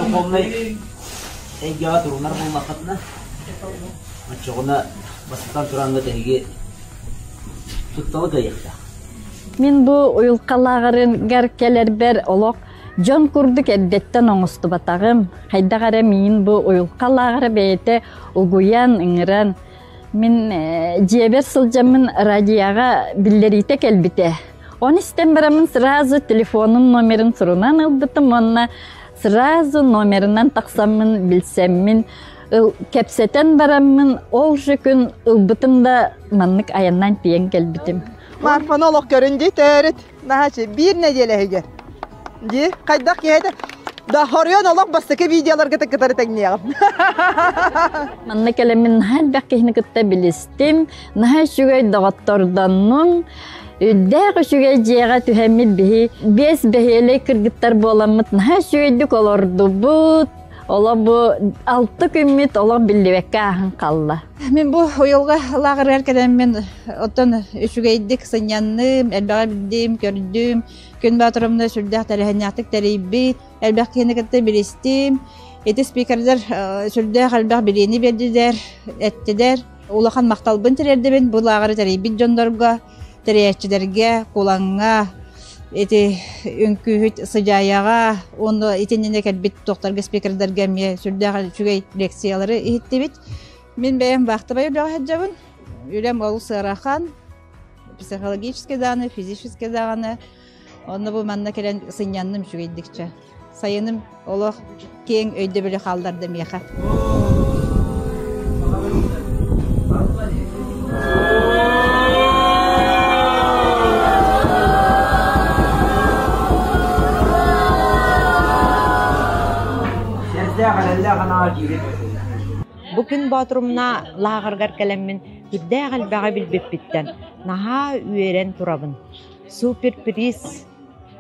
Духовнай эйгэҕэ турунар буоллаххытына, оччоҕуна бастатан тураҥҥыт эһиги тутталы кыайыахтаах. Мин бу уйулҕалааҕарыгар кэлэрбэр олох дьон курдук эрдэттэн оҥостубатаҕым. Хайдах эрэ миин бу уйулҕалааҕара бэйэтэ угуйан, ыҥыран, мин дьиэбэр сылдьаммын радиоҕа биллэриитэ кэлбитэ. Оны истэн бараммын сразу телефонун номерин сурунан ылбытым уонна сразу номерынан тахсаммын билсэммин кэпсэтэн бараммын ол же күн ылбытым да маннык айаннаан тиийэн кэлбитим. Марфаны олох көрүн дии төрүт наһаачы биир нэдиэлэ иһигэр дии хайдах киһи этэ да хоруйан олох бастакы видеоларга кытары тэҥниэҕим. Манна кэлэммин наһаа элбэх киһини кытта билистим, наһаа үчүгэй доҕоттордоннум. Үрдээх үчүгэй дьиэҕэ түһэммит биһи биэс бэһиэлэй кыргыттар буоламмыт наһаа үчүгэйдик олордубут. Олох бу алта күммүт олох биллибэккэ ааһан хаалла. Мин бу уйулҕа лааҕырыгар кэлэммин оттон үчүгэйдик сынньанным, элбэҕи билдим, көрдүм. Күн Боотурумна сүрдээх тэрээһиннээхтик тэрийбит, элбэх киһини кытта билистим. Ити спикердэр сүрдээх элбэх билиини биэрдилэр, эттилэр. Улахан махталбын тириэрдэбин бу лааҕыры тэрийбит дьоннорго, тэрийээччилэргэ, Кулаҥҥа, ити үҥкүүһүт Сыдьаайаҕа уонна итиннэ кэлбит туохтарга спикердэргэ эмиэ сүрдээх үчүгэй лекциялары иһиттибит. Мин бэйэм вахтовай үлэҕэ сылдьабын. Үлэм олус ыарахан, психологически даҕаны, физически даҕаны. Онно бу манна кэлэн сынньанным үчүгэйдикчэ. Сайыным олох киэҥ өйдөбүлү хаалларда миэхэ. Бу күн Боотурумна лааҕырыгар кэлэммин үрдээх элбэҕи билбиппиттэн наһаа үөрэн турабын. Суперприз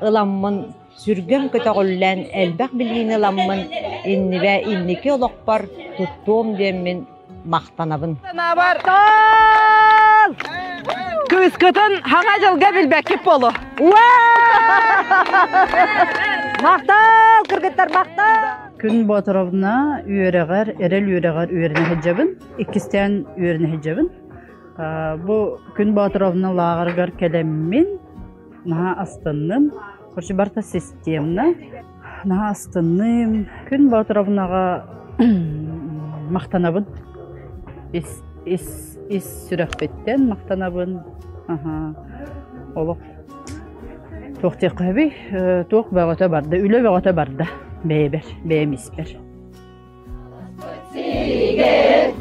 ыламмын сүргэм көтөҕүллэн элбэх билиини ыламмын иннибэ инники олохпор туттуом диэммин махтанабын. Санаабар кыыскытын хаҥа дьылга билбэккит болу. Махтал, кыргыттар, махтал! Күн Боотуровна үөрэҕэр, эрэл үөрэҕэр үөрэнэ сылдьабын. Иккистээн үөрэнэ сылдьабын. Бу Күн Боотуровна лааҕырыгар кэлэммин наһаа астынным. Короче, барыта системно. Наһаа астынным. Күн Боотуровнаҕа махтанабын. Ис, ис, ис сүрэхпиттэн махтанабын. Аха. Олох туох диэххэ сөбүй? Туох бөҕөтө барда, үлэ бөҕөтө барда бэйэбэр, бэйэм испэр.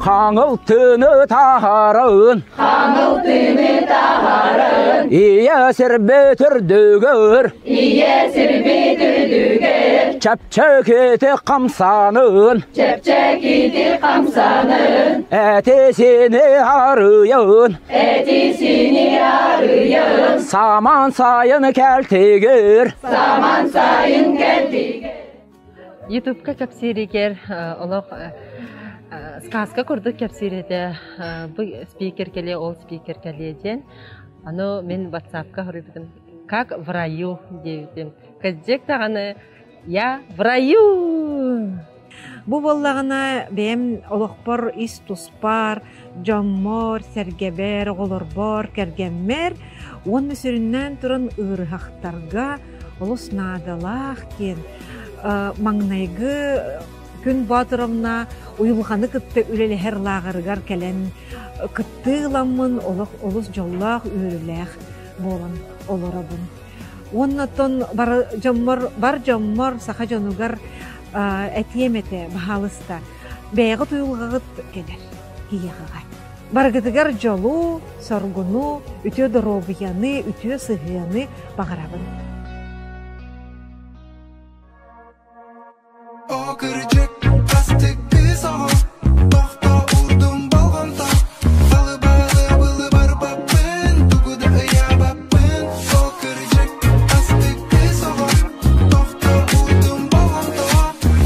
Хаҥыл тыыны таһарын Хаҥыл тыыны таһарын Ийэ сирбит үрдүгэр Ийэ сирбит үрдүгэр Чэпчэкити хамсанын Чэпчэкити хамсанын Эти-сини арыйын Эти-сини арыйын Саман сайын кэлтигир Саман сайын кэлтигир Ютубка кэпсииригэр олох сказка курдук кэпсиир этэ. Бу спикер кэлиэ, ол спикер кэлиэ диэн. Аны мин ватсапка хоруйбутум как в раю диэбитим. Кырдьык даҕаны я в раю! Бу буоллаҕына бэйэм олохпор ис туспар, дьоммор, сэргэбэр, оҕолорбор, кэргэммэр уонна сүрүннээн туран ыарыһахтарга олус наадалаах диэн маҥнайгы Күн Боотуровна уйулҕаны кытта үлэлэһэр лааҕырыгар кэлэн кыттыы ыламмын олох олус дьоллоох, үөрүүлээх буолан олоробун. Уонна оттон бар дьоммор, бар дьоммор, саха дьонугар этиэм этэ, баһаалыста, бэйэҕит уйулҕаҕыт кэлэр киһиэхэҕэ. Барыгытыгар дьолу, соргуну, үтүө доруобуйаны, үтүө сыһыаны баҕарабын. О кырдьык, астык кыыс оҕо, тохто уурдум болҕомто, Балыбалы былы барбаппын, тугу да ыйаабаппын. О кырдьык, астык кыыс оҕо, тохто уурдум болҕомто,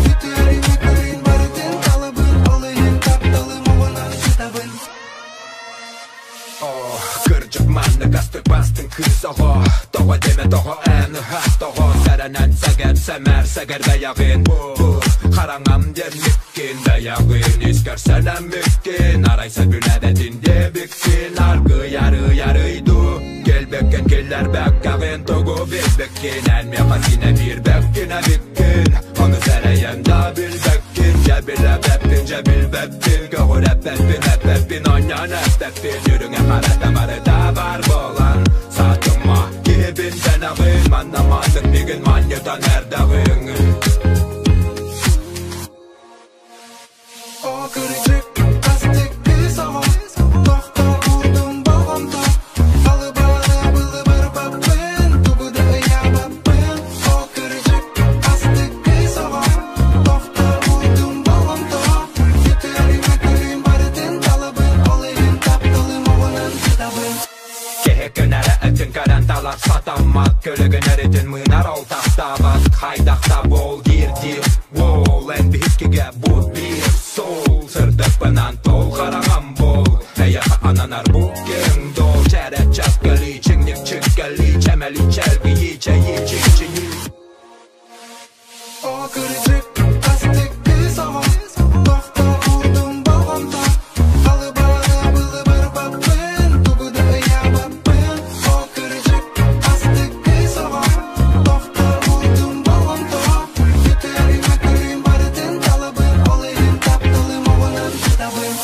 Үтүөрү көрүн барытын талабын, ол иһин тапталым оҕунан сытабын. Кырдьык маннык астык бастыҥ кыыс оҕо Тоҕо диэмэ тоҕо эн ыһаас тоҕо Сэрэнэн сэгэр сэмээр сэгэр бэйэҕин Бу диэммиккин Бэйэҕин искэр сэнэммиккин Арай сөбүлээбэтин диэбиккин Аргый арый арый дуу Кэлбэккин киллэрбэккэҕин Тугу билбиккин Эн миэхэ синэ биэрбэккин эбиккин Ону сэрэйэн да билбэккин Дьэ билэбэппин дьэ билбэппин Көҕүрэппэппин эппэппин Онньон эппэппин Үрүҥэ харата барыта бар буолан Саатыма киһибин дэнэҕин Манна маннык мигин манньытан эрдэҕиҥ О кырдьык, астык кыыс оҕо, тохто уурдум болҕомто, Халыбаҕа былыбарбаппын, тугу да ыйаабаппын. О кырдьык, астык кыыс оҕо, тохто уурдум болҕомто, Үтүөрүмэ барытын талабын, ол иһин тапталым оҕунан тутабын. Киһи көнөрө этин көрөн талар сатаммат Көлөгөн эритин мыынар ол тахтаабат Хайдахта бол диир диир Уол эн биһиккигэ бу биир суол Сырдыкпынан тол хараҕам бол Эйэхэ ананар бу киэҥ дол Чэрэ чэккэли чиҥник чиккэли Чэмэли чэлгийи чэйи чичийи О кырдьык, астык кыыс оҕо, тохто уурдум болҕомто, Халыбаҕа былыбарбаппын, тугу да ыйаабаппын. О кырдьык, астык кыыс оҕо, тохто уурдум болҕомто, Үтүөрүмэ көрүүм барытын талабын, ол иһин тапталым оҕунан тутабын.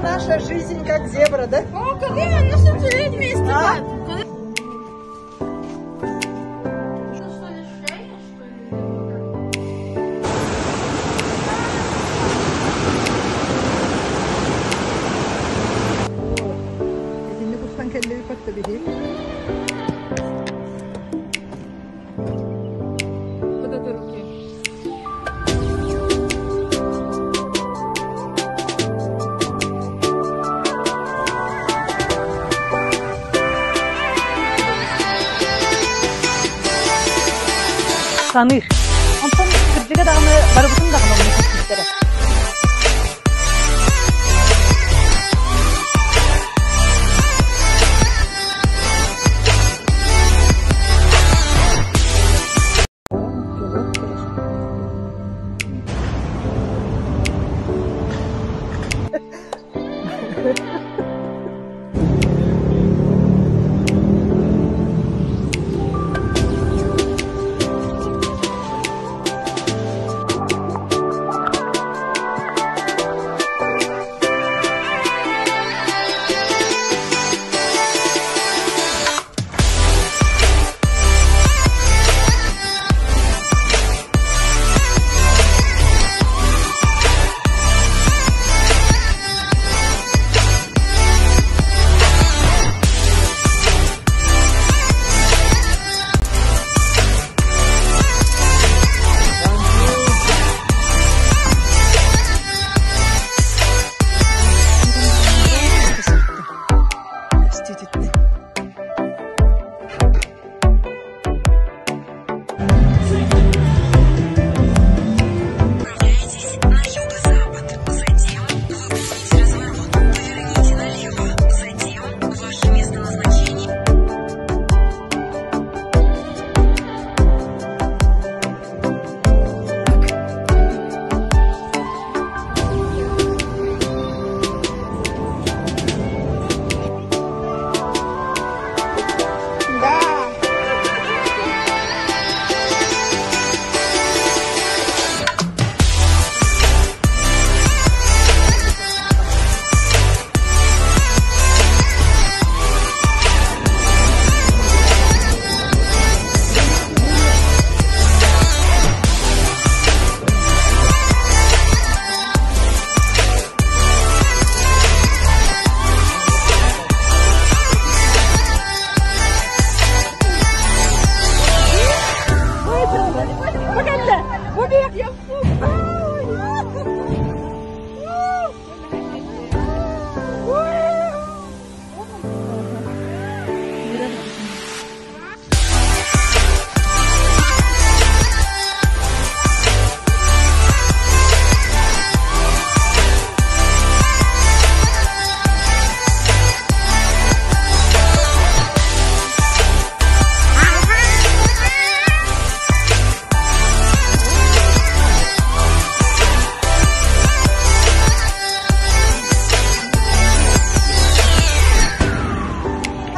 Наша жизнь как зебра, да? О, какие они вместе, а? Итинник устан кэллэби патта биһи. Вот это руки. саныыр. Онтон кырдьыга даҕаны барыбытын даҕаны онно күүппүттэрэ.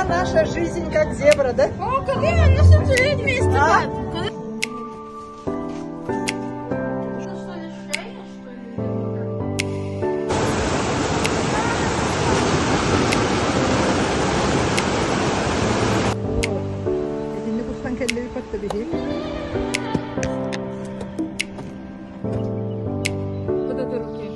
Наша жизнь как зебра, да? О, какие у нас вместе. А? Итинник устан кэллэби патта биһи. Вот это руки.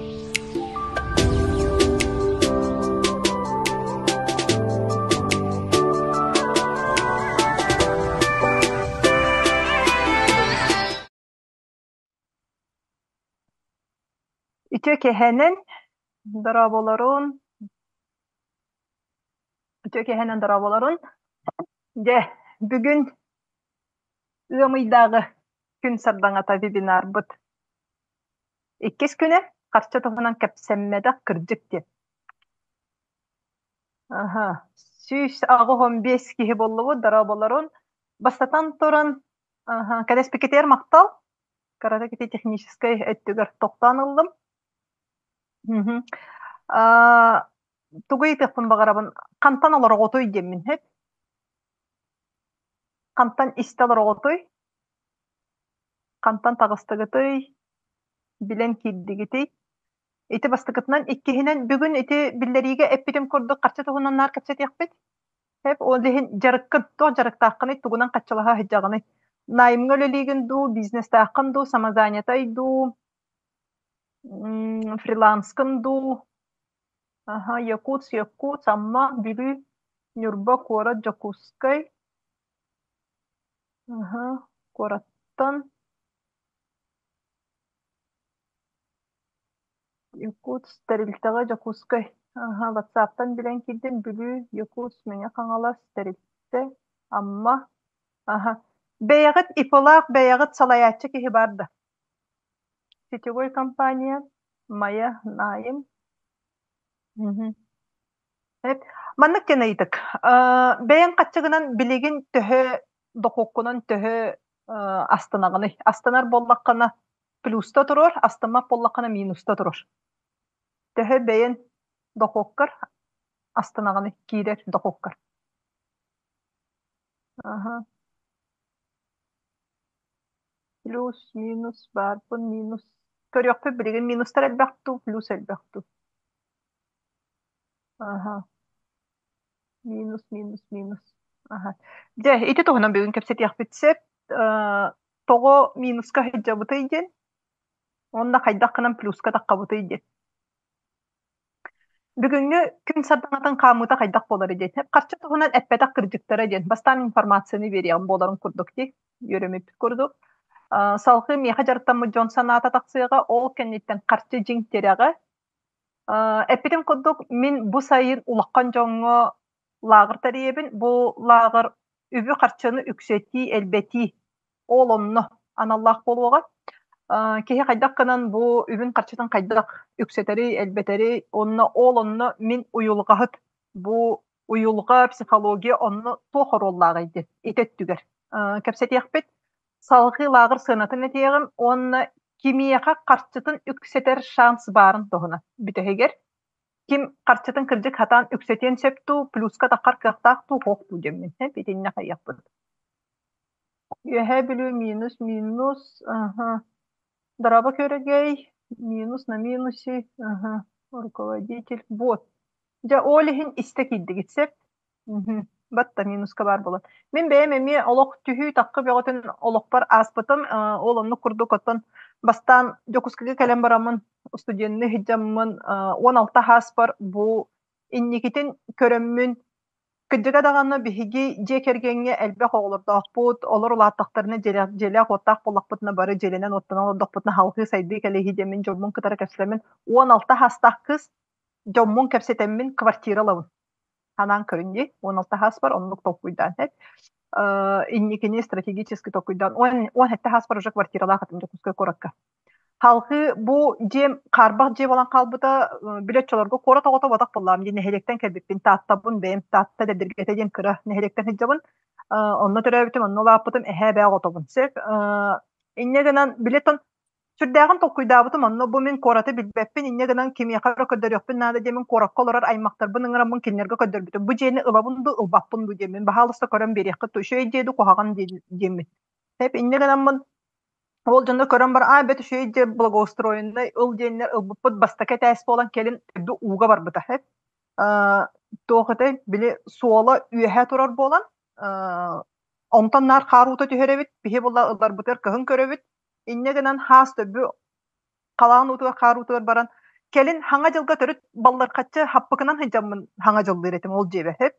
Үтүө киэһэнэн дорооболорун Үтүө киэһэнэн дорооболорун Дьэ, бүгүн ыам ыйдааҕы күн сардаҥата вебинарбыт иккис күнэ харчы туһунан кэпсэммэтэх кырдьык диэн. Аха, 185 киһи буоллубут, дорооболорун. Бастатан туран, аха, кэлэспиккитигэр махтал. Кырата кити техническэй өттүгэр тохтоон ыллым. Аа, тугу ыйытыахпын баҕарабын, хантан олороҕутуй диэммин сөп? Хантан истэ олороҕутуй? Хантан таҕыстыгытый? Билэн киирдигитий? Ити бастакытынан, иккиһинэн, бүгүн ити биллэриигэ эппитим курдук харчы туһунан наар кэпсэтиэхпит. Сөп, ол иһин дьарыккын, туох дьарыктааххыный, тугунан хаччылаһа сылдьаҕыный? Наймҥа үлэлиигин дуу, бизнестааххын дуу, самозанятай дуу, фриланскын дуу? Аха, Якутск, Якутск, Амма, Бүлүү, Ньурба куорат, Дьокуускай. Аха, куораттан Якутск тэрилтэҕэ Дьокуускай. Аха, ватсаптан билэн киирдим. Бүлүү, Якутск, Мэҥэ Хаҥалас тэрилтэ, Амма. Аха. Бэйэҕит ИП-лаах бэйэҕит салайааччы киһи баар да? Сетевой компания, Майа, Найым. Маннык диэн ыйытык. Бэйэҥ хаччыгынан билигин төһө дохуоккунан төһө астынаҕыный? Астынар буоллаххына плюста туруор, астыммат буоллаххына минуста туруор. Төһө бэйэн дохуоккар астынаҕыный, киирэр дохуоккар? Аха. Плюс, минус, баарбын, минус. Көрүөхпүт билигин минустар элбэх дуу, плюс элбэх дуу? Аха. Минус, минус, минус. Аха. Дьэ, ити туһунан бүгүн кэпсэтиэхпит сөп. Тоҕо минуска сылдьабытый диэн уонна хайдах гынан плюска таххабытый диэн. Бүгүҥҥү күн сардаҥатын хаамыыта хайдах буоларый диэн. Харчы туһунан эппэтэх кырдьыктара диэн. Бастаан информацияны биэриэҕим буоларын курдук дии, үөрэммиппит курдук. Салгыы миэхэ дьарыктаммыт дьон санаата тахсыаҕа, ол кэнниттэн харчы дьиҥ тирэҕэ. Эппитим курдук, мин бу сайын улахан дьоҥҥо лааҕыр тэрийэбин. Бу лааҕыр үбү-харчыны үксэтии, элбэтии ол онно аналлаах буолуоҕа. Киһи хайдах гынан бу үбүн-харчытын хайдах үксэтэри, элбэтэри, онно ол онно мин уйулҕаһыт бу уйулҕа, психология онно туох оруоллааҕый диэн ити өттүгэр кэпсэтиэхпит. Салҕыы лааҕыр сыанатын этиэҕим уонна кимиэхэ харчытын үксэтэр шанс баарын туһунан бүтэһигэр ким харчытын кырдьык хатаан үксэтиэн сөп дуу, плюска таххар кыахтаах дуу, суох дуу диэммин итиннэ хайыахпыт. Үөһээ Бүлүү минус минус, ага. Дорообо Күөрэгэй, минус на минусе, ага. Руководитель, вот. Дьэ, ол иһин истэ киирдигит сөп. Мгм. Батта минуска баар буолан. Мин бэйэм эмиэ олох түһүү-таххы бөҕөтүн олохпор ааспытым. Ол оннук курдук оттон бастаан Дьокуускайга кэлэн бараммын, студенныы сылдьаммын, 16 ааспар бу инникитин көрөммүн Кырдьыга даҕаны биһиги дьиэ кэргэҥҥэ элбэх оҕолордоохпут, олор улааттахтарына дьиэлээх-уоттаах буоллахпытына бары дьиэлэнэн-уоттанан олордохпутуна салҕыы сайдыы кэлииһи диэммин дьоммун кытары кэпсэтэммин 16 саастаах кыыс дьоммун кэпсэтэммин квартира ылабын. Санаан көрүн дии, 16 сааспар оннук толкуйдаан эт. Инникини стратегически толкуйдаан 17 сааспар уже квартиралаах этим Дьокуускай куоракка. Халҕыы бу дьиэм хаарбах дьиэ буолан хаалбыта, били оччолорго куорат оҕото буотах буоллаҕым дии, нэһилиэктэн кэлбиппин, Тааттабын бэйэм, Таатта Дэбдиргэтэ диэн кыра нэһилиэктэн сылдьабын. Онно төрөөбүтүм, онно улааппытым, эһээ эбээ оҕотобун. Сөп. Инньэ гынан, били оттон сүрдээҕин толкуйдаабытым, онно бу мин куораты билбэппин, инньэ гынан кимиэхэ эрэ көрдөрүөхпүн наада диэммин куоракка олорор аймахтарбын ыҥыраммын кинилэргэ көрдөрбүтүм. Бу дьиэни ылабын дуу, ылбаппын дуу диэммин, баһаалыста көрөн биэриэххит дуу, үчүгэй дьиэ дуу, куһаҕан диэммин. Сөп, инньэ гынаммын Ол дьоно көрөн баран, аа, бэт үчүгэй дьиэ благоустроеннай ыл диэннэр ылбыппыт бастакы этээс буолан кэлин төрдү ууга барбыта. Туох этэй, били суола үөһэ турар буолан, онтон наар хаар уута түһэр эбит, биһи була ылларбытыгар кыһын көрөбүт. Инньэ гынан хаас төбү халаан уутугар, хаар уутугар баран, кэлин хаҥа дьылга төрүт баллархаччы хаппыкынан сылдьаммын хаҥа дьыллыыр этим ол дьиэбэ.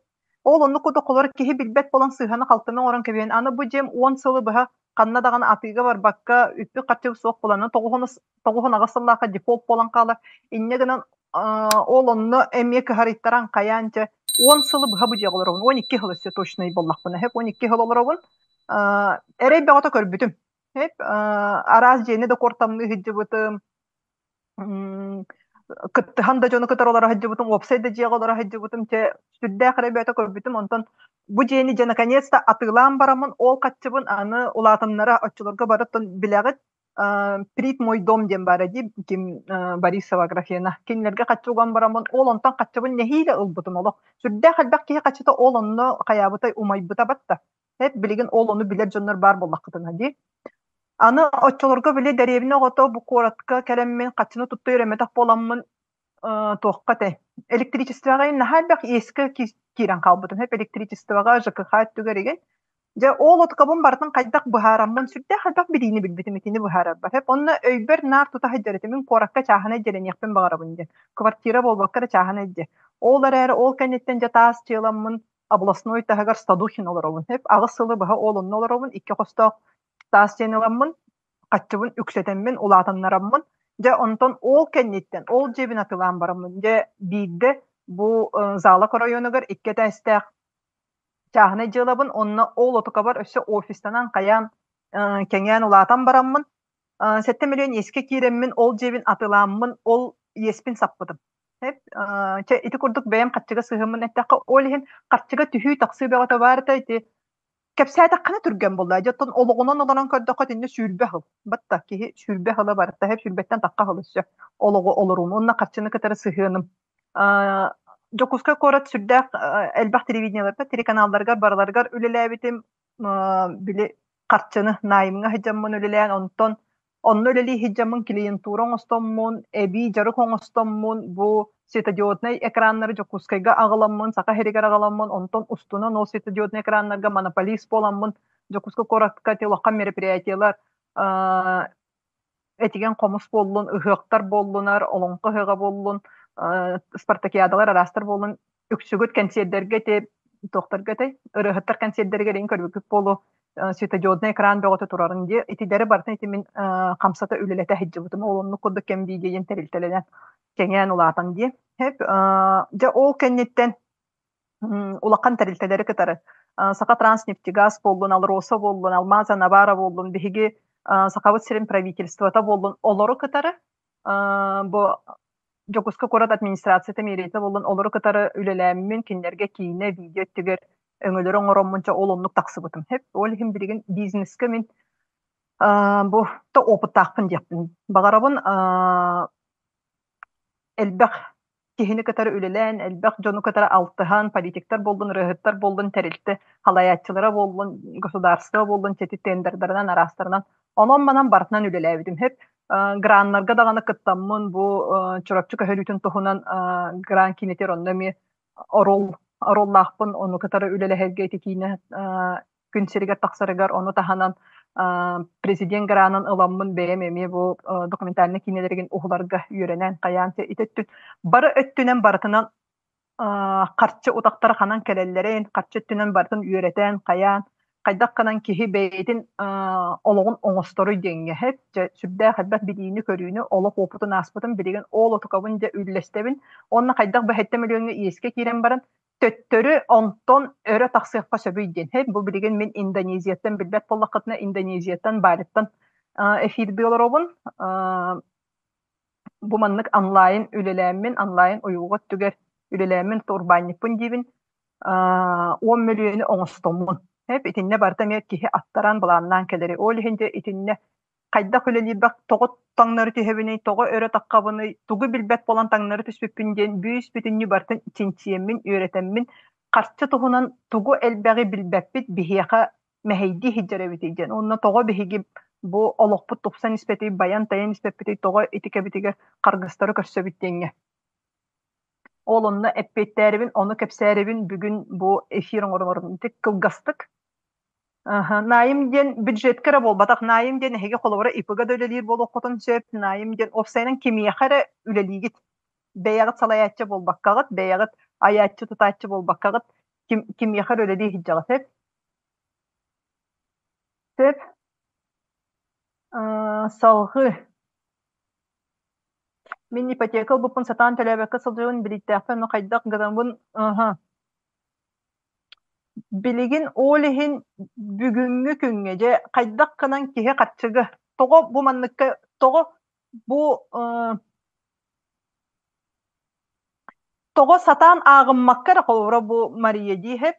Ол оннук курдук холор киһи билбэт буолан сыыһаны-халтыны оҥорон кэбиһэн, аны бу дьиэм 10 сылы быһа ханна даҕаны атыыга барбакка, үппүт-харчыбыт суох буолан, 98 сыллаахха дефолт буолан хаалар. Инньэ гынан ол онно эмиэ кыһарыйтаран хайаан дьэ 10 сылы быһа бу дьиэҕэ олоробун. 12 сыл өссө точнай буоллахпына, 12 сыл олоробун. Эрэй бөҕөтө көрбүтүм. Араас дьиэни да куортамныы сылдьыбытым, кыттыһан да дьону кытары олоро сылдьыбытым, уопсай да дьиэҕэ олоро сылдьыбытым, чэ, сүрдээх эрэ бөтө көрбүтүм. Онтон бу дьиэни дьэ наконец-то атыылаан бараммын, ол хаччыбын аны улаатыннара оччолорго барыттан билэҕит, Прит мой дом диэн баара дии, ким Борисова Аграфена. Кинилэргэ хаччы уган бараммын, ол онтон хаччыбын нэһиилэ ылбытым олох. Сүрдээх элбэх киһи хаччыта ол онно хайаабытай умайбыта батта. Эп билигин ол ону билэр дьоннор баар буоллаххытына дии. Аны оччолорго били дэриэбинэ оҕото бу куоратка кэлэммин хаччыны тутта үөрэммэтэх буоламмын туохха этэй электричествоҕа наһаа элбэх иэскэ киирэн хаалбытым. Эп электричествоҕа ЖКХ өттүгэр игин. Дьэ ол откабын барытын хайдах быһаараммын сүрдээх элбэх билиини билбитим итини быһаарарбар. Эп онно өйбөр наар тута сылдьар этим. Мин куоракка чааһынай дьиэлэниэхпин баҕарабын диэн. Квартира буолбакка эрэ чааһынай дьиэ. Ол эрээри ол кэнниттэн дьэ таас дьыаламмын областной таһыгар Стадухин олоробун. Эп 8 сылы быһа ол онно олоробун. Икки хостоох таас дьиэни ыламмын, хаччыбын үксэтэммин, улаатыннараммын, дьэ онтон ол кэнниттэн, ол дьиэбин атылаан бараммын, дьэ биирдэ бу Залак оройуонугар икки этээстээх Чааһынай дьыалабын онно ол отукабар өссө офистанан хайаан кэҥээн улаатан бараммын 7 миллион иэскэ киирэммин ол дьиэбин атылааммын ол иэспин саппытым. Чэ ити курдук бэйэм харчыга сыһыаммын эттэххэ ол иһин харчыга түһүү-тахсыы бөҕөтө баар этэ ити кэпсээтэххинэ түргэн буолла. Дьэ оттон олоҕунан олорон көрдөххө итиннэ 20 сыл. Батта киһи 20 сыла барыта 20-тэн тахха сыл өссө олоҕу олоруум уонна харчыны кытары сыһыаным. Дьокуускай куорат сүрдээх элбэх телевидениеларга, телеканалларыгар барыларыгар үлэлээбитим. Били харчыны найымҥа сылдьаммын үлэлээн, онтон онно үлэлии сылдьаммын клиентура оҥостоммун, эбии дьарык оҥостоммун, бу светодиоднай экраннары Дьокуускайга аҕаламмын, Саха сиригэр аҕаламмын, онтон устунан ол светодиоднай экраннарга монополист буоламмын, Дьокуускай куоракка ити улахан мероприятиелар этигэн хомус буоллун, ыһыахтар буоллунар, олоҥхо ыһыаҕа буоллун, спартакиадалар араастар буоллун, үксүгүт кэнсиэрдэргэ ити туохтарга этэй, ырыаһыттар кэнсиэрдэригэр иҥ көрбүккүт буолуо, светодиоднай экран бөҕөтө турарын дии. Итилэри барытын ити мин хамсата үлэлэтэ сылдьыбытым. Ол оннук курдук кэм диэн тэрилтэлэнэн кэҥээн улаатан дии. Дьэ ол кэнниттэн улахан тэрилтэлэри кытары Сахатранснефтегаз буоллун, АЛРОСА буоллун, Алмаза Навара буоллун, биһиги Сахабыт сирин правительствота буоллун, олору кытары бу Дьокуускай куорат администрацията мэрията буоллун, олору кытары үлэлээммин, кинилэргэ киинэ, видео өттүгэр өҥөлөрү оҥороммун, чэ ол оннук тахсыбытым. Ол иһин билигин бизнескэ мин бу то опыттаахпын диэхпин баҕарабын. Элбэх киһини кытары үлэлээн, элбэх дьону кытары алтыһан, политиктар буоллун, ырыаһыттар буоллун, тэрилтэ халайааччылара буоллун, государство буоллун, сити тендердарынан, араастарынан онон-манан барытынан үлэлээбитим. Хөп граннарга даҕаны кыттаммын, бу Чурапчы көһөрүүтүн туһунан гран киинэтигэр онно эмиэ оруол оруоллаахпын, ону кытары үлэлэһэргэ ити киинэ күн сиригэр тахсарыгар ону таһынан президент гранын ыламмын бэйэм эмиэ бу документальнай киинэлэригин уһуларга үөрэнэн хайаан ити өттүн бары өттүнэн барытынан харчы утахтара ханан кэлэллэрин харчы өттүнэн барытын үөрэтэн хайаан хайдах гынан киһи бэйэтин олоҕун оҥосторуй диэҥҥэ дьэ сүрдээх элбэх билиини-көрүүнү олох уопутун ааспытын билигин ол отукабын дьэ үллэстэбин уонна хайдах бу 7 миллиоҥҥа иэскэ киирэн баран төттөрү онтон өрө тахсыахха сөбүй диэн. Хей, бу билигин мин Индонезияттан билбэт буоллаххытына, Индонезияттан, Балиттан эфирдыы олоробун. Бу маннык онлайн үлэлээммин, онлайн уйулҕа өттүгэр үлэлээммин, урбаанньыкпын диибин. 10 мөлүйүөнү оҥостоммун. Хеп, итиннэ барыта эмиэ киһи аттаран, былааннаан кэлэри. Ол иһин дьэ итиннэ хайдах үлэлиирбэх тоҕо таҥнары түһэбиний, тоҕо өрө таххабыный, тугу билбэт буолан таҥнары түспүппүн диэн бүүс-бүтүннүү барытын чинчийэммин, үөрэтэммин, харчы туһунан тугу элбэҕи билбэппит биһиэхэ мэһэйдии сылдьар эбитий диэн. Уонна тоҕо биһиги бу олохпут тупсан испэтий, байан-тайан испэппитий, тоҕо ити кэбитигэр харгыстары көрсөбүт диэҥҥэ. Ол онно эппиэттээрибин, ону кэпсээрибин бүгүн бу эфир оҥорорум ити кылгастык Аха, найм диэн бюджетка эрэ буолбатах. Найм диэн эһиги холобура ИП-га да үлэлиир буолуоххутун сөп. Найм диэн уопсайынан кимиэхэ эрэ үлэлиигит. Бэйэҕит салайааччы буолбаккаҕыт, бэйэҕит айааччы-тутааччы буолбаккаҕыт, ким, кимиэхэ эрэ үлэлии сылдьаҕыт сөп. Сөп. Салҕыы. Мин ипотека ылбыппын сатаан төлөөбөккө сылдьабын, билииттээхпин, ону хайдах гынабын? Аха. Билигин ол иһин бүгүҥҥү күҥҥэ дьэ хайдах гынан киһи харчыга тоҕо бу манныкка тоҕо бу тоҕо сатаан ааҕыммакка эрэ холобура бу Мария диэһэп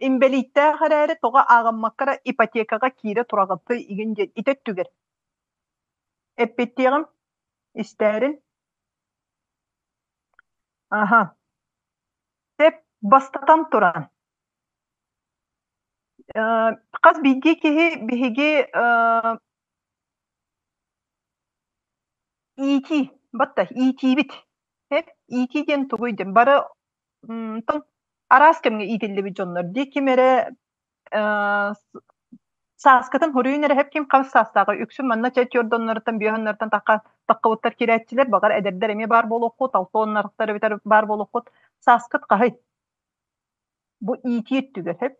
инбэлииттээх эрээри тоҕо ааҕыммакка эрэ ипотекаҕа киирэ тураҕытый игин диэн ити өттүгэр эппиттиэҕим истээрин аха Сөп, бастатан туран, хас биирдии киһи биһиги иитии, батта иитиибит. Иитии диэн тугуй диэн бары араас кэмҥэ иитиллибит дьоннор дии ким эрэ сааскытын хоруйун эрэ ким хас саастааҕа үксүн манна чэ түөрт бүөһөннөртөн тахха таххыбыттар киирээччилэр баҕар эдэрдэр эмиэ баар буолуоххут алтуоннарыттар эбэтэр баар буолуоххут сааскыт хаһый бу иитии өттүгэр сөп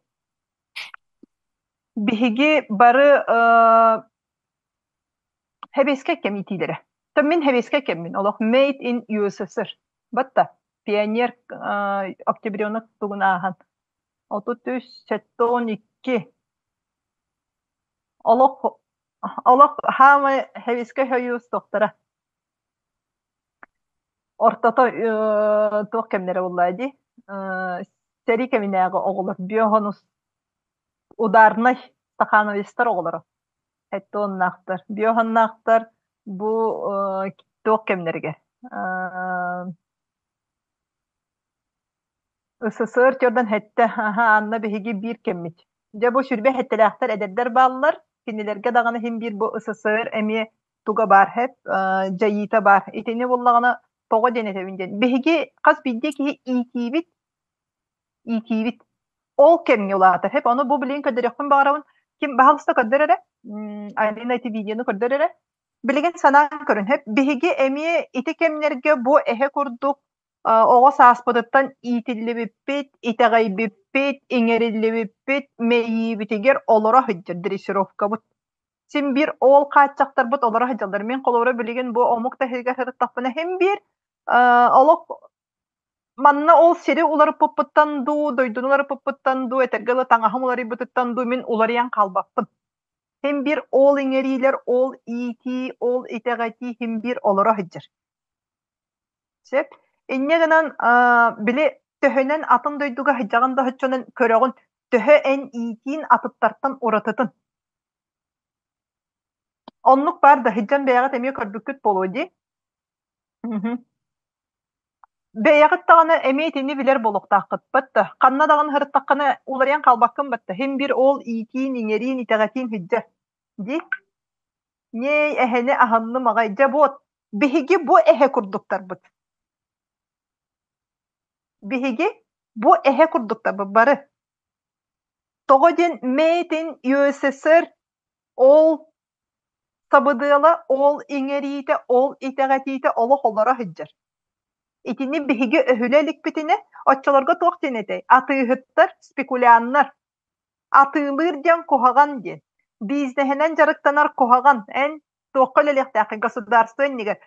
биһиги бары Хэбиэскэй кэм иитиилэрэ. Мин хэбиэскэй кэммин олох made in USSR. Батта пионер октябренок тугун ааһан. 33, 72. Олох олох хаамай хэвискэ хойуус тохтара. Ортото туох кэмнэрэ буолла дии? Сэрии кэминээҕи оҕолор биохонус ударнай стахановецтар оҕолоро. Хэттуоннаахтар. Биохоннаахтар бу туох кэмнэригэр? СССР төрдөн хэттэ, аха, анна биһиги биир кэммит. Дьэ бу сүрбэ хэттэлээхтэр эдэрдэр бааллар, кинилэргэ даҕаны иһин биир бу СССР эмиэ туга баар хэп, дьайыыта баар. Итини буллаҕына тоҕо диэн этэбин диэн. Биһиги хас биирдии киһи иитиибит, иитиибит. Ол кэмҥэ улаатар хэп. Ону бу билигин көрдөрүөхпүн баҕарабын. Ким баһалыста көрдөр эрэ. Алина ити видеону көрдөр эрэ. Билигин санаан көрүн хэп. Биһиги эмиэ ити кэмнэргэ бу эһэ курдук оҕо сааспытыттан иитиллибиппит, итэҕэйбиппит, иҥэриллибиппит, мэйиибитигэр олоро сылдьар дрессировкабыт. Син биир ол хааччахтарбыт олоро сылдьаллар. Мин холобура билигин бу омук таһыгар сырыттахпына син биир олох манна ол сири уларыппыппыттан дуу, дойдуну уларыппыппыттан дуу, этэргэ дылы таҥаһым уларыйбытыттан дуу мин уларыйан хаалбаппын. Син биир ол иҥэриилэр, ол иитии, ол итэҕэтии син биир олоро сылдьар. Сөп. Инньэ гынан, били төһөнөн атын дойдуга сылдьаҕын да соччонон көрөҕүн, төһө эн иитиин атыттартан уратытын. Оннук баар да сылдьан бэйэҕит эмиэ көрбүккүт буолуо дии. Мгм. Бэйэҕит даҕаны эмиэ итини билэр буолуохтааххыт батта. Ханна даҕаны сырыттаххына уларыйан хаалбаккын батта. Син биир ол иитиин, иҥэриин, итэҕэтиин сылдьар. Дии. Ньиэй, эһэни аһынным аҕай. Дьэ буот, биһиги бу эһэ курдуктарбыт. Биһиги бу эһэ курдуктарбыт бары. Тоҕо диэн Made in USSR ол сабыдыала, ол иҥэриитэ, ол итэҕэтиитэ олох олоро сылдьар. Итини биһиги өһүлэ иликпитинэ, оччолорго туох диэн этэй? Атыыһыттар, спекуляннар Атыылыыр диэн куһаҕан диэн. Бизнеһинэн дьарыктанар куһаҕан. Эн туохха үлэлиэхтээххин государство иннигэр.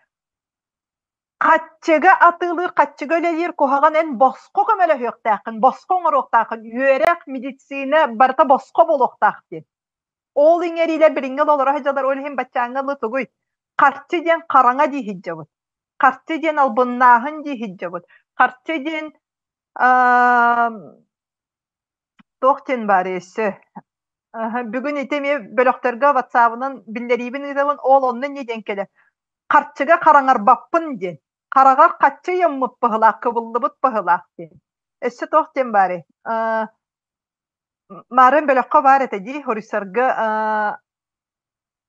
Хаччыга атыылыыр, хаччыга үлэлиир куһаҕан эн босхо көмөлөһүөхтээххин, босхо оҥоруохтааххын. Үөрэх, медицина барыта босхо буолуохтаах диэн. Ол иҥэриилэр билиҥҥи олоро сылдьаллар, ол иһин баччааҥҥа дылы тугуй? Харчы диэн хараҥа дии сылдьабыт. Харчы диэн албыннааһын дии сылдьабыт. Харчы диэн Туох диэн баарый өссө? Аһа, бүгүн ити эмиэ бөлөхтөргө ватсабынан биллэриибин ыытабын, ол онно инньэ диэн кэлэр. Харчыга хараҥарбаппын диэн. Хараҕар хаччы ыйаммыт быһылаах, кыбыллыбыт быһылаах диэн. Өссө туох диэн баарый? Аа, Маарыын бөлөххө баар этэ дии, хоруйсарга аа,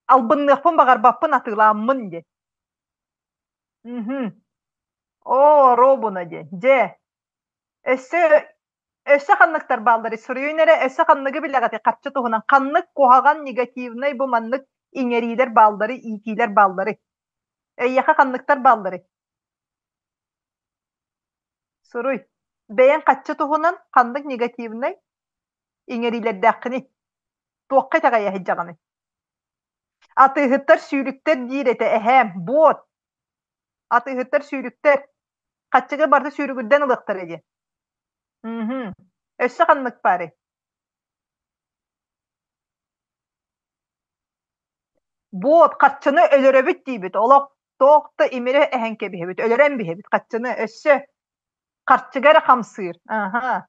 албынныахпын баҕарбаппын атыылааммын диэн. Мгм. Оо, оруобуна диэн. Дьэ, өссө Өссө ханныктар баалларый? Суруйун эрэ, өссө ханныгы билэҕитий харчы туһунан? Ханнык куһаҕан, негативнай бу маннык иҥэриилэр баалларый, иитиилэр баалларый? Эйиэхэ ханныктар баалларый? Суруй. Бэйэҥ харчы туһунан ханнык негативнай иҥэриилэрдээххиний? Туохха итэҕэйэ сылдьаҕыный? Атыыһыттар сүүрүктэр диир этэ эһээм. Буот! Атыыһыттар сүүрүктэр. Хаччыга барыта сүүрүгүрдэн ылыахтара диэн. Мгм. Өссө ханнык баарый? Буот, харчыны өлөрөбүт диибит. Олох туох да имири эһэн кэбиһэбит, өлөрөн биһэбит харчыны. Өссө харчыга эрэ хамсыыр. Аха.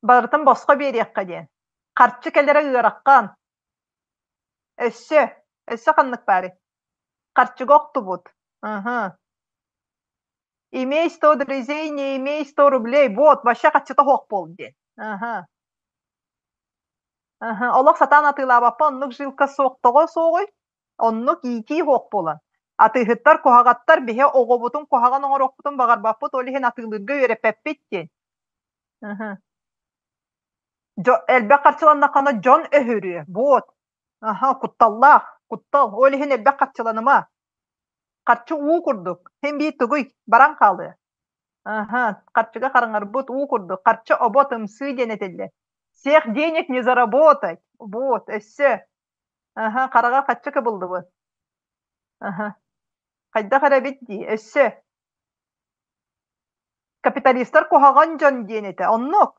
Барытын босхо биэриэххэ диэн. Харчы кэлэрэ ыарахан. Өссө, өссө ханнык баарый? Харчыга охтубут. Аха. Имей 100 друзей, не имей 100 рублей. Вот, вообще харчыта суох буол диэн. Аха. Аха. Олох сатаан атыылаабаппа, оннук жилка суох тоҕо суоҕуй? Оннук иитии суох буолан. Атыыһыттар куһаҕаттар биһи оҕобутун куһаҕан оҥоруохпутун баҕарбаппыт, ол иһин атыылыырга үөрэппэппит диэн. Аха. Дьо элбэх харчыланнаххына дьон өһүрүө. Вот. Аха, кутталлаах, куттал. Ол иһин элбэх харчыланыма. Харчы уу курдук. Син биир тугуй, баран хаалыа. Аха, харчыга хараҥарбыт уу курдук. Харчы обот ымсыы диэн этиллэр. Всех денег не заработать. Вот, өссө. Аха, хараҕа харчы кыбыллыбыт. Аха. Хайдах эрэ эбит дии, өссө. Капиталистар куһаҕан дьон диэн этэ. Оннук.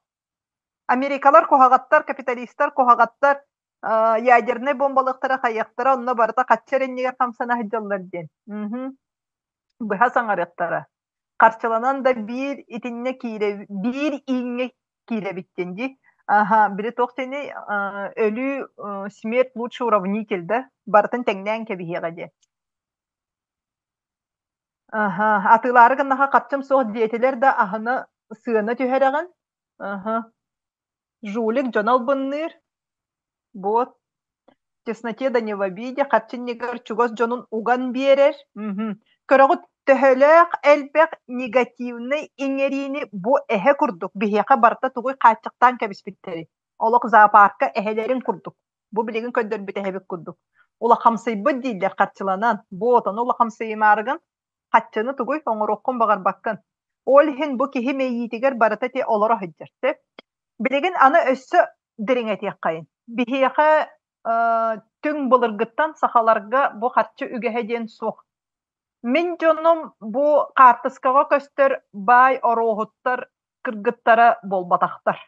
Америкалар куһаҕаттар, капиталистар куһаҕаттар, ядернай бомбалыахтара хайыахтара, онно барыта хаччы эрэннигэр хамсана сылдьаллар диэн. Быһа саҥарыахтара. Харчыланан да биир итиннэ киирэ биир ииҥҥэ киирэбит диэн дии. Аха, били туох диэний, өлүү смерть лучший уравнитель да, барытын тэҥнээн кэбиһиэҕэ диэн. Аха, атыылаары гыннаха харчым суох диэтилэр да аһына сыана түһэрэҕин. Аха. Жулик дьоно албынныыр. Буот. Тесноте да не в обиде, харчы иннигэр чугас дьонун уган биэрэр. Мгм. Көрөҕүт, төһөлөөх элбэх негативнай иҥэриини бу эһэ курдук биһиэхэ барыта тугуй хааччахтаан кэбиспиттэрий? Олох зоопарка эһэлэрин курдук. Бу билигин көрдөрбүт эһэбит курдук. Улахамсыйбыт дииллэр харчыланан. Бу отону улахамсыйымаарыгын хаччыны тугуй оҥоруоххун баҕарбаккын. Ол иһин бу киһи мэйиитигэр барыта ити олоро сылдьар. Сөп. Билигин аны өссө дириҥэтиэххэйин. Биһиэхэ түҥ былыргыттан сахаларга бу харчы үгэһэ диэн суох. Мин дьонум бу хаартыскаҕа көстөр баай оруоһуттар кыргыттара буолбатахтар.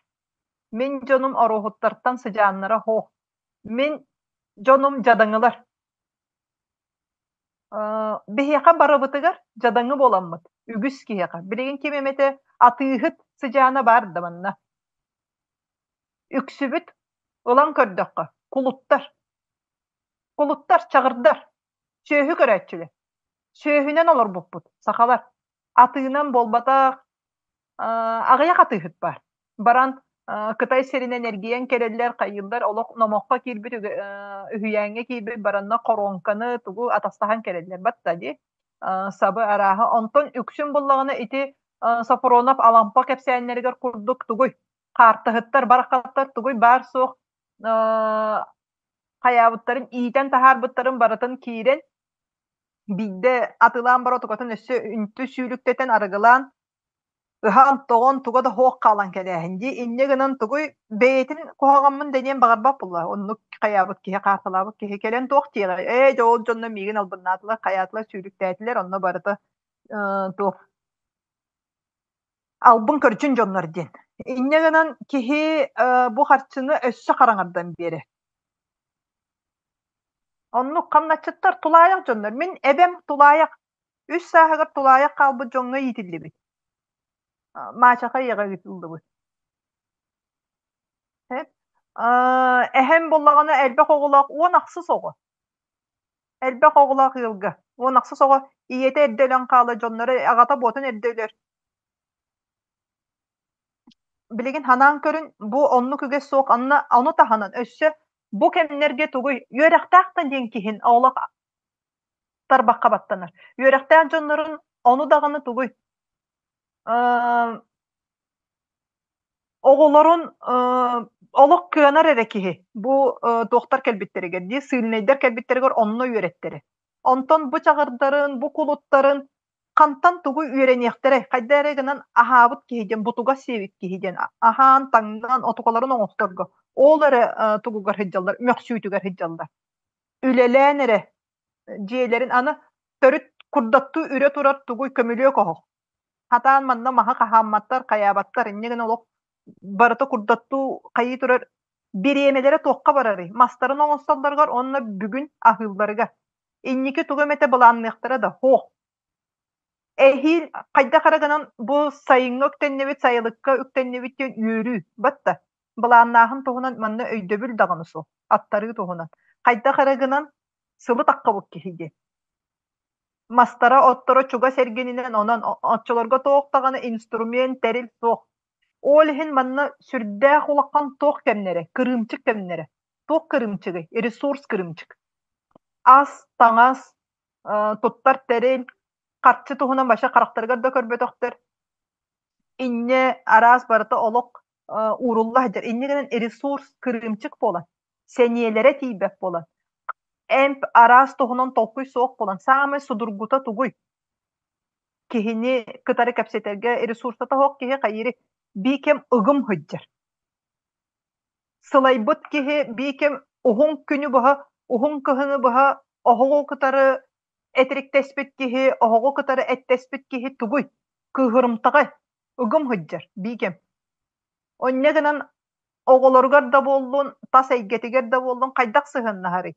Мин дьонум оруоһуттартан сыдьааннара суох. Мин дьонум дьадаҥылар. Биһиэхэ барыбытыгар дьадаҥы буоламмыт, үгүс киһиэхэ. Билигин ким эмэтэ атыыһыт сыдьаана баар да манна. Үксүбүт ылан көрдөххө, кулуттар. Кулуттар, чаҕырдар, сүөһү көрөөччүлэр. Сүөһүнэн олорбуппут, сахалар. Атыынан буолбатах, аҕыйах атыыһыт баар. Баран Кытай сиринэн эргийэн кэлэллэр, хайыыллар, олох номоххо киирбит үһүйээҥҥэ киирбит баранна хоруоҥканы тугу атастаһан кэлэллэр батта дии сабы арааһа. Онтон үксүн буллаҕына ити Софронов Алампа кэпсээннэригэр курдук тугуй хаартыһыттар барахаттар тугуй баар суох хайаабыттарын иитэн таһаарбыттарын барытын киирэн биирдэ атылаан бара тукатын өссө үнтү сүүлүктэтэн арыгылаан ыһан-тоҕон туга да суох хаалан кэлээһин дии. Инньэ гынан тугуй бэйэтин куһаҕаммын дэниэн баҕарбат буолла. Оннук хайаабыт киһи, хаартылаабыт киһи кэлэн туох диэҕэй? Ээ, дьэ ол дьонно миигин албыннаатылар, хайаатылар, сүүлүктээтилэр, онно барыта туох албын көрдьүн дьоннор диэн. Инньэ гынан киһи бу харчыны өссө хараҥардан биэрэр. Оннук хамначчыттар тулаайах дьоннор. Мин эбэм тулаайах үс сааһыгар тулаайах хаалбыт дьоҥҥо иитиллибит. Маачаха ийэҕэ ыытыллыбыт. Эһэм буоллаҕына элбэх оҕолоох 16 оҕо. Элбэх оҕолоох ыалга. 16 оҕо ийэтэ эрдэ өлөн хаалар, дьонноро аҕата буотун эрдэ өлөр. Билигин ханаан көрүн, бу оннук үгэс суох, анна ону таһынан өссө бу кэмнэргэ тугуй үөрэхтээх да диэн киһин олох тарбахха баттанар. Үөрэхтээх дьоннорун ону даҕаны тугуй оҕолорун олох кыанар эрэ киһи бу туохтар кэлбиттэригэр дии сыыльнайдар кэлбиттэригэр онно үөрэттэрэ. Онтон бу чаҕырдарын, бу кулуттарын хантан тугу үөрэниэхтэрэй? Хайда эрэ гынан аһаабыт киһи диэн, бутугас сиэбит киһи диэн аһаан, таҥнан, отукаларын оҥосторго ол эрэ тугугар сылдьаллар, мөхсүүтүгэр сылдьаллар. Үлэлээн эрэ дьиэлэрин аны төрүт курдаттыы үрэ турар тугуй көмүлүөк оһох. Хатаан манна маһы хаһаамматтар, хайаабаттар, инньэ гынан олох барыта курдаттыы хайыы турар бириэмэлэрэ туохха барарый? Мастарын оҥостоллоругар уонна бүгүн аһыылларыгар. Инники тугу эмэтэ былаанныахтара да, суох. Эһиил хайдах эрэ гынан бу сайыҥҥы үктэннибит, сайылыкка үктэннибит диэн үөрүү, батта. Былааннааһын туһунан манна өйдөбүл даҕаны суох, аттарыы туһунан. Хайдах эрэ гынан сылы таххабыт киһи диэн. Мастара, отторо чугас эргининэн, онон оччолорго туох даҕаны инструмент, тэрил суох. Ол иһин манна сүрдээх улахан туох кэмнэрэ, кырыымчык кэмнэрэ. Туох кырыымчыгый? Ресурс кырыымчык. Ас, таҥас, туттар тэрил, харчы туһунан вообще харахтарыгар да көрбөтөхтөр. Инньэ араас барыта олох уурулла сылдьар. Инньэ гынан ресурс кырыымчык буолан, сэниэлэрэ тиийбэт буолан, эмп араас туһунан толкуй суох буолан, саамай судургута тугуй? Киһини кытары кэпсэтэргэ ресурсата суох киһи хайыыры биикэм ыгым сылдьар. Сылайбыт киһи биикэм уһун күнү быһа, уһун кыһыны быһа оһоҕу кытары этириктэспит киһи, оһоҕу кытары эттэспит киһи тугуй? Кыыһырымтаҕай. Ыгым сылдьар, биикэм. Онньо гынан оҕолоругар да буоллун, тас эйгэтигэр да буоллун хайдах сыһыаннаһарый?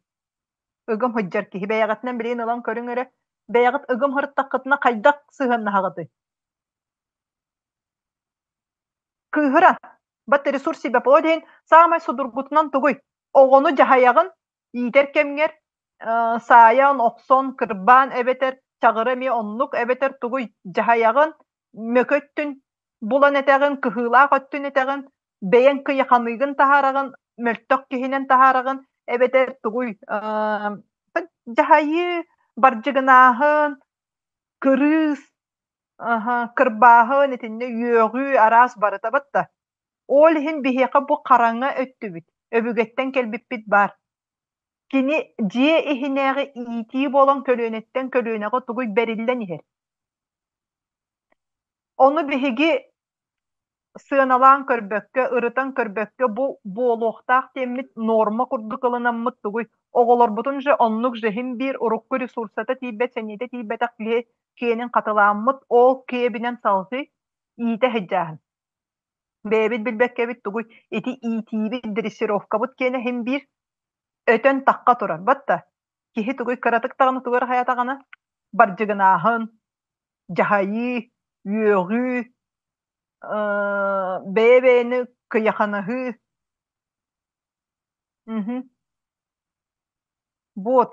Ыгым сылдьар киһи бэйэҕитинэн билигин ылан көрүҥ эрэ, бэйэҕит ыгым сырыттаххытына хайдах сыһыаннаһаҕытый? Кыыһыран, бат ресурс себе ол иһин саамай судургутунан тугуй? Оҕону дьаһайаҕын, иитэр кэмҥэр саайан, охсон, кырбаан эбэтэр чаҕыра эмиэ оннук эбэтэр тугуй дьаһайаҕын, мөкү өттүн булан этэҕин, кыһыылаах өттүн этэҕин, бэйэҥ кыйаханыыгын таһаараҕын, мөлтөх киһинэн таһаараҕын эбэтэр тугуй дьаһайыы, бардьыгынааһын, кырыыс, кырбааһын итиннэ үөҕүү араас барыта батта. Ол иһин биһиэхэ бу хараҥа өттүбүт, өбүгэттэн кэлбиппит баар. Кини дьиэ иһинээҕи иитии буолан көлүөнэттэн көлүөнэҕэ тугуй бэриллэн иһэр. Ону биһиги сыаналаан көрбөккө, ырытан көрбөккө бу буолуохтаах диэммит нуорма курдук ылынаммыт тугуй оҕолорбутун же оннук же иһин биир урукку ресурсата тиийбэт, сэниэтэ тиийбэтэх киһи киэнин хатылааммыт, ол киэбинэн салҕыы иитэ сылдьааһын. Бэйэбит билбэккэбит тугуй ити иитиибит дрессировкабыт киэнэ иһин биир өтөн тахха турар батта киһи тугуй кыратык даҕаны тугу эрэ хайатаҕына бардьыгынааһын, дьаһайыы, үөҕүү, бэйэ-бэйэни кыйаханаһыы. Мгм. Вот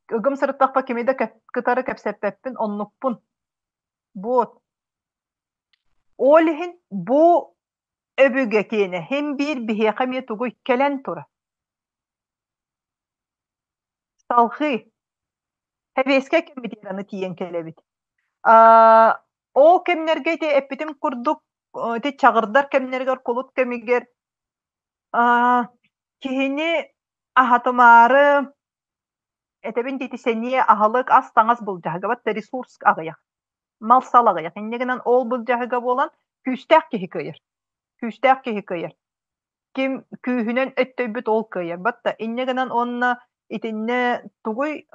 ыгым сырыттахпа кими да кытары кэпсэппэппин, оннукпун. Вот. Ол иһин бу өбүгэ киэнэ син биир биһиэхэ эмиэ тугуй кэлэн турар. Салҕыы Сэбиэскэй кэмитиэт аны тиийэн кэлэбит. Ол кэмнэргэ ити эппитим курдук ити чаҕырдар кэмнэригэр кулут кэмигэр киһини аһатымаары этэбин ити сэниэ аһылык ас-таҥас былдьаһыга бат ресурс аҕыйах мал-сал аҕыйах инньэ гынан ол былдьаһыга буолан күүстээх киһи кыайар күүстээх киһи кыайар ким күүһүнэн өттөйбүт ол кыайар батта инньэ гынан уонна итиннэ тугуй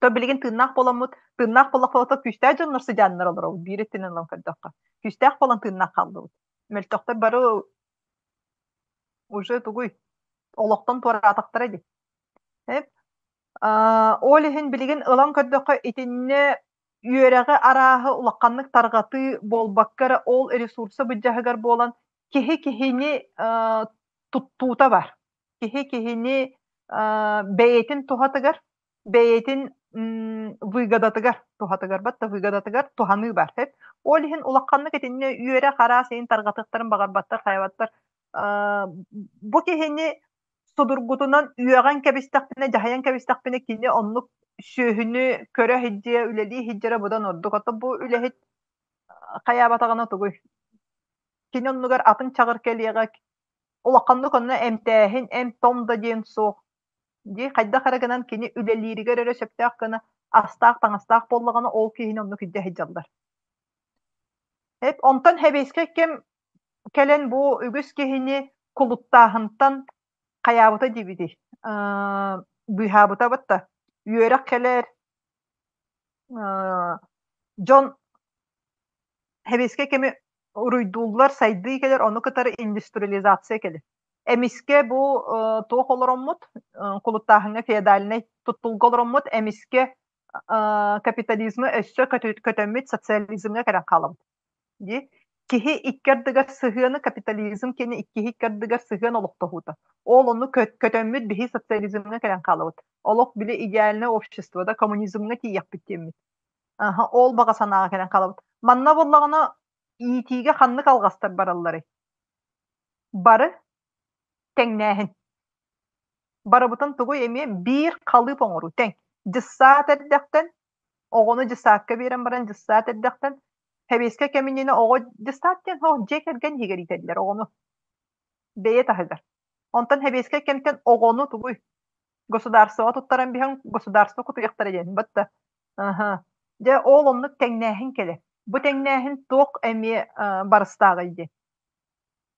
то билигин тыыннаах буоламмыт тыыннаах буоллахпыт күүстээх дьоннор сыдьааннар олоробут биир өттүнэн ылан көрдөххө күүстээх буолан тыыннаах хааллыбыт мөлтөхтөр бары уже тугуй олохтон туораатахтара дии Ол иһин билигин ылан көрдөххө итиннэ үөрэҕи арааһы улаханнык тарҕатыы буолбакка эрэ ол ресурса былдьаһыгар буолан киһи киһини туттуута бар. Киһи киһини бэйэтин туһатыгар, бэйэтин выгодатыгар туһатыгар батта выгодатыгар туһаныы бар. Ол иһин улаханнык итиннэ үөрэх араас иһин тарҕатыахтарын баҕарбаттар, хайабаттар. Бу киһини судургутунан үөҕэн кэбистэхпинэ, дьаһайан кэбистэхпинэ кини оннук сүөһүнү көрө сылдьыа, үлэлии сылдьара быдан ордук. Оттон бу үлэһит хайаабатаҕына тугуй? Кини оннугар атын чаҕыр кэлиэҕэ, улаханнык онно эмтээһин, эмп-том да диэн суох. Дии хайдах эрэ гынан кини үлэлииригэр эрэ сөптөөх гына астаах-таҥастаах буоллаҕына ол киһини оннук илдьэ сылдьаллар. Эп онтон сэбиэскэй кэм кэлэн бу үгүс киһини кулуттааһынтан хайаабыта диибитий быыһаабыта батта үөрэх кэлэр дьон сэбиэскэй кэми уруйдууллар сайдыы кэлэр ону кытары индустриализация кэлэр эмискэ бу туох олороммут кулуттааһыҥҥа феодальнай туттулга олороммут эмискэ капитализмы өссө көтөммүт социализмҥа кэлэн хаалабыт Дии. Киһи икки ардыгар сыһыаны капитализм кини иккиһи икки ардыгар сыһыан олохтоһуута. Ол ону көтөммүт биһи социализмҥа кэлэн хаалабыт. Олох били идеальное общество да коммунизмҥа тиийиэхпит диэммит. Аха, ол баҕа санааҕа кэлэн хаалабыт. Манна буоллаҕына иитиигэ ханнык алҕастар баралларый? Бары тэҥнээһин. Барыбытын тугуй эмиэ биир халыып оҥоруу тэҥ. Дьыссаат эрдэхтэн оҕону дьыссаакка биэрэн баран дьыссаат эрдэхтэн сэбиэскэй кэм иннинэ оҕо дьыссаат диэн суох дьиэ кэргэн иһигэр иитэллэр оҕону бэйэ таһыгар. Онтон сэбиэскэй кэмтэн оҕону тугуй государствоҕа туттаран биһэн государство кутуйахтара диэн батта аха дьэ ол оннук тэҥнээһин кэлэр. Бу тэҥнээһин туох эмиэ барыстааҕый диэн.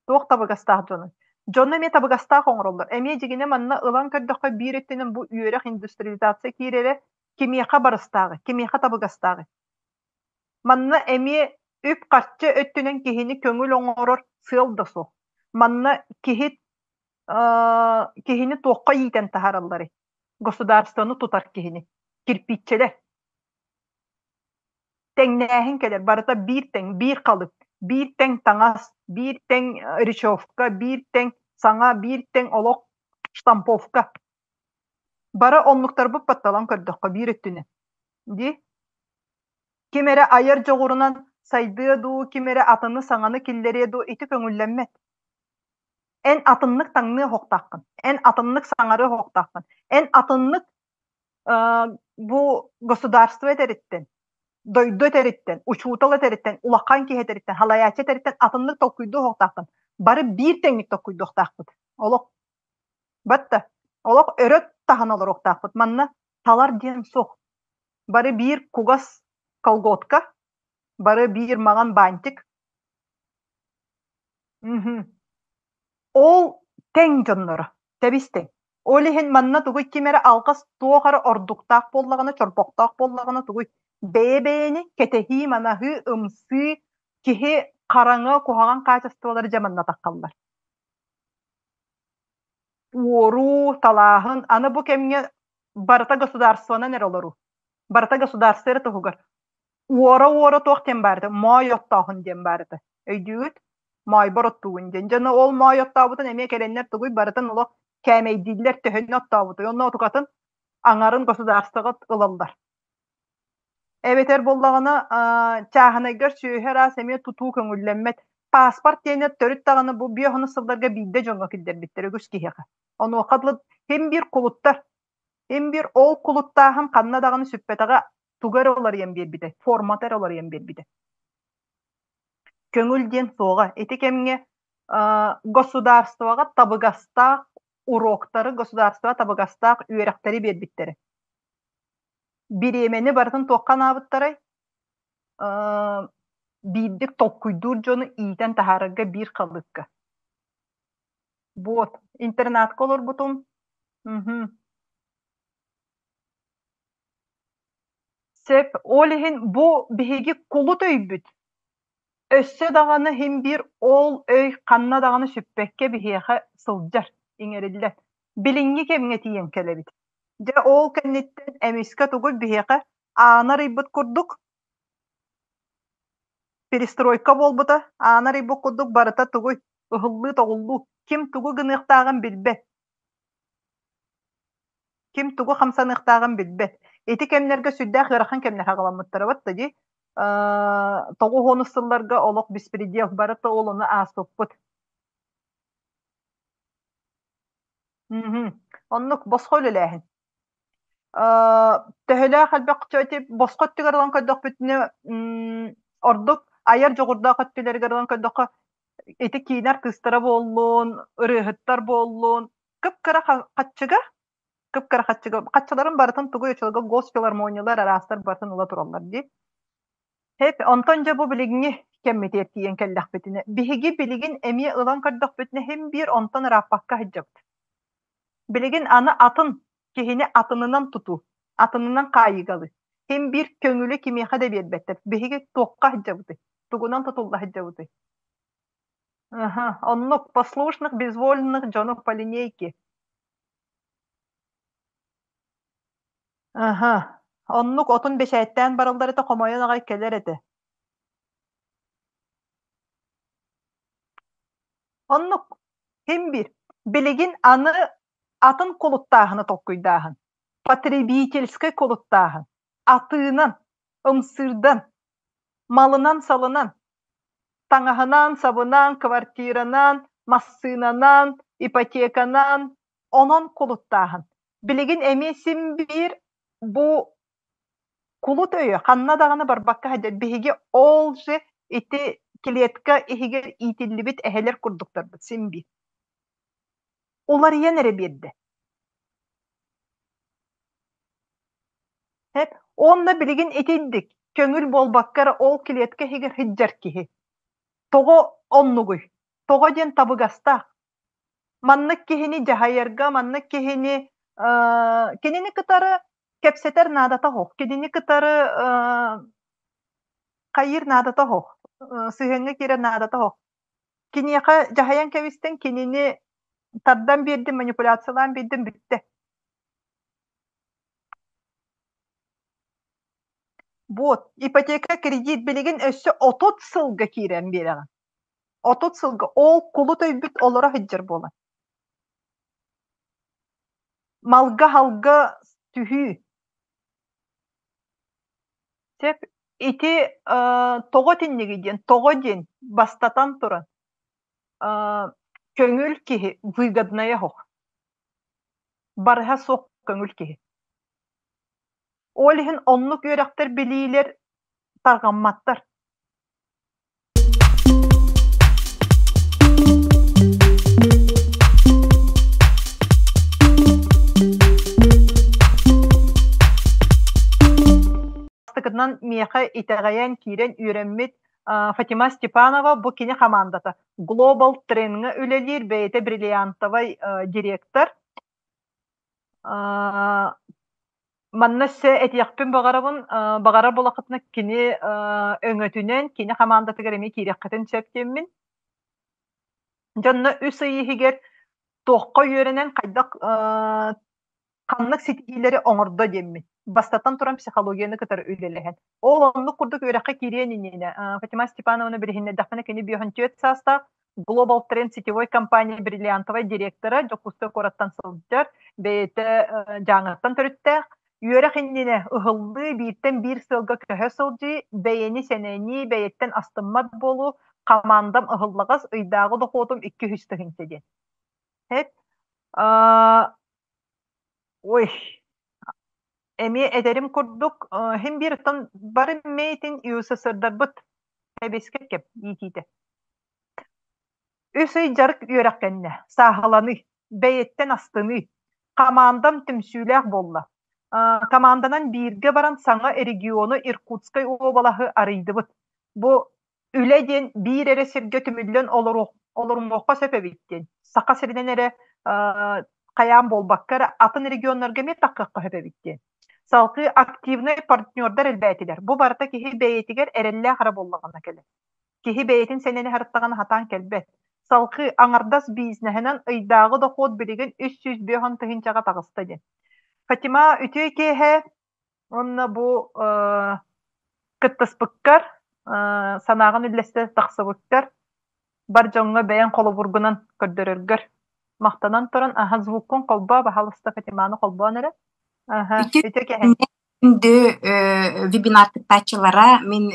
Туох табыгастаах дьонуй? Дьону эмиэ табыгастаах оҥороллор. Эмиэ дьигинэ манна ылан көрдөххө биир өттүнэн бу үөрэх индустриализация киирэрэ кимиэхэ барыстааҕый, кимиэхэ табыгастааҕый? Манна эмиэ үп-харчы өттүнэн киһини көҥүл оҥорор сыал да суох. Манна киһи киһини туохха иитэн таһааралларый? Государствоны тутар киһини. Кирпииччэлэр. Тэҥнээһин кэлэр. Барыта биир тэҥ, биир халып, биир тэҥ таҥас, биир тэҥ речевка, биир тэҥ саҥа, биир тэҥ олох штамповка. Бары оннуктарбыт батталан көрдөххө биир өттүнэн. Дии? Ким эрэ айар дьоҕурунан сайдыа дуу, ким эрэ атыны саҥаны киллэриэ дуу ити көҥүллэммэт. Эн атыннык таҥныа оһохтооххун, эн атыннык саҥарыа оһохтооххун, эн атыннык бу государство этэриттэн, дойду этэриттэн, учуутал этэриттэн, улахан киһи этэриттэн, халайааччы этэриттэн атыннык толкуйдуо оһохтооххун. Бары биир тэҥник толкуйдуохтаахпыт. Олох батта олох өрө таһан олоруохтаахпыт. Манна талар диэн суох. Бары биир кугас колготка, бары биир маҥан бантик. Мгм. Ол тэҥ дьонноро, тэбис-тэҥ. Ол иһин манна тугуй ким эрэ алҕас туох эрэ ордуктаах буоллаҕына, чорбохтоох буоллаҕына тугуй бэйэ-бэйэни кэтэһии-манаһыы, ымсыы, киһи хараҥа, куһаҕан хаачыстыбалары дьэ манна таххаллар. Уоруу, талааһын аны бу кэмҥэ барыта государствонан эрэ олоруу. Барыта государство эрэ туһугар. Уора-уора туох диэн баар этэ? Моой оттооһун диэн баар этэ. Өйдүүгүт? Моойбор оттуугун диэн. Дьоно ол моой оттообутун эмиэ кэлэннэр тугуй барытын олох кээмэйдииллэр төһөннө оттообутуй. Онно отукатын аҥарын государствоҕа ылаллар. Эбэтэр буоллаҕына чааһынайгар сүөһү араас эмиэ тутуу көҥүллэммэт. Паспорт диэни төрүт даҕаны бу биэс сылларга биирдэ дьоҥҥо киллэрбиттэр үгүс киһиэхэ. Онуоха дылы син биир кулуттар, син биир ол кулуттааһын ханна даҕаны сүппэтэҕэ туга эрэ уларыйан биэрбитэ, формата эрэ уларыйан биэрбитэ. Көҥүл диэн суоҕа. Ити кэмҥэ государствоҕа табыгастаах уроктары, государствоҕа табыгастаах үөрэхтэри биэрбиттэрэ. Бириэмэни барытын туохха анаабыттарай? Биирдик толкуйдуур дьону иитэн таһаарарга биир халыыпка. Вот, интернатка олорбутум. Мгм. Сөп. Ол иһин бу биһиги кулут өйбүт. Өссө даҕаны иһин биир ол өй ханна даҕаны сүппэккэ биһиэхэ сылдьар, иҥэриллэр. Билиҥҥи кэмҥэ тиийэн кэлэбит. Дьэ ол кэнниттэн эмискэ тугуй биһиэхэ аана арыйбыт курдук перестройка буолбута, аана арыйбыт курдук барыта тугуй ыһыллыы-тоҕуллуу, ким тугу гыныахтааҕын билбэт. Ким тугу хамсаныахтааҕын билбэт. Ити кэмнэргэ сүрдээх ыарахан кэмнэр аҕаламмыттара батта дии. 90 сылларга олох беспредел барыта ол ону ааспыппыт. Оннук босхо үлэлээһин. Төһөлөөх элбэх ити босхо өттүгэр ылан көрдөхпүтүнэ ордук айар дьоҕурдаах өттүлэригэр ылан көрдөххө ити киинэ артыыстара буоллун, ырыаһыттар буоллун, кып-кыра хаччыга кып-кыра хаччыга хаччыларын барытын тугуй оччолорго госфилармониялар араастар барытын ыла тураллар дии. Хэп, онтон дьэ бу билиҥҥи кэммитигэр тиийэн кэллэхпитинэ, биһиги билигин эмиэ ылан көрдөхпүтүнэ син биир онтон ырааппакка сылдьабыт. Билигин аны атын киһини атынынан тутуу, атынынан хаайыыгалыы. Син биир көҥүлү кимиэхэ да биэрбэттэр. Биһиги туохха сылдьабытый? Тугунан тутулла сылдьабытый? Аха, оннук послушных, безвольных дьону по линейке. Аха, оннук отун бэчээттээн бараллар этэ, хомойон аҕай кэлэр этэ. Оннук син биир. Билигин аны атын кулуттааһыны толкуйдааһын. Потребительскай кулуттааһын. Атыынан, ымсыырдан, малынан-салынан, таҥаһынан-сабынан, квартиранан, массыынанан, ипотеканан, онон кулуттааһын. Билигин эмиэ син биир бу кулут өйө ханна даҕаны барбакка сылдьар. Биһиги ол же ити клетка иһигэр иитиллибит эһэлэр курдуктарбыт син биир. Уларыйан эрэ биэрдэ. Эп, уонна билигин итинник көҥүл буолбакка эрэ ол клетка иһигэр сылдьар киһи. Тоҕо оннугуй? Тоҕо диэн табыгастаах. Маннык киһини дьаһайарга, маннык киһини кинини кытары кэпсэтэр наадата суох. Кинини кытары Хайыыр наадата оһох, сыһыаҥҥа киирэр наадата оһох. Киниэхэ дьаһайан кэбистин, кинини тардан биэрдим, манипуляциялаан биэрдим, бүттэ. Вот, ипотека кредит билигин өссө 30 сылга киирэн биэрэҕин. 30 сылга ол кулут өйбүт олоро сылдьар буолан. Малга-халга түһүү. Сөп. Ити тоҕо итиннигий диэн, тоҕо диэн бастатан туран көҥүл киһи выгодная оһох. Барыһа суох көҥүл киһи. Ол иһин оннук үөрэхтэр, билиилэр тарҕамматтар. Бастакытынан миэхэ итэҕэйэн киирэн үөрэммит Фатима Степанова бу кини хамаандата Global Trend-ҥа үлэлиир бэйэтэ бриллиантовай директор. Манна өссө этиэхпин баҕарабын, баҕарар буоллаххытына кини өҥөтүнэн, кини хамаандатыгар эмиэ киириэххитин сөп диэммин. Дьонно үс ый иһигэр туохха үөрэнэн, хайдах ханнык ситиһиилэри оҥордо диэммин. Бастатан туран психологияны кытары үлэлэһэн. Ол оннук курдук үөрэххэ киириэн иннинэ Фатима Степановна билиһиннэрдэхпинэ кини 54 саастаах Global Trend сетевой компания бриллиантовай директора Дьокуускай куораттан сылдьар, бэйэтэ Дьааҥыттан төрүттээх. Үөрэх иннинэ ыһыллыы, бииртэн биир сыалга көһө сылдьыы, бэйэни сэнэнии, бэйэттэн астыммат буолуу, хамаандам ыһыллаҕас, ыйдааҕы дохуотум 200 тыһыынча диэн. Эт, ой, эмиэ этэрим курдук, иһин биир оттон бары мэйтин ЮССРдарбыт эбискэ кэп иитиитэ. Үс ый дьарык үөрэх кэннэ, сааһыланыы, бэйэттэн астыныы, хамаандам түмсүүлээх буолла. Команданан бииргэ баран саҥа региону Иркутскай уобалаһы арыйдыбыт. Бу үлэ диэн биир эрэ сиргэ түмүллэн олорумуохха сөп эбит диэн. Саха сиринэн эрэ хайаан буолбакка эрэ атын регионнарга эмиэ таххыахха сөп эбит диэн. Салгыы активнай партнердар элбээтилэр. Бу барыта киһи бэйэтигэр эрэллээх эрэ буоллаҕына кэлэр. Киһи бэйэтин сэнэни аһарыттаҕына сатаан кэлбэт. Салгыы аҥардас бизнеһинэн ыйдааҕы дохуот билигин 350 тыһыынчаҕа таҕыста диэн. Фатима, үтүө киэһэ уонна бу кыттыспыккар, санааҕын үллэстэ тахсыбыккар, бар дьоҥҥо бэйэҥ холобургунан көрдөрөргөр махтанан туран, аһа звуккун холбоо, баһаалыста Фатиманы холбоон эрэ. Аһа, үтүө киэһэ. Күндү вебинар кыттааччылара, мин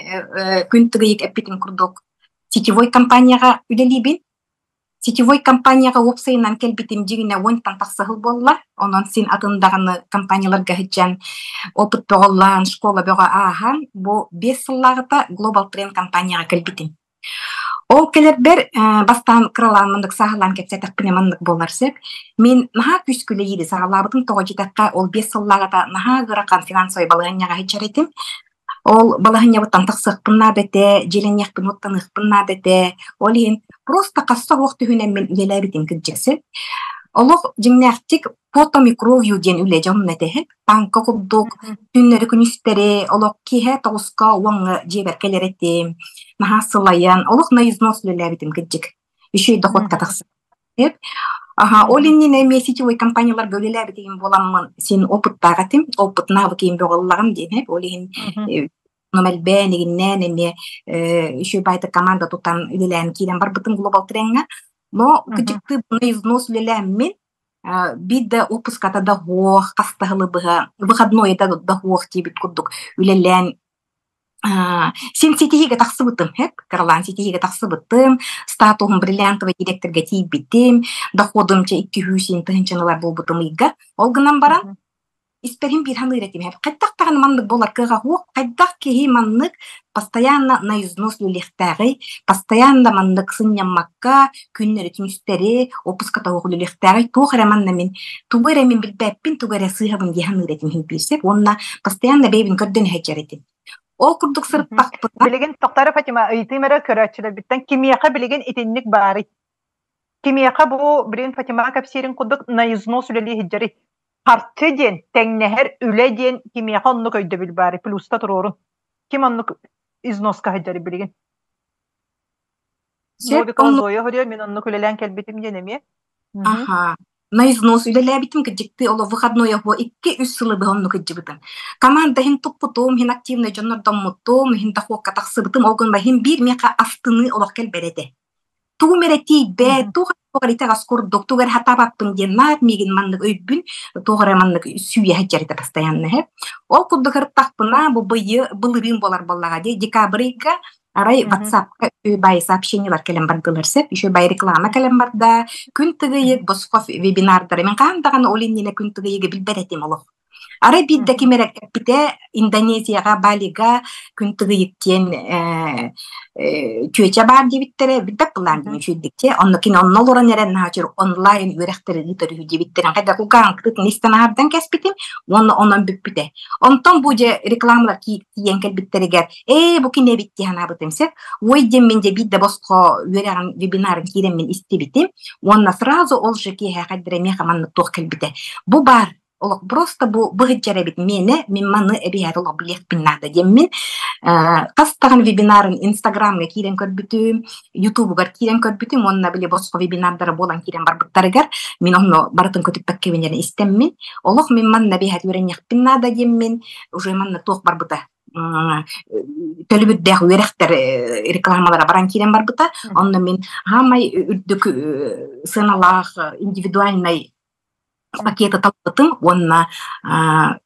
күн тыгыйык эппитин курдук сетевой компанияҕа үлэлиибин. Сетевой компанияҕа уопсайынан кэлбитим дьиҥинэ уонтан тахса сыл буолла. Онон син атын даҕаны компанияларга сылдьан опыт бөҕөллөөн, школа бөҕө ааһан, бу 5 сыллааҕыта Global Trend компанияҕа кэлбитим. Ол кэлэрбэр бастаан кыралаан маннык сааһылаан кэпсээтэхпинэ маннык буолар сөп. Мин наһаа күүскүлэйиири саҕалаабытым тоҕо диэтэххэ, ол 5 сыллааҕыта наһаа ыарахан финансовай балаһыанньаҕа сылдьар этим. Ол балаһыанньабыттан тахсыахпын наада этэ, дьиэлэниэхпин, уоттаныахпын наада этэ. Ол иһин просто хасса оһох түһүнэн мин үлэлээбитим кырдьыксы. Олох дьиҥнээхтик потом и кровью диэн үлэ дьонун этэһит. Таҥка курдук түүннэри-күнүстэри олох киэһэ тоҕуска уоҥҥа дьиэбэр кэлэр этим. Наһаа сылайан, олох на износ үлэлээбитим кырдьык. Үчүгэй доходка тахсыбыт. Аха, ол иннинэ эмиэ сетевой компанияларга үлэлээбитим буоламмын син опыттаах этим. Опыт навык бөҕө ыллаҕым диэн ол иһин элбээн, игиннээн эмиэ үчүгэй баайдык команда тутан үлэлээн киирэн барбытым Global Trend-ҥа. Но кырдьыктыы на износ үлэлээммин биир да отпуската да суох, хас да сылы быһа выходной да да суох диэбит курдук үлэлээн син ситиһиигэ тахсыбытым эп кыралаан ситиһиигэ тахсыбытым, статуһум бриллиантовый директорга тиийбитим, доходум чэ 200 тыһыынчаны ылар буолбутум ыйга. Ол гынан баран Испэрин биир саныыр этим хайдах даҕаны маннык буолар кыаҕа суох, хайдах киһи маннык постоянно на износ үлэлиэхтээҕий, постоянно маннык сынньаммакка күннэри-күнүстэри отпуска тоҕо үлэлиэхтээҕий, туох эрэ манна мин тугу эрэ мин билбэппин, тугу эрэ сыыһабын дии саныыр этим иһин биир сөп уонна постоянно бэйэбин көрдөн иһэдьэр этим. Ол курдук сырыттахпына Билигин Токтара Фатима ыйытыым эрэ көрөөччүлэрбиттэн кимиэхэ билигин итинник баарый? Кимиэхэ бу билигин Фатима кэпсиирин курдук на износ үлэлии сылдьарый? Харчы диэн, тэҥнэһэр үлэ диэн кимиэхэ оннук өйдөбүл баарый? Плюста туруорун. Ким оннук? Износка сылдьар билигин. Новикова Зоя хоруйа мин оннук үлэлээн кэлбитим диэн эмиэ. Аха. На износ үлэлээбитим кыдьыкты оло выходной оһо 2-3 сылы быһа оннук кыдьыбытым. Команда иһин туппутум, иһин активный дьоннордоммутум, иһин дохуокка тахсыбытым, ол гынан иһин биир миэхэ астыныы олох кэлбэт этэ. Тугум эрэ тиийбэт, туох эрэ итэҕэс курдук, тугу эрэ хатаабаппын диэн наар миигин маннык өйбүн, туох эрэ маннык сүүйэ сылдьар этэ постоянно иһэ. Ол курдук ырыттахпына, бу быйы былырыын буолар буоллаҕа дии, декабрь ыйга Арай WhatsApp-ка үбай сообщениелар кэлэн бардылар сөп, еще бай реклама кэлэн барда. Күн тыгыйык босхо вебинардары. Мин хаһан даҕаны ол иннинэ күн тыгыйыгы билбэт этим олох. Арай биирдэ ким эрэ эппитэ Индонезияҕа, Балига күн тыгыйык диэн чүөчэ баар диэбиттэрэ, билбэт былаан диэн үчүйдикчэ. Онно кини онно олорон эрэн наһаа онлайн үөрэхтэри ыытар үһү диэбиттэрин хайдах кулгааҥ истэн аһардан кэспитим уонна онон бүппүтэ. Онтон бу дьэ рекламалар тиийэн кэлбиттэригэр ээ бу кини эбит дии санаабытым сөп. Ой диэн мин дьэ биирдэ босхо үөрэҕин вебинарын киирэммин истибитим. Уонна сразу ол же киэһэ хайдара миэхэ маннык туох кэлбитэ. Бу баар олох просто бу быһыдьар эбит миэнэ мин маны эбиһээт олох билиэхпин наада диэммин хас даҕаны вебинарын инстаграмҥа киирэн көрбүтүм ютубугар киирэн көрбүтүм уонна били босхо вебинардара буолан киирэн барбыттарыгар мин онно барытын көтүппэккэбин эрэ истэммин олох мин манна эбиһээт үөрэниэхпин наада диэммин уже манна туох барбыта төлөбүрдээх үөрэхтэр рекламалара баран киирэн барбыта. Онно мин хаамай үрдүк сыаналаах индивидуальнай пакеты талбытым уонна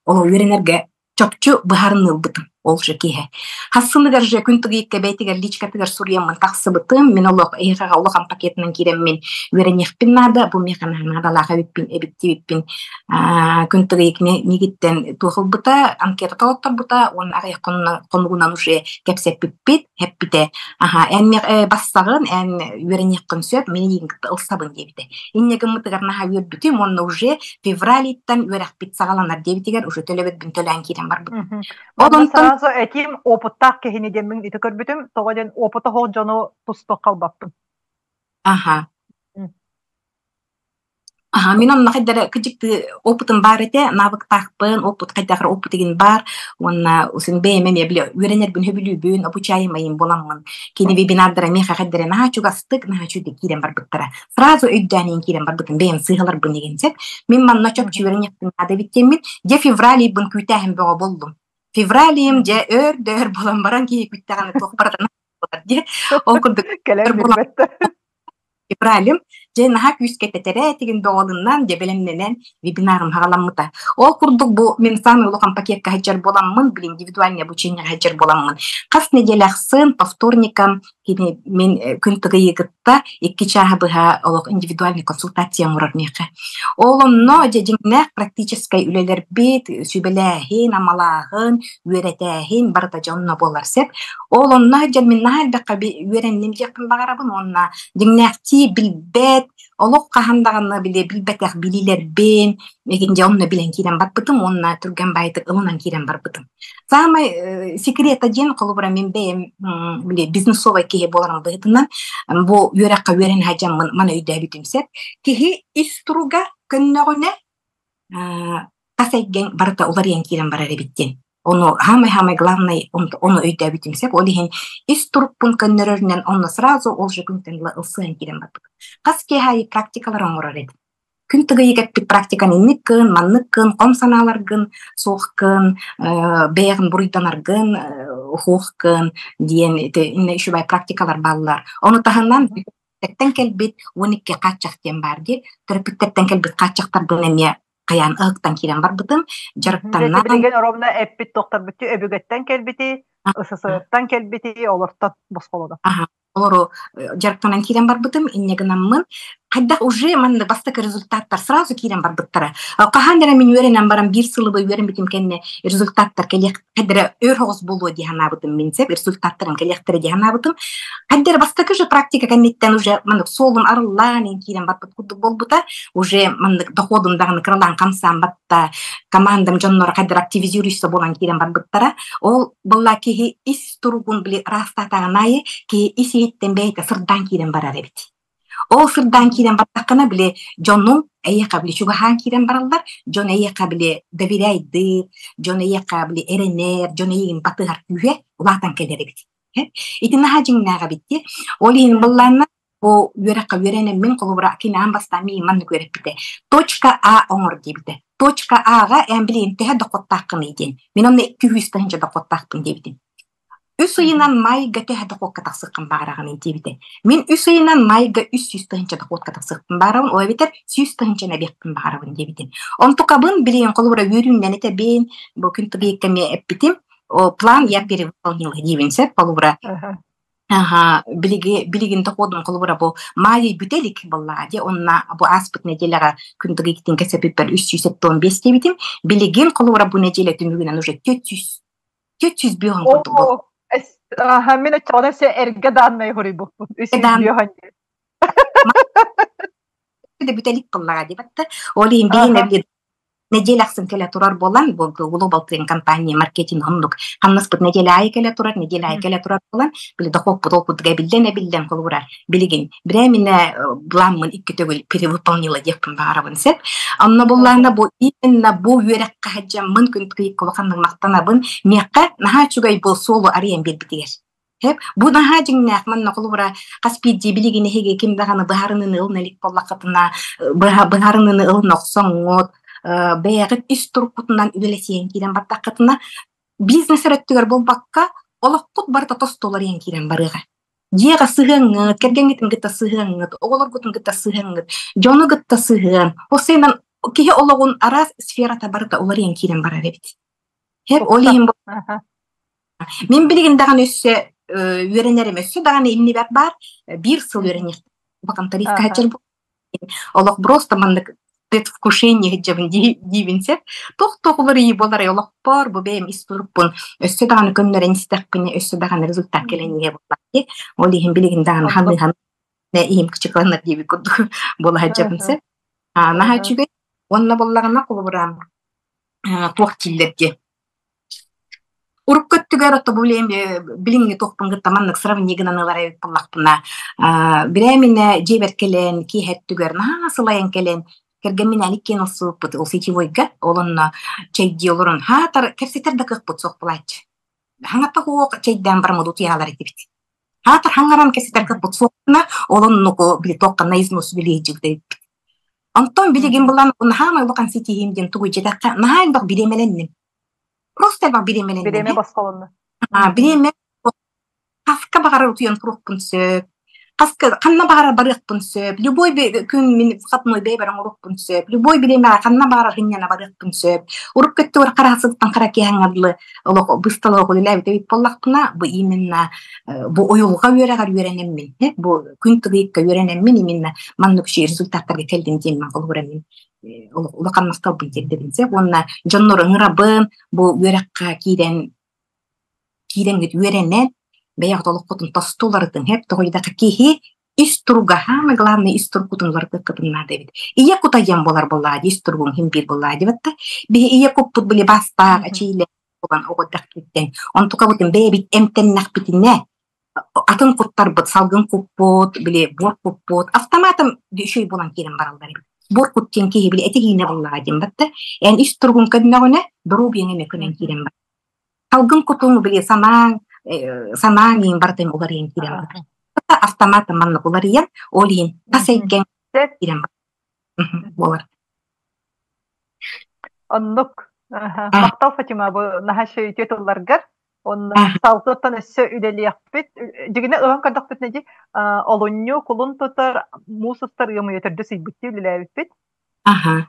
ол үөрэнэргэ чопчу быһаарыныы ылбытым ол же киһи. Хассыныгар же күн тыгыйыкка бэйтигэр личкатыгар суруйаммын тахсыбытым. Мин олох эһиэхэҕэ улахан пакетынан киирэммин үөрэниэхпин наада. Бу миэхэ наадалаах эбиппин эбиттибиппин күн тыгыйык миигиттэн туох ылбыта, анкета толотторбута уонна аҕыйах хонугунан уже кэпсэппиппит, эппитэ. Аха, эн бассаҕын, эн үөрэниэххин сөп, мин эйигин кытта ылсабын диэбитэ. Инньэ гыммытыгар наһаа үөрбүтүм уонна уже февралиттан үөрэхпит саҕаланар диэбитигэр уже төлөбүрбүн төлөөн киирэн барбытым. Ол онтон сразу этим опыттаах киһини диэммин ити көрбүтүм, тоҕо диэн опыта суох дьону тустуох халбаппын. Аха. Аха, мин онно хайдара кыдьыктыы опытым баар этэ, навыктаахпын, опыт хайдах эрэ опыт игин баар уонна усын бэйэм эмиэ били үөрэнэрбин сөбүлүүбүн, обучаемайым буоламмын кини вебинардара миэхэ хайдара наһаа чугастык, наһаа үчүгэй киирэн барбыттара. Сразу өйдөөн иһин киирэн барбытым, бэйэм сыыһаларбын игин сөп. Мин манна чопчу үөрэниэхпин наада эбит диэммин, дьэ февраль ыйбын күүтээһин бөҕө буоллум. Февраль ыйым дьэ өөр да өр буолан баран киһи күүттэҕинэ туох барыта буолар дии. Ол курдук Кэлэн өр буолан билбэт. Февралым дьэ наһаа күүскэ тэтэрэ тигин доҕолуннан дьэ бэлэмнэнэн вебинарым хаҕаламмыта. Ол курдук бу мин самый улахан пакетка сылдьар буоламмын, били индивидуальное обучение сылдьар буоламмын, хас неделя ахсын по вторникам кини мин күн тыгыйы кытта 2 чааһы быһа олох индивидуальный консультация оҥорор миэхэ. Ол онно дьэ дьиҥнээх практическай үлэлэрбит, сүбэлээһин, амалааһын, үөрэтээһин барыта дьэ онно буолар сөп. Ол онно сылдьан мин наһаа элбэххэ үөрэнним диэхпин баҕарабын уонна дьиҥнээхтии билбэт, олох хаһан даҕаны били билбэтэх билиилэрбин мигин дьэ онно билэн киирэн барбытым уонна түргэн баайытык ылынан киирэн барбытым. Саамай секрета диэн холобура мин бэйэм били бизнесовай киһи буоларым быһыытынан бу үөрэххэ үөрэнэ сылдьаммын маны өйдөөбүтүм сөп. Киһи ис туруга көннөҕүнэ тас эйгэҥ барыта уларыйан киирэн барар эбит диэн. Ону самый-самый главный ону өйдөөбүтүм сөп. Ол иһин ис турукпун көннөрөрүнэн онно сразу ол же күнтэн ыла ылсыан киирэн барбытым. Хас киэһэ аайы практикалар оҥорор этим. Күн тыгыйык эппит практиканы инник гын, маннык гын, хом санааларгын суох гын, бэйэҕин буруйданаргын суох гын диэн ити иннэ үчүгэй практикалар бааллар. Ону таһынан төрөппүттэртэн кэлбит 12 хааччах диэн баар дии. Төрөппүттэртэн кэлбит хааччахтарбын эмиэ хайаан ыһыктан киирэн барбытым. Дьарыктанна. Билигин ровно эппит тохторбуту өбүгэттэн кэлбити, СССРтан кэлбити, олортон босхолоно. Олору дьарыктанан киирэн барбытым, инньэ гынаммын хайдах уже манна бастакы результаттар сразу киирэн барбыттара. Хаһан эрэ мин үөрэнэн баран биир сылыбы үөрэммитим кэннэ результаттар кэлиэх хайдара өр соҕус буолуо дии санаабытым мин сөп результаттарым кэлиэхтэрэ дии санаабытым. Хайдара бастакы же практика кэнниттэн уже маннык суолум арыллаан киирэн барбыт курдук буолбута. Уже маннык доходум даҕаны кыралаан хамсаан батта. Командам дьонноро хайдара активизируйса буолан киирэн барбыттара. Ол буолла киһи ис туругун били ыраастаатаҕын аайы киһи ис иһиттэн бэйэтэ сырдаан киирэн барар эбит. Ол сырдаан киирэн бардаххына, били дьонуҥ эйиэхэ били чугаһаан киирэн бараллар, дьон эйиэхэ били доверяйдыыр, дьон эйиэхэ били эрэнэр, дьон эйигин батыһар күүһэ улаатан кэлэр эбит. Ити наһаа дьиҥнээх эбит дии. Ол иһин быллаанна бу үөрэххэ үөрэнэммин, холобура, кини аан бастаан миигин маннык үөрэппитэ. Точка А оҥор диэбитэ. Точка А-ҕа эн билигин төһө дохуоттааххыный диэн. Мин онно 200 тыһыынча дохуоттаахпын диэбитим. Үс ыйынан майга төһө дохуокка тахсыаххын баҕараҕыный диэбитэ. Мин үс ыйынан майга 300 тыһыынча дохуокка тахсыахпын баҕарабын, ол эбэтэр 100 тыһыынчаны эбиэхпин баҕарабын диэбитим. Онтукабын билигин холобура үөрүүннэн этэбин, бу күн тыбыйыкка эмиэ эппитим. О, план я перевыполнила диибин сөп, холобура Аха, билиги билигин доходум холобура бу маайый бүтэ илик буоллаҕа дии уонна бу ааспыт нэдиэлэҕэ күн тыгыйытын кэсэпиппэр 375 диэбитим. Билигин холобура бу нэдиэлэ түмүгүнэн уже 400 405 курдук буолла. Аха, мин оччоҕуна өссө эргэ дааннай хоруйбуппун. 305 диэн. Да бүтэлик буоллаҕа дии батта. Ол иһин биһиэнэ нэдиэлэ ахсын кэлэ турар буолан, бу Global Train компания маркетинг оннук хамнаспыт нэдиэлэ аайы кэлэ турар, нэдиэлэ аайы кэлэ турар буолан, били дохуоппут ол курдук эбиллэн эбиллэн холобура билигин бирээминэ былааммын икки төгүл перевыполнила диэхпин баҕарабын сөп. Онно буллаана бу именно бу үөрэххэ сылдьаммын күн улаханнык махтанабын. Миэхэ наһаа үчүгэй бу суолу арыйан биэрбитигэр. Хэп, бу наһаа дьиҥнээх манна холобура хас биирдии билигин эһиги ким даҕаны быһаарыныыны ылына илик буоллаххытына быһаарыныыны ылына охсоҥҥут бэйэҕит ис туруккутунан үлэлэсиэн киирэн бардаххытына бизнес эрэ өттүгэр буолбакка олоххут барыта тосту уларыйан киирэн барыаҕа. Дьиэҕэ сыһыаҥҥыт, кэргэҥҥитин кытта сыһыаҥҥыт, оҕолоргутун кытта сыһыаҥҥыт, дьону кытта сыһыан, ол сайынан киһи олоҕун араас сферата барыта уларыйан киирэн барар эбит. Хэп, ол иһин Мин билигин даҕаны өссө үөрэнэрим өссө даҕаны иннибэр баар биир сыл үөрэниэхтээхпин. Улахан тарифка сылдьар Олох просто маннык предвкушение сылдьабын диибин сөп. Туох-туох уларыйыы буоларый олохпор бу бэйэм ис турукпун өссө даҕаны көннөрөн истэхпинэ өссө даҕаны результат кэлэн иһэ буоллар дии. Ол иһин билигин даҕаны ханыыһан иһим кычыкыланар диэбит курдук буола сылдьабын сөп. Наһаа үчүгэй. Уонна буоллаҕына холобура туох дииллэр дии Урукку өттүгэр ото бу билиҥҥи туохпун кытта маннык сравнение гынан ылар эбит буоллахпына, бирээминэ дьиэбэр кэлэн, киэһэ өттүгэр наһаа сылайан кэлэн, кэргэмминээн иккиэн ылсыбыппыт ол сетевойга, ол онно чэйдии олорон хаатар кэпсэтэр да кыахпыт суох буолааччы. Хаҥаппа суох чэйдээн баран утуйаалар этибит. Хаатар хаҥаран кэпсэтэр кыахпыт суохпуна, ол оннуку били туохханна износ билиһдьибит эбиппит. Онтон билигин булан наһаа улахан ситиһиим диэн тугуй дьиэтэххэ наһаа элбэх бириэмэлэнним. Просто элбэх бириэмэлэнним. Бириэмэ босхолонно. Бириэмэ хаска баҕарар утуйан туруохпун сөп. Хаска ханна баҕарар барыахпын сөп. Любой күн мин выходной бэйбэр оҥоруохпун сөп. Любой бириэмэҕэ ханна баҕарар сынньана барыахпын сөп. Урукку өттүгэр хараасыттан хара киэһэҥҥэ дылы олох быстал үлэлээбит эбит буоллахпына, бу именно бу уйулҕа үөрэҕэр үөрэнэммин, бу күн тыгыйыкка үөрэнэммин именно маннык үчүгэй результаттарга кэллим диэн холобура мин улахан махталбын тиэрдэбин сөп уонна дьоннору ыҥырабын бу үөрэххэ киирэн киирэҥҥит үөрэнэн бэйэҕит олоххутун тосту уларытыҥ һэп тоҕо диэтэххэ киһи ис туруга самое главное ис туруккутун уларытыаххытын наада эбит ийэ кута диэн буолар буоллаҕа дии ис туругуҥ иһин биир буоллаҕа диэбит да биһи ийэ куппут били бастаах эчиилээх буолан оҕо эрдэхпититтэн онтукабытын бэйэбит эмтэннэхпитинэ атын куттарбыт салгын куппут, били буор куппут, автоматом үчүгэй буолан киирэн бараллар эбит. Буор кут диэн киһи били этэ-иинэ буоллаҕа диэн батта. Эн ис туругун көннөҕүнэ доруобуйаҥ эмэ көнөн киирэн бар. Салгын кутуҥ били санааҥ санааҥ иин барытын уларыйан киирэн барар. Автоматом маннык уларыйан, ол иһин тас эйгэҥ киирэн бар. Буолар. Оннук. Махтал Фатима бу наһаа үтүө тылларгар. Онно салтыттан өссө үлэлиэхпит. Дьигинэ ылан көрдөхпүтүнэ дии олунньу кулун тутар муус устар ыам ыйа төрдүс ыйбыттыы үлэлээбиппит. Аха.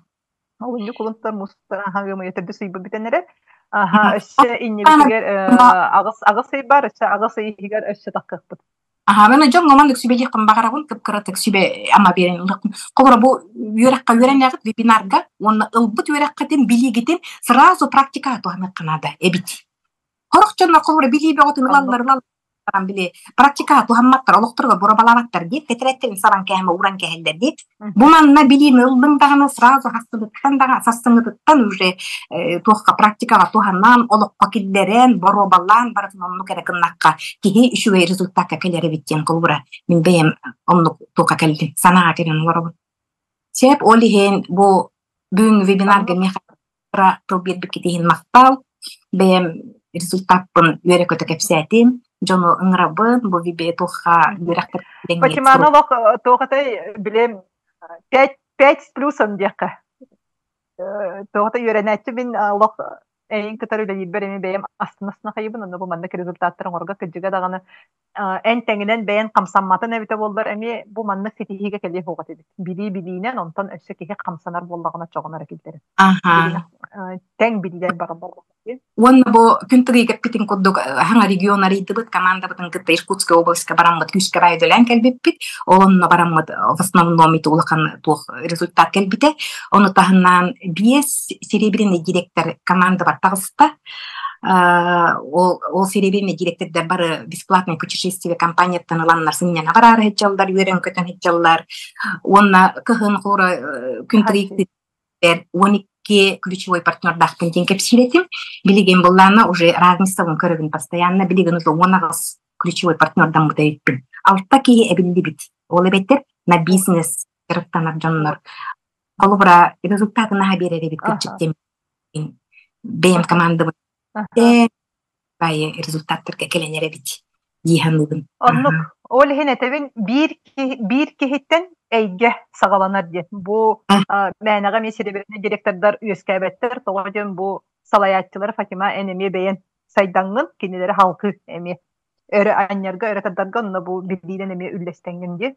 Олунньу кулун тутар муус устар аха ыам ыйа төрдүс ыйбыт бүтэн эрэр. Аха өссө иннибитигэр аҕыс аҕыс ый бар, өссө аҕыс ый иһигэр өссө таххыахпыт. Аха, мен дьоҥҥо маннык сүбэлиэхпин баҕарабын, кып-кыратык сүбэ ама биэрэн ылыахпын. Холобура, бу үөрэххэ үөрэнэҕит вебинарга уонна ылбыт үөрэххитин, билиигитин сразу практикаҕа туһаныахха наада эбит. Сорох дьоннор холобура билии бөҕөтүн ылаллар ылаллар. Баран били практикаҕа туһамматтар, олохторугар боруобалаабаттар диэт, тэтэрээттэрин сабан кээһэмэ ууран кээһэллэр диэт. Бу манна билиини ыллыҥ даҕаны сразу хастыбыттан даҕаны сарсыҥҥытыттан уже туохха практикаҕа туһанан, олоххо киллэрэн, боруобалаан барытын оннук эрэ гыннахха киһи үчүгэй результакка кэлэр эбит диэн холобура мин бэйэм оннук туохха кэллим, санааҕа кэлэн олоробун. Сөп, ол иһин бу бүгүҥҥү вебинарга миэхэ тыл биэрбиккит иһин махтал. Бэйэм результаппын үөрэ-көтө кэпсээтим. Дьону ыҥырабын, бу вебе туохха үөрэхтэр Фатиманы олох туох этэй билем 5 с плюсом диэххэ. Туох үөрэнээччи мин олох эйин кытары үлэлиирбэр эми бэйэм астына-астына хайыбын, онно бу маннык результаттар оҥорго кырдьыга даҕаны эн тэҥинэн бэйэн хамсамматын эбитэ буоллар эмиэ бу маннык ситиһиигэ кэлиэ суоҕа этибит. Билии билиинэн, онтон өссө киһи хамсанар буоллаҕына чоҕунара киллэрэр. Тэҥ билиилэр бараллар. Уонна бу күн тыгыйга эппитин курдук хаҥа регион арыйдыбыт, командабытын кытта Иркутскай областка бараммыт күүскэ баайдылаан кэлбиппит. Ол онно бараммыт в основном ити улахан туох результат кэлбитэ. Ону таһынан биэс серебряный директор командабар таҕыста. Ол серебряный директордар бары бесплатное путешествие компанияттан ыланнар сынньана бараары сылдьаллар, үөрэн-көтөн сылдьаллар. Уонна кыһын хура күн тыгыйыктыыр 12 ключевой партнердаахпын диэн кэпсиир этим. Билигин буллаана уже разницабын көрөбүн постоянно. Билигин уже 18 ключевой партнердаммыт эбиппин. Алта киһи эбиллибит. Ол эбэтэр на бизнес дьарыктанар дьоннор. Холобура, результатын аһа биэрэр эбит кырдьык диэн бэйэм командабын баайы результаттарга кэлэн эрэбит дии саныыбын. Оннук. Ол иһин этэбин биир биир киһиттэн эйгэ саҕаланар диэн. Бу мээнэҕэ эмиэ серебряный директордар үөскээбэттэр. Тоҕо диэн бу салайааччылар Фатима эн эмиэ бэйэн сайдаҥҥын, кинилэри халкы эмиэ өрө анньарга, өрө тардарга онно бу билиинэн эмиэ үллэстэҥҥин дии.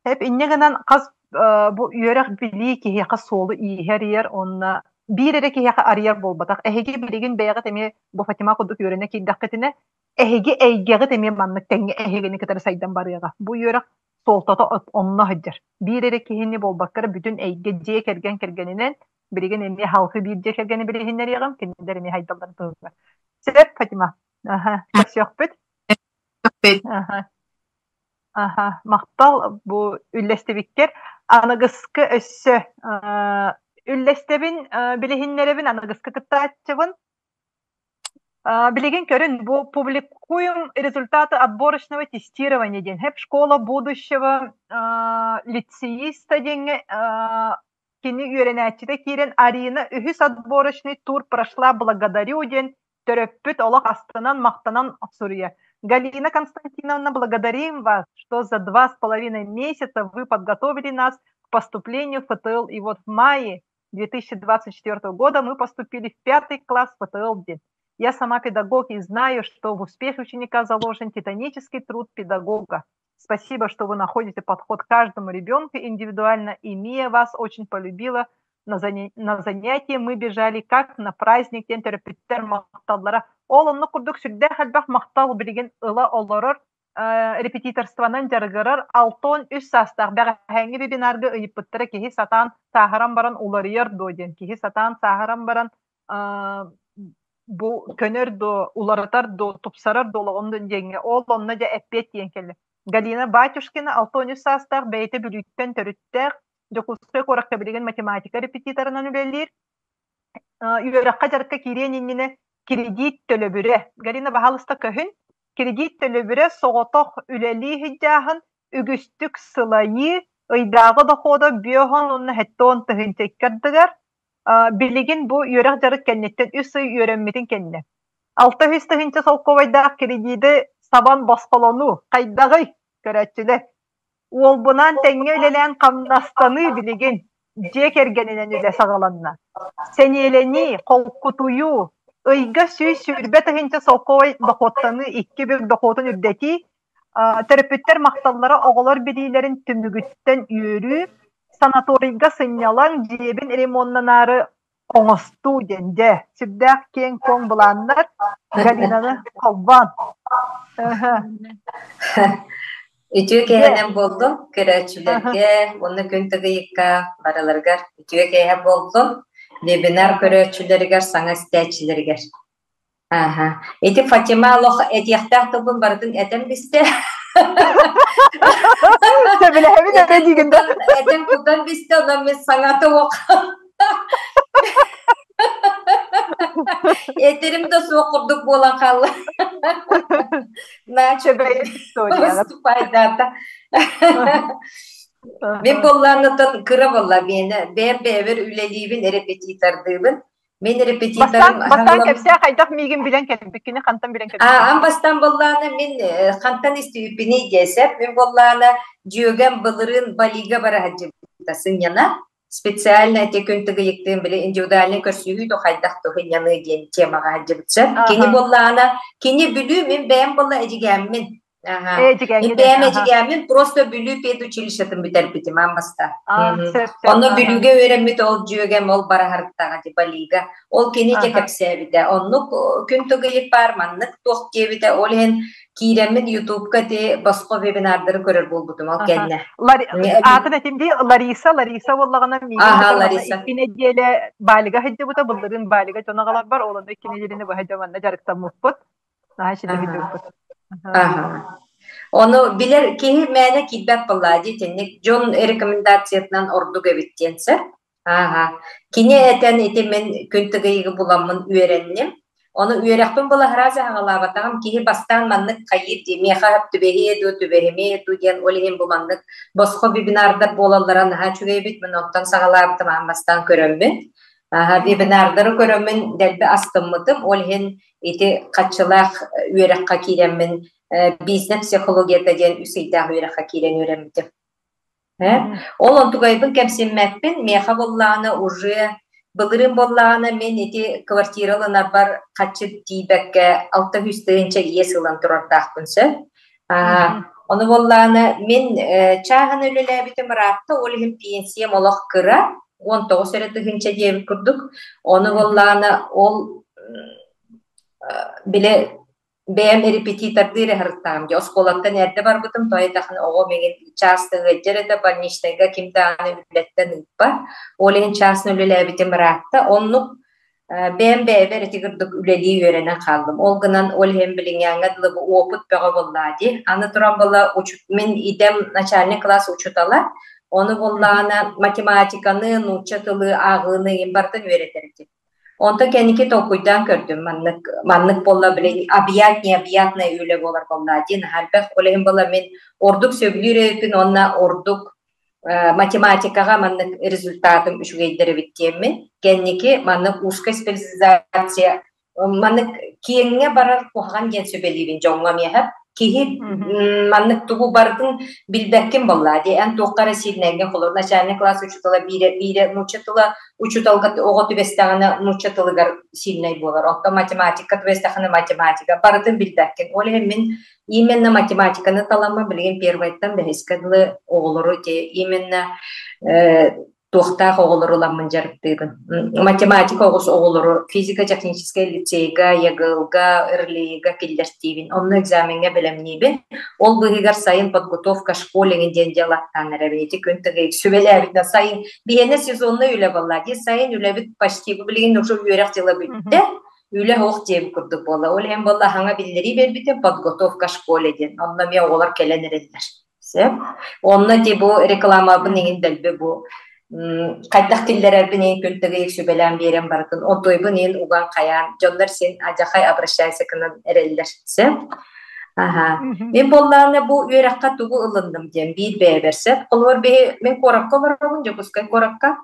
Эп инньэ гынан хас бу үөрэх-билии киһиэхэ суолу ииһэ арыйар уонна биир эрэ киһиэхэ арыйар буолбатах. Эһиги билигин бэйэҕит эмиэ бу Фатима курдук үөрэнэ киирдэххитинэ, эһиги эйгэҕит эмиэ маннык тэҥҥэ эһигини кытары сайдан барыаҕа. Бу үөрэх суолтата онно сылдьар. Биир эрэ киһини буолбакка эрэ бүтүн эйгэ дьиэ кэргэн кэргэнинэн билигин эмиэ халқы биир дьиэ кэргэни билиһиннэриэҕим, кинилэр эмиэ хайдалларын туһугар. Сөп, Фатима. Аха, көрсүөхпүт. Аха. Аха, махтал бу үллэстибиккэр. Аныгыскы өссө үллэстэбин, билиһиннэрэбин, аныгыскы кыттааччыбын. Билигин көрүн, бу публикуем результаты отборочного тестирования диэн. Хэп школа будущего лицеиста диэҥҥэ кини үөрэнээччитэ киирэн Арина үһүс отборочный тур прошла благодарю диэн төрөппүт олох астынан махтанан суруйар. Галина Константиновна, благодарим вас, что за 2,5 месяца вы подготовили нас к поступлению в ФТЛ. И вот в мае 2024 года мы поступили в пятый класс ФТЛ. Я сама педагог и знаю, что в успехе ученика заложен титанический труд педагога. Спасибо, что вы находите подход к каждому ребенку индивидуально. И Мия вас очень полюбила. На занятии мы бежали как на праздник диэн төрөппүттэр махталлара. Ол онно курдук сүрдээх элбэх махтал билигин ыла олорор репетиторствонан дьарыгырар 63 саастаах бэҕэһээҥҥи вебинарга ыйыппыттара киһи сатаан сааһыран баран уларыйар дуо диэн киһи сатаан сааһыран баран бу көнөр дуо, уларытар дуо, тупсарар дуо олоҕун диэҥҥэ ол онно дьэ эппиэт тиийэн кэллэ. Галина Батюшкина 63 саастаах бэйэтэ Бүлүүттэн төрүттээх, Дьокуускай куоракка билигин математика репетиторынан үлэлиир. Үөрэххэ дьарыкка киириэн иннинэ кредит төлөбүрэ. Галина баһаалыста көһүн. Кредит төлөбүрэ соҕотох үлэлии сылдьааһын, үгүстүк сылайыы, ыйдааҕы дохода 50 уонна 70 тыһыынча икки ардыгар, Билигин бу үөрэх-дьарык кэнниттэн үс ый үөрэммитин кэннэ 600 тыһыынча солкуобайдаах кредиты сабан босхолонуу хайдаҕый, көрөөччүлэр? Уолбунаан тэҥҥэ үлэлээн хамнастаныы билигин дьиэ кэргэнинэн үлэ саҕаланна. Сэниэлэнии, холкутуйуу, ыйга 120 тыһыынча солкуобай дохуоттаныы икки бүк дохуотун үрдэтии, төрөппүттэр махталлара оҕолор билиилэрин түмүгүттэн үөрүү, санаторийга сынньалаҥ, дьиэбин ремоннанаары оҥостуу диэн дьэ сүрдээх киэҥ-куоҥ былааннар Галинаны холбоон. Үтүө киэһэнэн буоллун көрөөччүлэргэ уонна күн тыгыйыкка барыларыгар үтүө киэһэ буоллун вебинар көрөөччүлэригэр саҥа истээччилэригэр. Аха. Ити Фатима олох этиэхтээх тылбын барытын этэн бистэ. Сөбүлэһэбин эрэ диигин да. Этэн кутан бистэ, онон мин саҥата уох. Этерим да суох курдук буолан хаалла. Начо выступайдаата. Мин буоллааннаттан кыра буолла миэнэ бэйэм бэйэбэр үлэлиибин, репетитордыыбын. Мин репетиторым Бастаан кэпсээ хайдах миигин билэн кэлбиккини хантан билэн кэлбиккини? Аан бастаан буоллаана мин хантан истибиппиний диэсэп. Мин буоллаана дьүөгэм былырыын Балига бара сылдьыбыта сынньана. Специально эти күн тыгыйыктыын били индивидуальный көрсүһүү то хайдах туһунньаныы диэн темаҕа сылдьыбытса. Кини буоллаана кини Бүлүү мин бэйэм буолла эдьигээммин. Мин бэйэм эдьигээммин просто Бүлүү педучилищетын бүтэрбитим аан бастаан. Онно Бүлүүгэ үөрэммит ол дьүөгэм ол бараһарыттаҕа типа лига. Ол кини дьэ кэпсээбитэ. Оннук күн тыгыйык баар маннык туох диэбитэ. Ол иһин киирэммин Ютубка ти босхо вебинардары көрөр буолбутум ол кэннэ. Аатын этим дии Лариса, Лариса буоллаҕына миигин икки нэдиэлэ Балига сылдьыбыта, былырыын Балига дьон аҕаларбар, ол онно икки нэдиэлэни быһа дьэ манна дьарыктаммыппыт. Наһаа үчүгэй Ону билэр киһи мээнэ киирбэт буоллаа дии итинник дьон рекомендациятынан ордук эбит диэн сөп. Ааһа. Кини этэн ити мин күн тыгыйыгы буламмын үөрэнним. Ону үөрэхпин былаһырааз аҕалаабатаҕым киһи бастаан маннык хайыыр дии миэхэ түбэһиэ дуу түбэһимиэ дуу диэн ол иһин бу маннык босхо вебинардар буолаллара наһаа үчүгэй эбит мин онтон саҕалаабытым аан бастаан көрөммүн. Аха вебинардары көрөммүн дэлби астыммытым ол иһин Ити хаччылаах үөрэххэ киирэммин бизнес психологията диэн үс ыйдаах үөрэххэ киирэн үөрэммитим. Ол онтугайбын кэмсиммэппин, миэхэ буоллаҕына уже былырыын буоллаҕына мин ити квартира ылынарбар хаччы тиийбэккэ 600 тыһыынча иэс ылан турардаахпын сөп. Ону буоллаҕына мин чааһын үлэлээбитим ыраатта, ол иһин пенсиям олох кыра, 19 эрэ тыһыынча диэбит курдук. Ону буоллаҕына ол бile бэйэм репетитордыыр эрэ дьэ оскуолаттан эрдэ барбытым тоҕо диэтэххинэ оҕо миигин чааста ыалдьар этэ больничнайга ким даҕаны үлэттэн ыыппат ол иһин чаасын үлэлээбитим ыраатта оннук бэйэм бэйэбэр ити курдук үлэлии үөрэнэн хааллым. Ол гынан ол иһин билиҥҥээҥҥэ дылы бу опыт бөҕө буоллаа дии. Аны туран буолла мин идэм начальник класс учуутала. Ону буоллаҕына математиканы, нуучча тылы ааҕыыны иһин барытын үөрэтэр этим. Онтон кэнники толкуйдаан көрдүм маннык маннык буолла билин объять необъятное үлэ буолар буоллаа дии наһаа элбэх. Ол иһин буолла мин ордук сөбүлүүр эбиппин уонна ордук математикаҕа маннык результатым үчүгэйдэр эбит диэммин кэнники маннык узкая специализация маннык киэҥҥэ барар куһаҕан диэн сүбэлиибин дьоҥҥо миэхэ киһи маннык тугу барытын билбэккин буоллаа дии эн туохха эрэ сиирнэҥҥэ холор начальный класс учуутала биирэ биирэ нуучча тыла учууталга оҕо түбэстэҕинэ нуучча тылыгар сильнай буолар оттон математика түбэстэххинэ математика барытын билбэккин ол иһин мин Именно математиканы таламмын билигин первайтан бэһискэ дылы оҕолору ити именно туохтаах оҕолору ыламмын дьарыктыыбын. Математика оҕус оҕолору физико-техническэй лицейга, ЕГЛ-га, РЛИ-га киллэртиибин. Онно экзамеҥҥа бэлэмниибин. Ол быыһыгар сайын подготовка школе диэн дьыалаттаан эрэбин. Ити күн тыгыйык сүбэлээбитинэн сайын биһиэнэ сезонный үлэ буолла дии. Сайын үлэбит почти билигин уже үөрэх дьыла бүттэ. Үлэ оһох диэбит курдук буолла. Ол иһин буолла аһаҥа биллэрии биэрбитим подготовка школе диэн. Онно эмиэ оҕолор кэлэн эрэллэр. Сөп. Онно ди бу рекламабын иҥин дэлби бу хайдах киллэрэрбин иһин күн тыгыйык сүбэлээн биэрэн барытын онтуойбун иһин уган хайаан дьоннор син адьахай обращайся гынан эрэллэр. Сөп. Аха. Мин буоллаҕына бу үөрэххэ тугу ылынным диэн биир бэйэбэр сөп. Холобур биһи мин куоракка олоробун, Дьокуускай куоракка.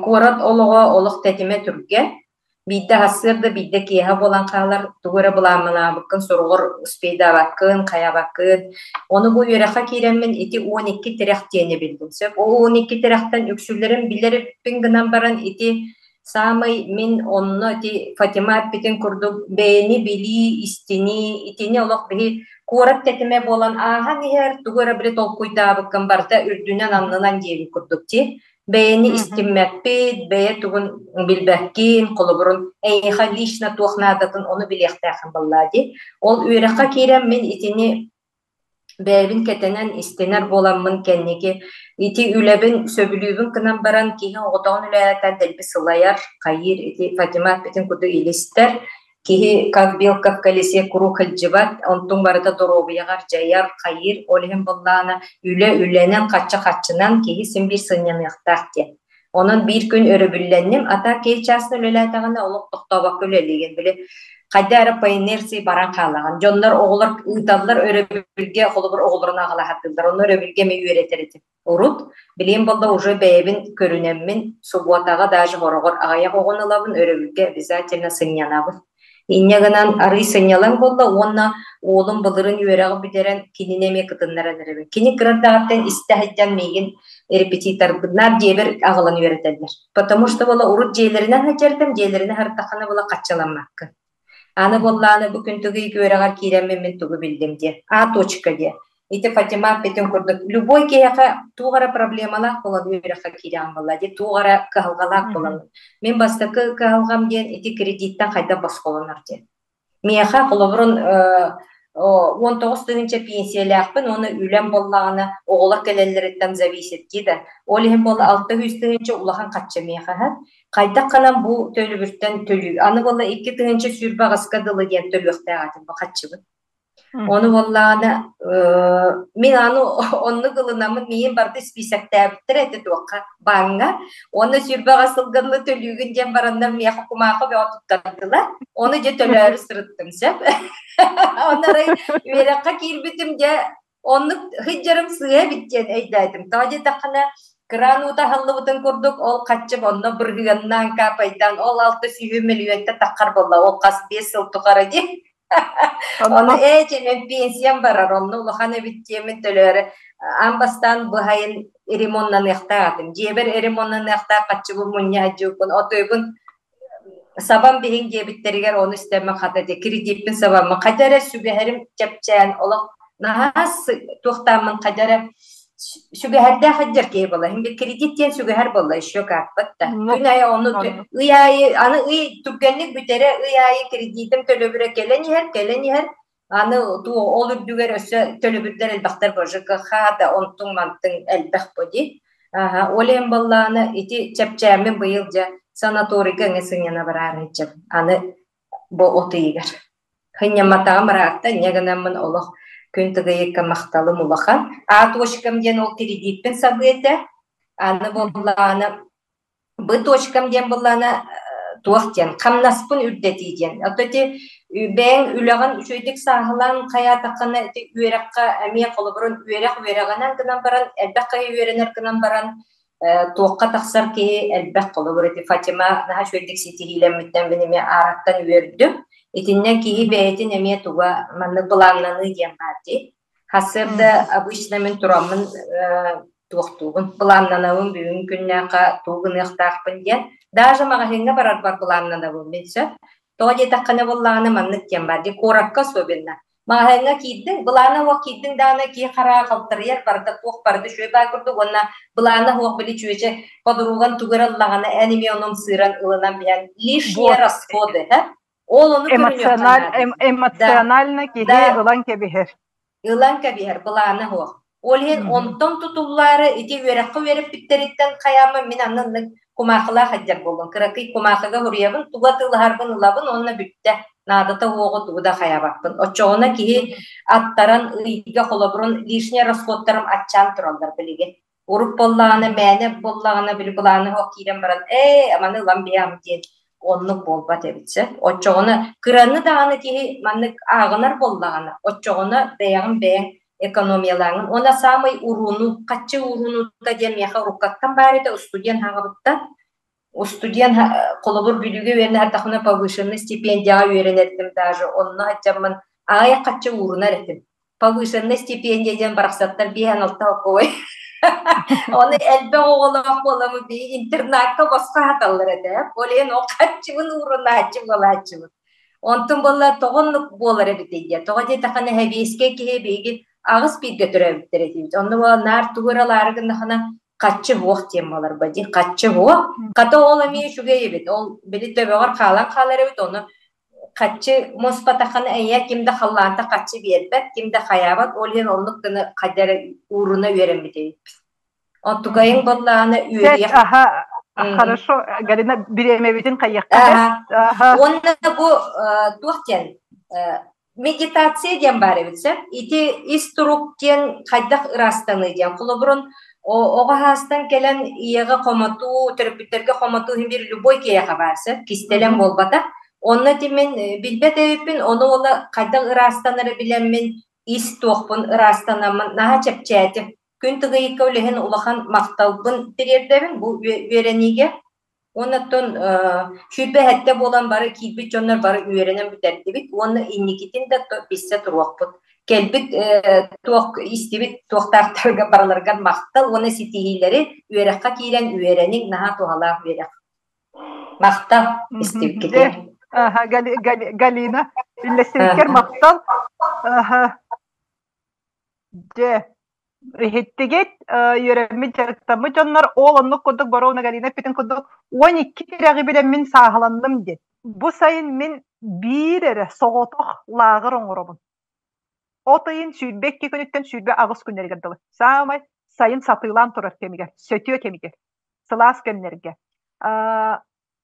Куорат олоҕо олох тэтимэ түргэн. Биирдэ сарсыарда, биирдэ киэһэ буолан хаалар, тугу эрэ былааммалаабыккын суругар успейдаабаккын, хайаабаккын. Ону бу үөрэххэ киирэммин ити 12 тирэх диэни биллим. Сөп. Ол 12 тирэхтэн үксүлэрин билэр эбиппин гынан баран ити саамай мин онно ити Фатима эппитин курдук бэйэни билии, истинии, итини олох биһи куорат тэтимэ буолан ааһан иһэр, тугу эрэ били толкуйдаабыккын барыта үрдүнэн-аннынан диэбит курдук дии. Бэйэни истиммэппит, бэйэ тугун билбэккин, холобурун эйиэхэ лично туох наадатын ону билиэхтээххин буоллаа дии. Ол үөрэххэ киирэн мин итини бэйэбин кэтэнэн истинэр буоламмын кэнники ити үлэбин сөбүлүүбүн гынан баран киһи оҕотоҕун үлэлэтэн дэлби сылайар, хайыыр ити Фатима эппитин курдук илистэр. Киһи как белка в колесе куруук сылдьыбат, онтуҥ барыта доруобуйаҕар дьайар, хайыыр, ол иһин буоллаҕына үлэ үлэнэн, хаччы хаччынан киһи син биир сынньаныахтаах диэн. Онон биир күн өрөбүллэнним, а так киһи чаасына үлэлээтэҕинэ олох тохтообокко үлэлиигин. Били хайда эрэ по инерции баран хаалаҕын. Дьоннор оҕолор ыыталлар өрөбүлгэ, холобур оҕолорун аҕалаһатыыллар. Онно өрөбүлгэ эмиэ үөрэтэр этим. Урут, билигин буолла уже бэйэбин көрүнэммин, субуотаҕа даже хороҕор аҕыйах оҕону ылабын, өрөбүлгэ обязательно сынньанабын. Инньэ гынан арыый сынньалаҥ буолла уонна уолум былырын үөрэҕи бүтэрэн кинини эмиэ кытыннаран эрэбин. Кини кыра эрдэҕиттэн истэ сылдьан миигин репетиторбынаар дьиэбэр аҕалан үөрэтэллэр. Потому что буола урут дьиэлэринэн сылдьартым, дьиэлэринэн сырыттаххына буола хаччыламмаккын. Аны буоллааны бу күн тугу үөрэҕэр киирэммин мин тугу биллим диэ. А точка диэ. Ити Фатима эппитин курдук, любой киһиэхэ туох эрэ проблемалаах буолан үөрэххэ киирэҕин буолла дии, туох эрэ кыһалҕалаах буолан. Мин бастакы кыһалҕам диэн ити кредиттэн хайдах босхолонор диэн. Миэхэ холобурун 19 тыһыынча пенсиялаахпын уонна үлэм буоллаҕына оҕолор кэлэллэриттэн зависит дии да. Ол иһин буолла 600 тыһыынча улахан хаччы миэхэ хайдах гынан бу төлөбүртэн төлүү аны буолла 2028-ка дылы диэн төлүөхтээх этим бу хаччыбын. Ону буоллаҕына мин аны оннук ылынаммын миин барыта испиисэктээбиттэр этэ туохха бааҥҥа уонна 28 сылганы төлүүгүн диэн бараннар миэхэ кумаахы бөҕө туттардылар. Ону дьэ төлөөрү сырыттым сөп. Онно арай үөрэххэ киирбитим дьэ оннук сылдьарым сыыһа эбит диэн өйдөөтүм. Тоҕо диэтэххинэ кыраан уута аһыллыбытын курдук ол хаччы онно бырыһыаннаан каапайдаан ол 600 мөлүйүөнтэ таххар буолла ол хас 5 сыл тухары дии. Ону ээ чэ пенсиям барар онно улахан эбит диэмин төлөөрү аан бастаан быһайын ремоннаныахтаах этим. Дьиэбэр ремоннаныахтаах хаччыбын мунньа сылдьыбыппын отуйбун сабан биһиҥ диэбиттэригэр ону истэммин хата дии кредиппин сабаммын хайда эрэ сүгэһэрим чэпчээн олох наһаа туохтааммын хайда эрэ сүгэһэрдээх сылдьар киһи буолла. Хин кредит диэн сүгэһэр буолла еще как да. Күн айы ону ый аайы аны ый түргэнник бүтэрэ ый аайы кредитим төлөбүрэ кэлэн иһэр, кэлэн иһэр. Аны туу ол үрдүгэр өссө төлөбүрдэр элбэхтэр бо ЖКХ да онтуҥ мантыҥ элбэх бо дии. Аха, ол иһин буоллаҕына ити чэпчээммин быйыл дьэ санаторийга эҥэ сынньана бараарыйдьым. Аны бу от ыйыгар. Сынньамматаҕым ыраатта, инньэ гынаммын олох күн тыгыйыкка махталым улахан. А точкам диэн ол кредитпин сабыы этэ. Аны буоллаҕына Б точкам диэн буоллаҕына туох диэн хамнаспын үрдэтии диэн. Ото ити бэйэҥ үлэҕин үчүгэйдик сааһылаан хайаатаххына ити үөрэххэ эмиэ холобурун үөрэх үөрэҕинэн гынан баран элбэх киһи үөрэнэр гынан баран туохха тахсар киһи элбэх холобур ити Фатима наһаа үчүгэйдик ситиһиилэммиттэн мин эмиэ аараттан үөрдүм. Итиннэн киһи бэйэтин эмиэ туга маннык былааннаныы диэн баар дии. Сарсыарда обычно мин тураммын туохтуубун, былааннанабын бүгүн күннээххэ тугу гыныахтаахпын диэн. Даже маҕаһыыҥҥа барарбар былааннанабын мин сөп. Тоҕо диэтэххинэ буоллаҕына маннык диэн баар дии, куоракка особенно. Маҕаһыыҥҥа киирдиҥ, былаана суох киирдиҥ даҕаны киһи хараҕа халтарыйар, барыта туох барыта үчүгэй баар курдук уонна былаана суох били чүөчэ подруган тугу эрэ ыллаҕына эн эмиэ ону ымсыыран ылынан биһэн лишние расходы, һэ? Ол ону көрүнүөххэ наада. Эмоционально киһи ылан кэбиһэр. Ылан кэбиһэр, былаана суох. Ол иһин онтон тутуллаары ити үөрэххэ үөрэппиттэриттэн хайаама мин анныннык кумаахылаах сылдьар буоллум. Кыракый кумаахыга суруйабын, тугу атыылаһарбын ылабын уонна бүттэ. Наадата суоҕу тугу да хайаабаппын. Оччоҕуна киһи аттаран ыйга холобурун лишний расходтарым аччаан тураллар билигин. Урут буоллаҕына, мээнэ буоллаҕына, били былааны суох киирэн баран, ээ, маны ылан биһиэм диэн оннук буолбат эбит сөп. Оччоҕуна кыраны даҕаны киһи маннык ааҕынар буоллаҕына, оччоҕуна бэйэҕин бэйэҥ экономиялааҥын. Уонна саамай урууну, хаччы уурунуута диэн миэхэ уруккаттан баар этэ, устудьуон хаҕабыттан. Устудьуон холобур Бүлүүгэ үөрэнэ сырдахпына повышенный стипендияҕа үөрэнэр этим даже, онно сылдьаммын аҕыйах хаччы уурунар этим. Повышенный стипендия диэн барахсаттар биэһэн алта холкуой. Ону элбэх оҕолоох буоламмыт биһиги интернакка босхо аһаталлар этэ. Ол иһин ол хаччыбын уурунааччы буолааччыбыт. Онтун буолла тоҕо оннук буолар эбитий диye. Тоҕо диэтэххинэ сэбиэскэй киһи биһиги аҕыс бииргэ төрөөбүттэр этибит. Онно буола наар тугу эрэ ылаары гыннахына хаччы суох диэн буолар дии. Хаччы суох. Хата ол эмиэ үчүгэй эбит. Ол били төбөҕөр хаалан хаалар эбит. Ону хаччы муспатаххына эйэ ким да халлаанта хаччы биэрбэт, ким да хайаабат. Ол иһин оннук гына хайда эрэ ууруна үөрэммит эбиппит. Онтукайыҥ буоллаҕына үөрүйэх Аха. Хорошо, Галина, бириэмэбитин хайыахха. Уонна бу туох диэн медитация диэн баар эбит сөп. Ити ис турук диэн хайдах ыраастаныы диэн. Холобурун оҕо хаастан кэлэн ийэҕэ хомотуу, төрөппүттэргэ хомотуу иһин бир любой киһиэхэ баар сөп. Кистэлэҥ буолбатах. Онно ити мин билбэт эбиппин, ону ола хайдах ыраастанары билэммин, ис туохпун ыраастанаммын наһаа чэпчээтим. Күн тыгыйыкка үлэһин улахан махталбын тириэрдэбин бу үөрэниигэ. Уонна оттон 27 буолан бары киирбит дьоннор бары үөрэнэн бүтэрдибит уонна инникитин да биссе туруохпут. Кэлбит туох истибит туохтаахтарга барыларыгар махтал уонна ситиһиилэри үөрэххэ киирэн үөрэниҥ наһаа туһалаах үөрэх. Махтал истибиккитигэр. Галина, үллэстибиккэр махтал. Дьэ, иһиттигит, үөрэммит, дьарыктаммыт дьоннор ол оннук курдук Боровна Галина эппитин курдук 12 тирэҕи билэммин сааһыланным диэн. Бу сайын мин биир эрэ соҕотох лааҕыр оҥоробун. От ыйын 22 күнүттэн 28 күннэригэр дылы. Саамай сайын сатыылаан турар кэмигэр, сөтүө кэмигэр, сылаас кэмнэргэ.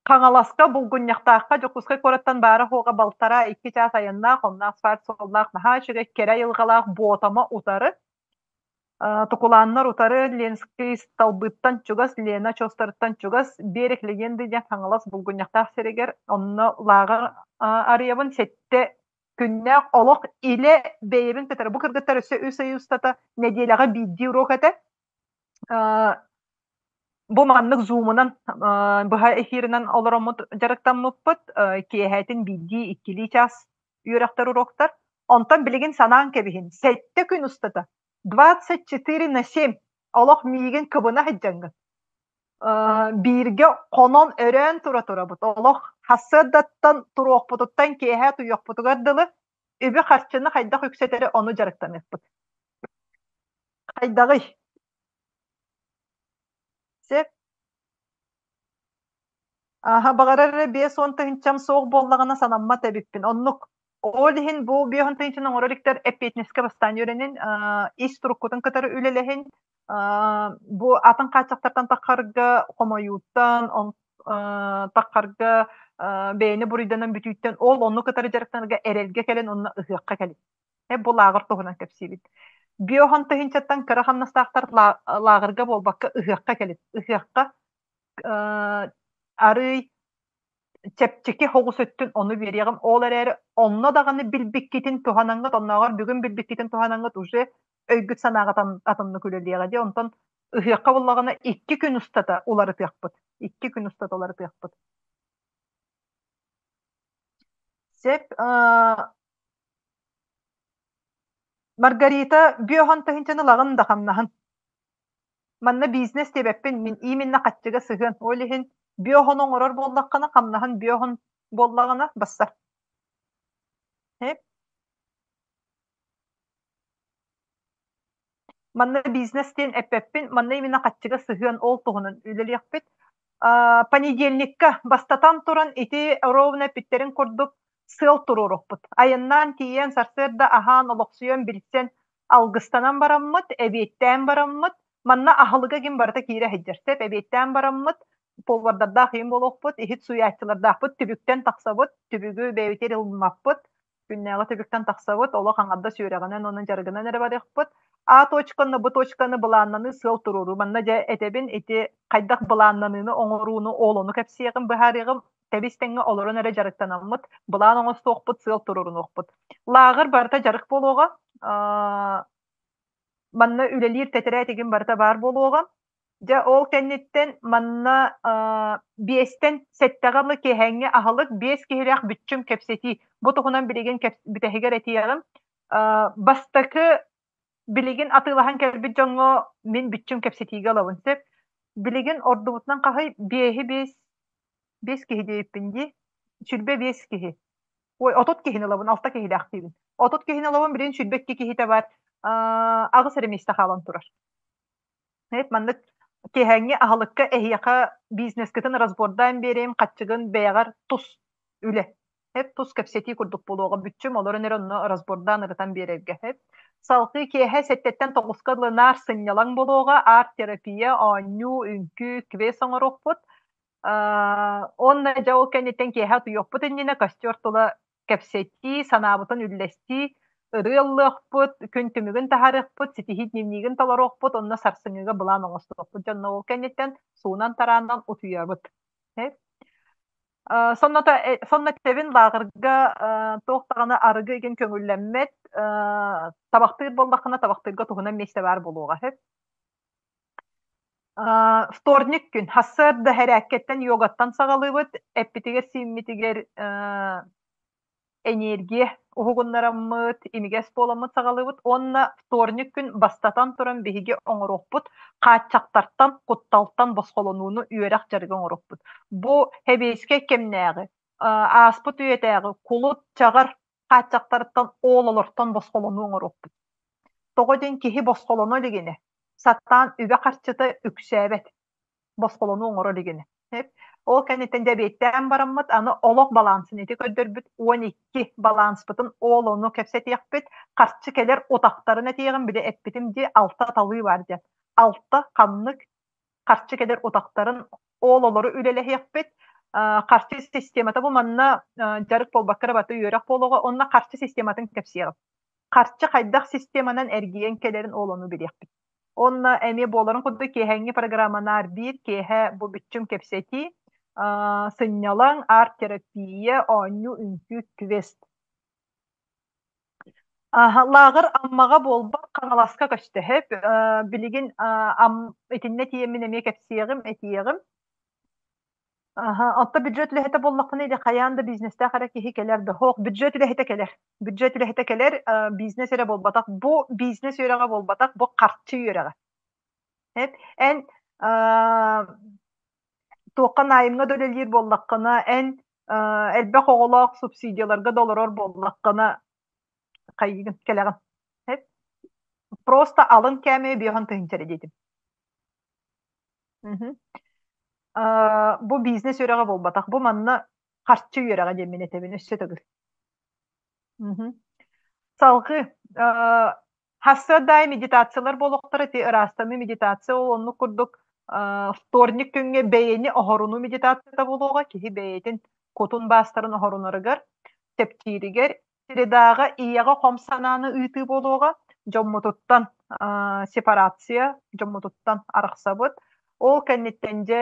Хаҥаласка, Булгунньахтаахха Дьокуускай куораттан баара-суоҕа балтараа икки чаас айаннаах, онно асфальт суоллаах наһаа үчүгэй кэрэ айылҕалаах Буотама утары, Тукулааннар утары Ленскэй Столбыттан чугас, Лена очуостарыттан чугас, Берег Легенды диэн Хаҥалас Булгунньахтаах сиригэр онно лааҕыр арыйабын сэттэ күннээх олох илэ бэйэбин кытары бу кыргыттар өссө үс ый устата нэдиэлэҕэ биирдии уруок этэ. Бу маннык зумунан быһа эфиринэн олороммут дьарыктаммыппыт киэһэтин биирдии иккилии чаас үөрэхтэр уроктар. Онтон билигин санаан кэбиһин, сэттэ күн устата 24 на 7 олох миигин кыбына сылдьаҥҥын бииргэ хонон өрөөн тура турабыт. Олох сарсыардаттан туруохпутуттан киэһэ утуйуохпутугар дылы үбү-харчыны хайдах үксэтэри ону дьарыктаныахпыт. Хайдаҕый? Сөп. Аһа, баҕарар эрэ 50 тыһыынчам суох буоллаҕына санаммат эбиппин. Оннук. Ол иһин бу 50 тыһыынчаны оҥорор иликтэр эппиэтинэскэ бастаан үөрэнин, ис туруккутун кытары үлэлэһин, бу атын хааччахтартан таххарга, хомойууттан, таххарга, бэйэни буруйданан бүтүүттэн ол онну кытары дьарыктанарга эрэлгэ кэлин уонна ыһыахха кэлин. Бу лааҕыр туһунан кэпсиибит. Биохон тыһыынчаттан кыра хамнастаахтар лааҕырга буолбакка ыһыахха кэлин. Ыһыахха арыый чэпчэки соҕус өттүн ону биэриэҕим. Ол эрээри онно даҕаны билбиккитин туһанаҥҥыт, оннооҕор бүгүн билбиккитин туһанаҥҥыт уже өйгүт санааҕыт атыннык үлэлиэҕэ дии. Онтон ыһыахха буоллаҕына 2 күн устата уларытыахпыт. 2 күн устата уларытыахпыт. Сөп. Маргарита бүөһөн тыһыынчаны ылаҕын да хамнаһын. Манна бизнес диэбэппин, мин именно хаччыга сыһыан. Ол иһин бүөһөн оҥорор буоллаххына, хамнаһын бүөһөн буоллаҕына бассар. Манна бизнес диэн эппэппин, манна именно хаччыга сыһыан ол туһунан үлэлиэхпит. Понедельникка бастатан туран ити ровно эппиттэрин курдук сыал туруоруохпут. Айаннаан тиийэн сарсыарда аһаан, олохсуйан, билсэн, алгыстанан бараммыт, эбиэттээн бараммыт, манна аһылыга ким барыта киирэ сылдьар. Сөп эбиэттээн бараммыт, повардардаах иһин буолуохпут, иһит сууйааччылардаахпыт, түбүктэн тахсабыт, түбүгү бэйэбитигэр ылыммаппыт, күннээҕи түбүктэн тахсабыт, олох аҥардас үөрэҕинэн уонна дьарыгынан эрэ барыахпыт. А точканы, Б точканы былааннаныы сыал туруоруу. Манна дьэ этэбин, ити хайдах былааннаныыны оҥорууну, ол ону кэпсиэҕим, быһаарыаҕым. Тэбис тэҥҥэ олорон эрэ дьарыктанаммыт, былаан оҥостуохпут, сыал туруорунуохпут. Лааҕыр барыта дьарык буолуоҕа. Манна үлэлиир тэтэрээт игин барыта баар буолуоҕа. Дьэ, ол кэнниттэн манна биэстэн сэттэҕэ дылы киэһээҥҥи аһылык, биэс киһилээх бүччүм кэпсэтии. Бу туһунан билигин бүтэһигэр этиэҕим. Бастакы билигин атыылаһан кэлбит дьоҥҥо мин бүччүм кэпсэтиигэ ылабын сөп. Билигин ордубутунан хаһый биэһи биэс биэс киһи диэбиппин дии. 25 киһи. Ой, 30 киһини ылабын, алта киһилээхтиибин. 30 киһини ылабын, билигин 22 киһитэ бар. Аҕыс эрэ миэстэ хаалан турар. Эп маннык киэһээҥҥи аһылыкка эһиэхэ бизнескытын разбордаан биэриэм, хаччыгын бэйэҕэр тус үлэ. Эп тус кэпсэтии курдук буолуоҕа бүччүм олорон эрэ онно разбордаан ырытан биэрэргэ. Эп салгыы киэһэ сэттэттэн тоҕуска дылы наар сынньалаҥ буолуоҕа, арт-терапия, оонньуу, үҥкүү, квест оҥоруохпут. Уонна дьэ ол кэнниттэн киэһэ утуйуохпут иннинэ костер тула кэпсэтии, санаабытын үллэстии, ырыа ыллыахпыт, күн түмүгүн таһаарыахпыт, ситиһии дневнигин толоруохпут, онно сарсыҥҥыга былаан оҥостуохпут. Дьонно ол кэнниттэн суунан-тараанан утуйабыт. Сонното сонно этэбин лааҕырга туох даҕаны арыгы игин көҥүллэммэт, табахтыыр буоллаххына табахтыырга туһунан миэстэ баар буолуоҕа сөп. Вторник күн сарсыарда эрээккэттэн йогаттан саҕалыыбыт, эппитигэр-сииммитигэр энергия уһугуннараммыт, имигэс буоламмыт саҕалыыбыт уонна вторник күн бастатан туран биһиги оҥоруохпут хааччахтартан, кутталтан босхолонууну үөрэх дьарыга оҥоруохпут. Бу сэбиэскэй кэмнээҕи, ааспыт үйэтээҕи кулут, чаҕар хааччахтарыттан ол олортон босхолонуу оҥоруохпут. Тоҕо диэн киһи босхолоно илигинэ, сатаан үбэ-харчыта үксээбэт, босхолонуу оҥоро илигинэ. Ол кэнниттэн дьэбиэттээн бараммыт, аны олох балансын ити көрдөрбүт 12 баланспытын ол ону кэпсэтиэхпит, харчы кэлэр утахтарын этиэҕим, били эппитим дии, алта талыы бар диэн. Алта ханнык харчы кэлэр утахтарын ол олору үлэлэһиэхпит. Харчы системата бу манна дьарык буолбакка эрэ баты үөрэх буолуоҕа уонна харчы систематын кэпсиэҕим. Харчы хайдах системанан эргийэн кэлэрин ол ону билиэхпит. Онно эмиэ буоларын курдук киэһээҥҥи программанаар биир киэһэ бу бүччүм кэпсэтии, сынньалаҥ, арт-терапия, оонньуу, үҥкүү, квест. Лааҕыр Аммаҕа буолбат, Хаҥаласка көстө сөп. Билигин итиннэ тиийэммин эмиэ кэпсиэҕим, этиэҕим. Оттон бюджет үлэһитэ буоллахпына или хайаан да бизнестээх эрэ киһи кэлэр да суох. Бюджет үлэһитэ кэлэр. Бюджет үлэһитэ кэлэр, бизнес эрэ буолбатах. Бу бизнес үөрэҕэ буолбатах, бу харчы үөрэҕэ. Эн туохха найымҥа да үлэлиир буоллаххына, эн элбэх оҕолоох субсидияларга да олорор буоллаххына, хайыгын кэлэҕин. Просто алын кээмэйи биэһэн тыһыынча эрэ диэтим. Бу бизнес үөрэҕэ буолбатах, бу манна харчы үөрэҕэ диэммин этэбин өссө төгүл. Салгыы Хассыадаай медитациялар буолуохтара ити ыраастаныы медитация ол оннук курдук вторник күҥҥэ бэйэни оһорунуу медитацията буолуоҕа киһи бэйэтин кутун баастарын оһорунарыгар чэпчииригэр средаҕа ийэҕэ хом санааны ыытыы буолуоҕа дьоммутуттан сепарация дьоммутуттан арахсабыт ол кэнниттэн дьэ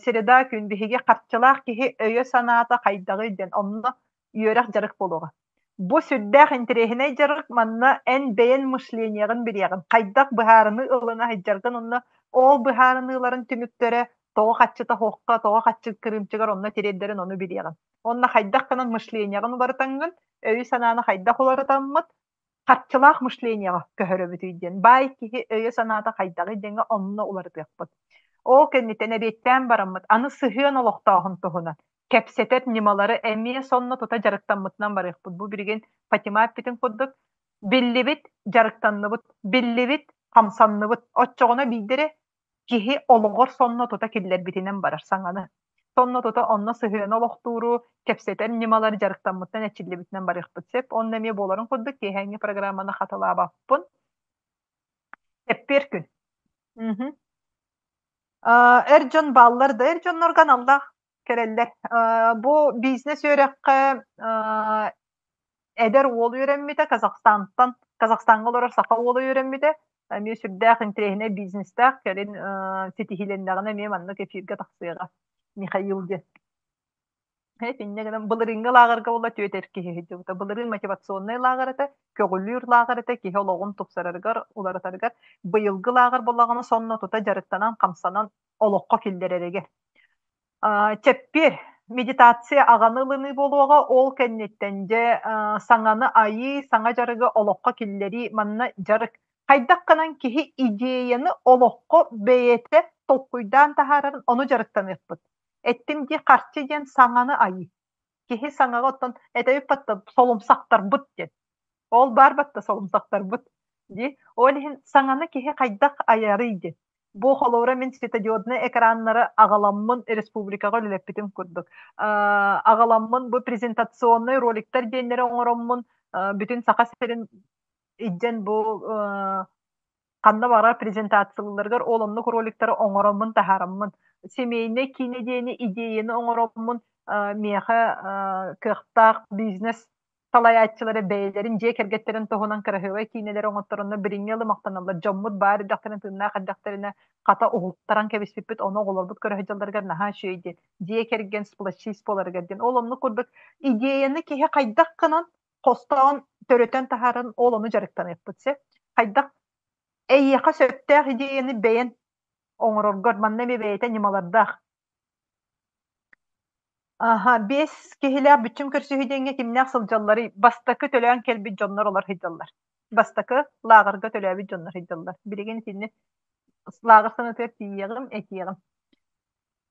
среда күн биһиги харчылаах киһи өйө-санаата хайдаҕый диэн онно үөрэх дьарык буолуоҕа. Бу сүрдээх интэриэһинэй дьарык, манна эн бэйэн мышлениеҕын билиэҕин, хайдах быһаарыныы ылына сылдьаргын уонна ол быһаарыныыларын түмүктэрэ тоҕо хаччыта суохха, тоҕо хаччы кырыымчыгар онно тириэрдэрин ону билиэҕин. Уонна хайдах гынан мышлениеҕын уларытаҥҥын, өйү-санааны хайдах уларытаммыт, харчылаах мышлениеҕа көһөрөбүтүй диэн, баай киһи өйө-санаата хайдаҕый диэҥҥэ онно уларытыахпыт. Ол кэнниттэн эбиэттээн бараммыт, аны сыһыан олохтооһун туһунан кэпсэтэр ньымалары эмиэ сонно тута дьарыктаммытынан барыахпыт. Бу билигин Фатима эппитин курдук, биллибит, дьарыктанныбыт, биллибит, хамсанныбыт. Оччоҕуна биирдэрэ киһи олоҕор сонно тута киллэрбитинэн барар саҥаны. Сонно тута онно сыһыаны олохтууру, кэпсэтэр ньымалары дьарыктаммыттан эрчиллибитинэн барыахпыт сөп. Онно эмиэ буоларын курдук киэһээҥҥи программаны хатылаабаппын. Эппиэр күн. Мгм. Эр дьон бааллар да, эр дьоннорго аналлаах кэлэллэр. Бу бизнес үөрэххэ эдэр уол үөрэммитэ, Казахстантан, Казахстаҥҥа олорор саха уола үөрэммитэ. Эмиэ сүрдээх интэриэһинэй бизнестээх, кэлин ситиһиилэннэҕинэ эмиэ маннык эфиргэ тахсыаҕа. Михаил диэн. Инньэ гынан былырыыҥҥы лааҕырга буолла түөрт эр киһи сылдьыбыта. Былырыын мотивационнай лааҕыр этэ, көҕүлүүр лааҕыр этэ, киһи олоҕун тупсарарыгар, уларытарыгар. Быйылгы лааҕыр буоллаҕына сонно тута дьарыктанан, хамсанан олоххо киллэрэригэр. Чэппиэр медитация аҕаны ылыныы буолуоҕа, ол кэнниттэн дьэ саҥаны айыы, саҥа дьарыгы олоххо киллэрии манна дьарык. Хайдах гынан киһи идеяны олоххо бэйэтэ толкуйдаан таһаарарын ону дьарыктаныахпыт. Эттим дии харчы диэн саҥаны айыы. Киһи саҥаҕа оттон этэбит батта солумсахтарбыт диэн. Ол баар батта солумсахтарбыт дии. Ол иһин саҥаны киһи хайдах айарый диэн. Бу холобура мин светодиоднай экраннары аҕаламмын республикаҕа үлэлэппитим курдук. Аҕаламмын бу презентационнай роликтар диэннэри оҥороммун бүтүн Саха сирин илдьэн бу. Ханна баҕарар презентацияларгар ол оннук роликтары оҥороммун таһаараммын, семейнэй киинэ диэни идеяны оҥороммун миэхэ кыахтаах бизнес салайааччылара бэйэлэрин дьиэ кэргэттэрин туһунан кыраһыабай киинэлэри оҥотторонно билиҥҥи ылы махтаналлар. Дьоммут баар эрдэхтэринэ, тыыннаах эрдэхтэринэ хата уһултаран кэбиспиппит, ону оҕолорбут көрө сылдьалларыгар наһаа үчүгэй диэн, дьиэ кэргэн сплочист буоларыгар диэн. Ол оннук курдук идеяны киһи хайдах гынан хостоон, төрөтөн таһааран ол ону дьарыктаныахпыт сөп. Хайдах эйиэхэ сөптөөх идеяны бэйэн оҥороргор манна эмиэ бэйэтэ ньымалардаах. Аха, биэс киһилээх бүччүм көрсүһүү диэҥҥэ кимнээх сылдьалларый? Бастакы төлөөн кэлбит дьоннор олор сылдьаллар. Бастакы лааҕырга төлөөбүт дьоннор сылдьаллар. Билигин итинни лааҕыр санатыгар тиийиэҕим, этиэҕим.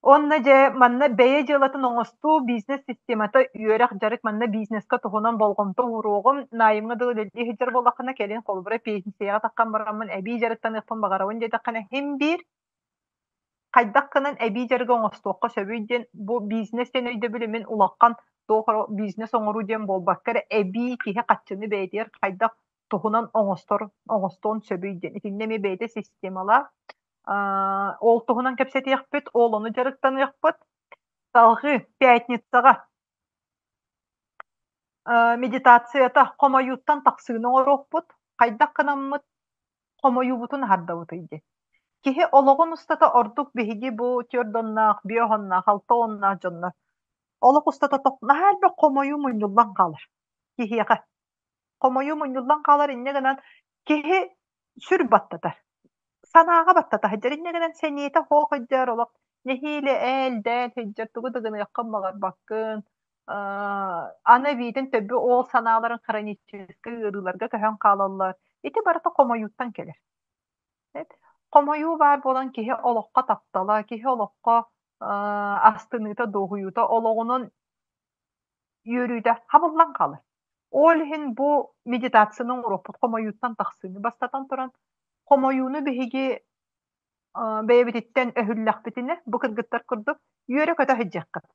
Уонна дьэ манна бэйэ дьыалатын оҥостуу, бизнес системата, үөрэх, дьарык манна бизнеска туһунан болҕомто ууруоҕум. Наайымҥа дылы үлэлии сылдьар буоллаххына, кэлин холобура пенсияҕа таххан бараммын эбии дьарыктаныахпын баҕарабын диэтэххинэ, син биир хайдах гынан эбии дьарыгы оҥостуохха сөбүй диэн бу бизнес диэн өйдөбүлү мин улахан туох эрэ бизнес оҥоруу диэн буолбакка эрэ эбии киһи хаччыны бэйэтигэр хайдах туһунан оҥостор оҥостуон сөбүй диэн итиннэ эмиэ бэйэтэ системалаах ол туһунан кэпсэтиэхпит, ол ону дьарыктаныахпыт. Салҕыы пятницаҕа медитацията хомойууттан тахсыыны оҥоруохпут, хайдах гынаммыт хомойуубутун аһардабытый диэн. Киһи олоҕун устата ордук биһиги бу түөрт уоннаах, биэс уоннаах, алта уоннаах дьоннор олох устата наһаа элбэх хомойуу мунньуллан хаалар киһиэхэ. Хомойуу мунньуллан хаалар инньэ гынан киһи сүр баттатар. Санааҕа баттата сылдьар. Инньэ гынан сэниэтэ суох сылдьар, олох нэһиилэ ээл-дээл сылдьар, тугу да гыныаххын баҕарбаккын. Аны эбиитин төбө ол санааларын хроническай ыарыыларга көһөн хаалаллар. Ити барыта хомойууттан кэлэр. Хомойуу баар буолан киһи олоххо таптала, киһи олоххо астыныыта, дуоһуйуута олоҕунан үөрүүтэ хабыллан хаалар. Ол иһин бу медитацияны оҥоруохпут хомойууттан тахсыыны. Бастатан туран, хомойууну биһиги бэйэбититтэн өһүллэхпитинэ, бу кыргыттар курдук, үөрэ-көтө сылдьыаххыт.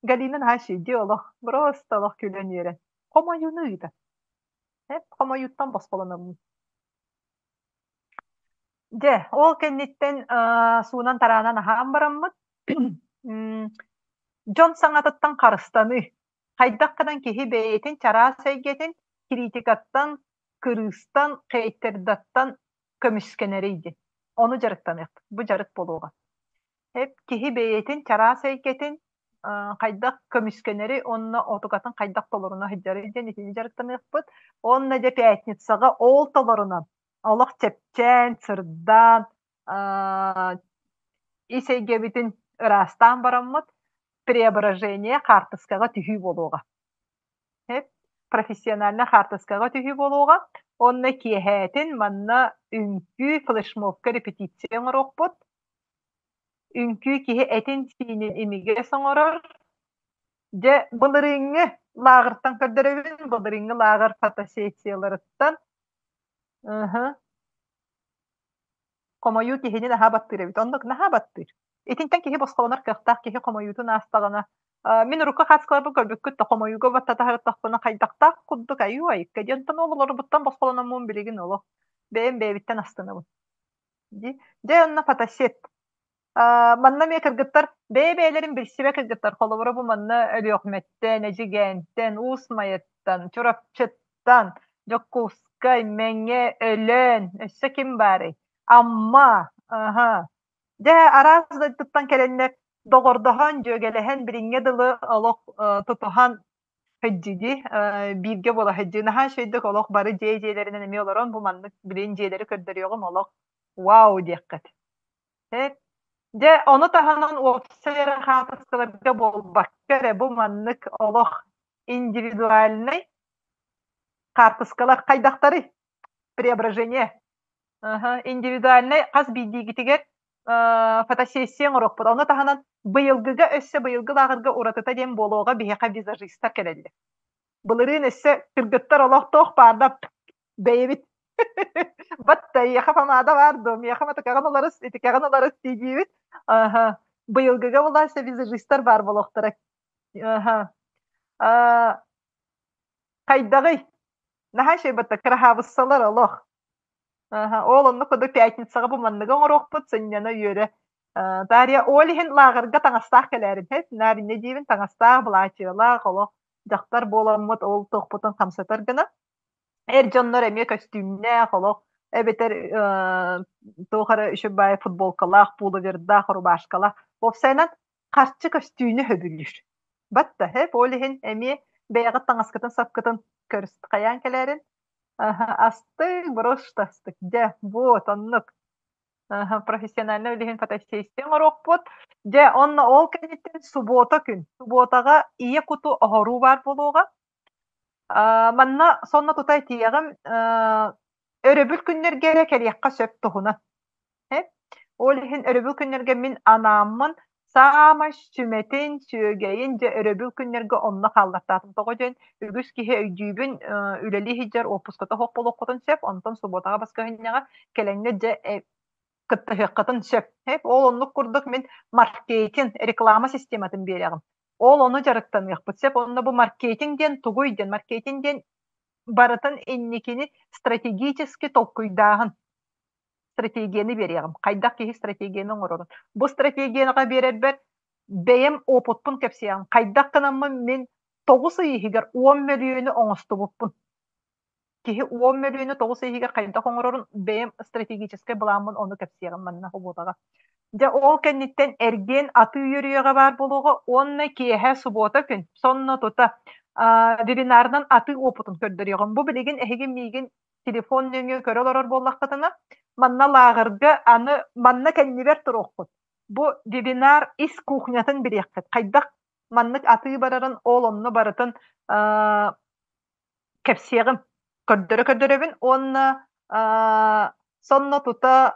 Галина наһаа үчүгэй олох, просто олох күлэн үөрэн. Хомойууну ыытар. Хомойууттан босхолонобун. Дьэ, ол кэнниттэн суунан-тараанан аһаан бараммыт, дьон саҥатыттан харыстаныы. Хайдах гынан киһи бэйэтин чараас эйгэтин критикаттан, кырыыстан, хейтердаттан көмүскэнэрий диэн. Ону дьарыктаныахпыт. Бу дьарык буолуоҕа. Киһи бэйэтин чараас эйгэтин хайдах көмүскэнэри уонна отукатын хайдах толоруна сылдьарый диэн итини дьарыктаныахпыт. Уонна дьэ пятницаҕа ол толорунан олох чэпчээн, сырдаан, ис эйгэбитин ыраастаан бараммыт преображение хаартыскаҕа түһүү буолуоҕа. Профессиональнай хаартыскаҕа түһүү буолуоҕа. Уонна киэһээтин манна үҥкүү, флешмобка репетиция оҥоруохпут. Үҥкүү киһи этин-сиинин имигэс оҥорор. Дьэ, былырыыҥҥы лааҕыртан көрдөрөбүн, былырыыҥҥы лааҕыр фотосессияларыттан. Ыһы. Хомойуу киһини наһаа баттыыр эбит. Оннук наһаа баттыыр. Итинтэн киһи босхолонор кыахтаах киһи хомойуутун аастаҕына, мин урукку хааскаларбын көрбүккүт да хомойууга баттатаһырыттахпына хайдахтаах курдук айуу айыкка диэн онтон ол олорбуттан босхолономмун билигин олох бэйэм бэйэбиттэн астынабын. Дии. Дьэ онно фотосет. Манна эмиэ кыргыттар бэйэ-бэйэлэрин билсибэт кыргыттар холобура бу манна Өлүөхүмэттэн, Эдьигээнтэн, Уус Майаттан, Чурапчыттан, Дьокуускай, Мэҥэ, Өлөөн, өссө ким баарый? Амма, аһа. Дьэ, араас дойдуттан кэлэннэр доҕордоһон, дьүөгэлэһэн билиҥҥэ дылы олох тутуһан Хэддьиги, бииргэ буола сылдьыы наһаа үчүгэйдик олох бары дьиэ дьиэлэринэн эмиэ олорон бу маннык билигин дьиэлэри көрдөрүөҕүм олох вау диэххит. Дьэ, ону таһынан уопсай эрэ хаартыскаларга буолбакка эрэ бу маннык олох индивидуальнай хаартыскалар хайдахтарый? Преображение. Индивидуальнай хас биирдиигитигэр фотосессия оҥоруохпут. Ону таһынан быйылгыга өссө быйылгы лааҕырга уратыта диэн буолуоҕа биһиэхэ визажистар кэлэллэр. Былырыын өссө кыргыттар олохтоох паарда бэйэбит Батта эйиэхэ помада баар дуо? Миэхэ матыкаҕын уларыс, итикэҕин уларыс дии диибит. Аха. Быйылгыга булааччы визажистар баар буолуохтара. Аха. Хайдаҕый? Наһаа үчүгэй батта кыраһаабыссалар олох. Ол оннук курдук пятницаҕа бу манныгы оҥоруохпут, сынньана үөрэ. Дарья, ол иһин лааҕырга таҥастаах кэлээрин, наар инньэ диибин, таҥастаах, былаачыйалаах, олох дьахтар буоламмыт ол туохпутун хамсатар гына. Эр дьоннор эмиэ көстүүмнээх, олох эбэтэр туох эрэ үчүгэй футболкалаах, пуловердаах, рубашкалаах. Уопсайынан харчы көстүүнү сөбүлүүр. Батта, ол иһин эмиэ бэйэҕит таҥаскытын-сапкытын көрүс хайаан кэлээрин Астык, брошта астык. Дьэ, вот оннук. Профессиональнай үлэһин фотосессия оҥоруохпут. Дьэ, онно ол кэнниттэн субуота күн. Субуотаҕа ийэ куту оһоруу баар буолуоҕа. Манна сонно тута этиэҕим, өрөбүл күннэргэ эрэ кэлиэххэ сөп туһунан. Ол иһин өрөбүл күннэргэ мин анааммын саамай сүмэтин, сүөгэйин дьэ өрөбүл күннэргэ онно хааллартаатым. Тоҕо диэн үгүс киһи өйдүүбүн, үлэлии сылдьар уоппуската суох буолуоххутун сөп, онтон субуотаҕа баскыһынньаҕа кэлэҥҥэ дьэ кыттыһыаххытын сөп. Ол оннук курдук мин маркетинг, реклама систематын биэрэҕим. Ол ону дьарыктаныахпыт сөп. Онно бу маркетинг диэн тугуй диэн, маркетинг диэн барытын инникини стратегически толкуйдааһын стратегияны биэриэҕим. Хайдах киһи стратегияны оҥорорун. Бу стратегияны биэрэрбэр бэйэм опытпын кэпсиэҕим. Хайдах гынаммын мин 9 ый иһигэр 10 мөлүйүөнү оҥостубуппун. Киһи 10 мөлүйүөнү 9 ый иһигэр хайдах оҥорорун бэйэм стратегическай былааммын ону кэпсиэҕим манна субуотаҕа. Дьэ ол кэнниттэн эргиэн атыы үөрүйэҕэ баар буолуоҕа уонна киэһэ субуота күн сонно тута вебинарынан атыы опытын көрдөрүөҕүм. Бу билигин эһиги миигин телефон нөҥүө көрө олорор буоллаххытына, манна лааҕырга аны манна кэннибэр туруоххут. Бу вебинар ис кухнятын билиэххит. Хайдах маннык атыы барарын ол онно барытын кэпсиэҕим, көрдөрө көрдөрөбүн уонна сонно тута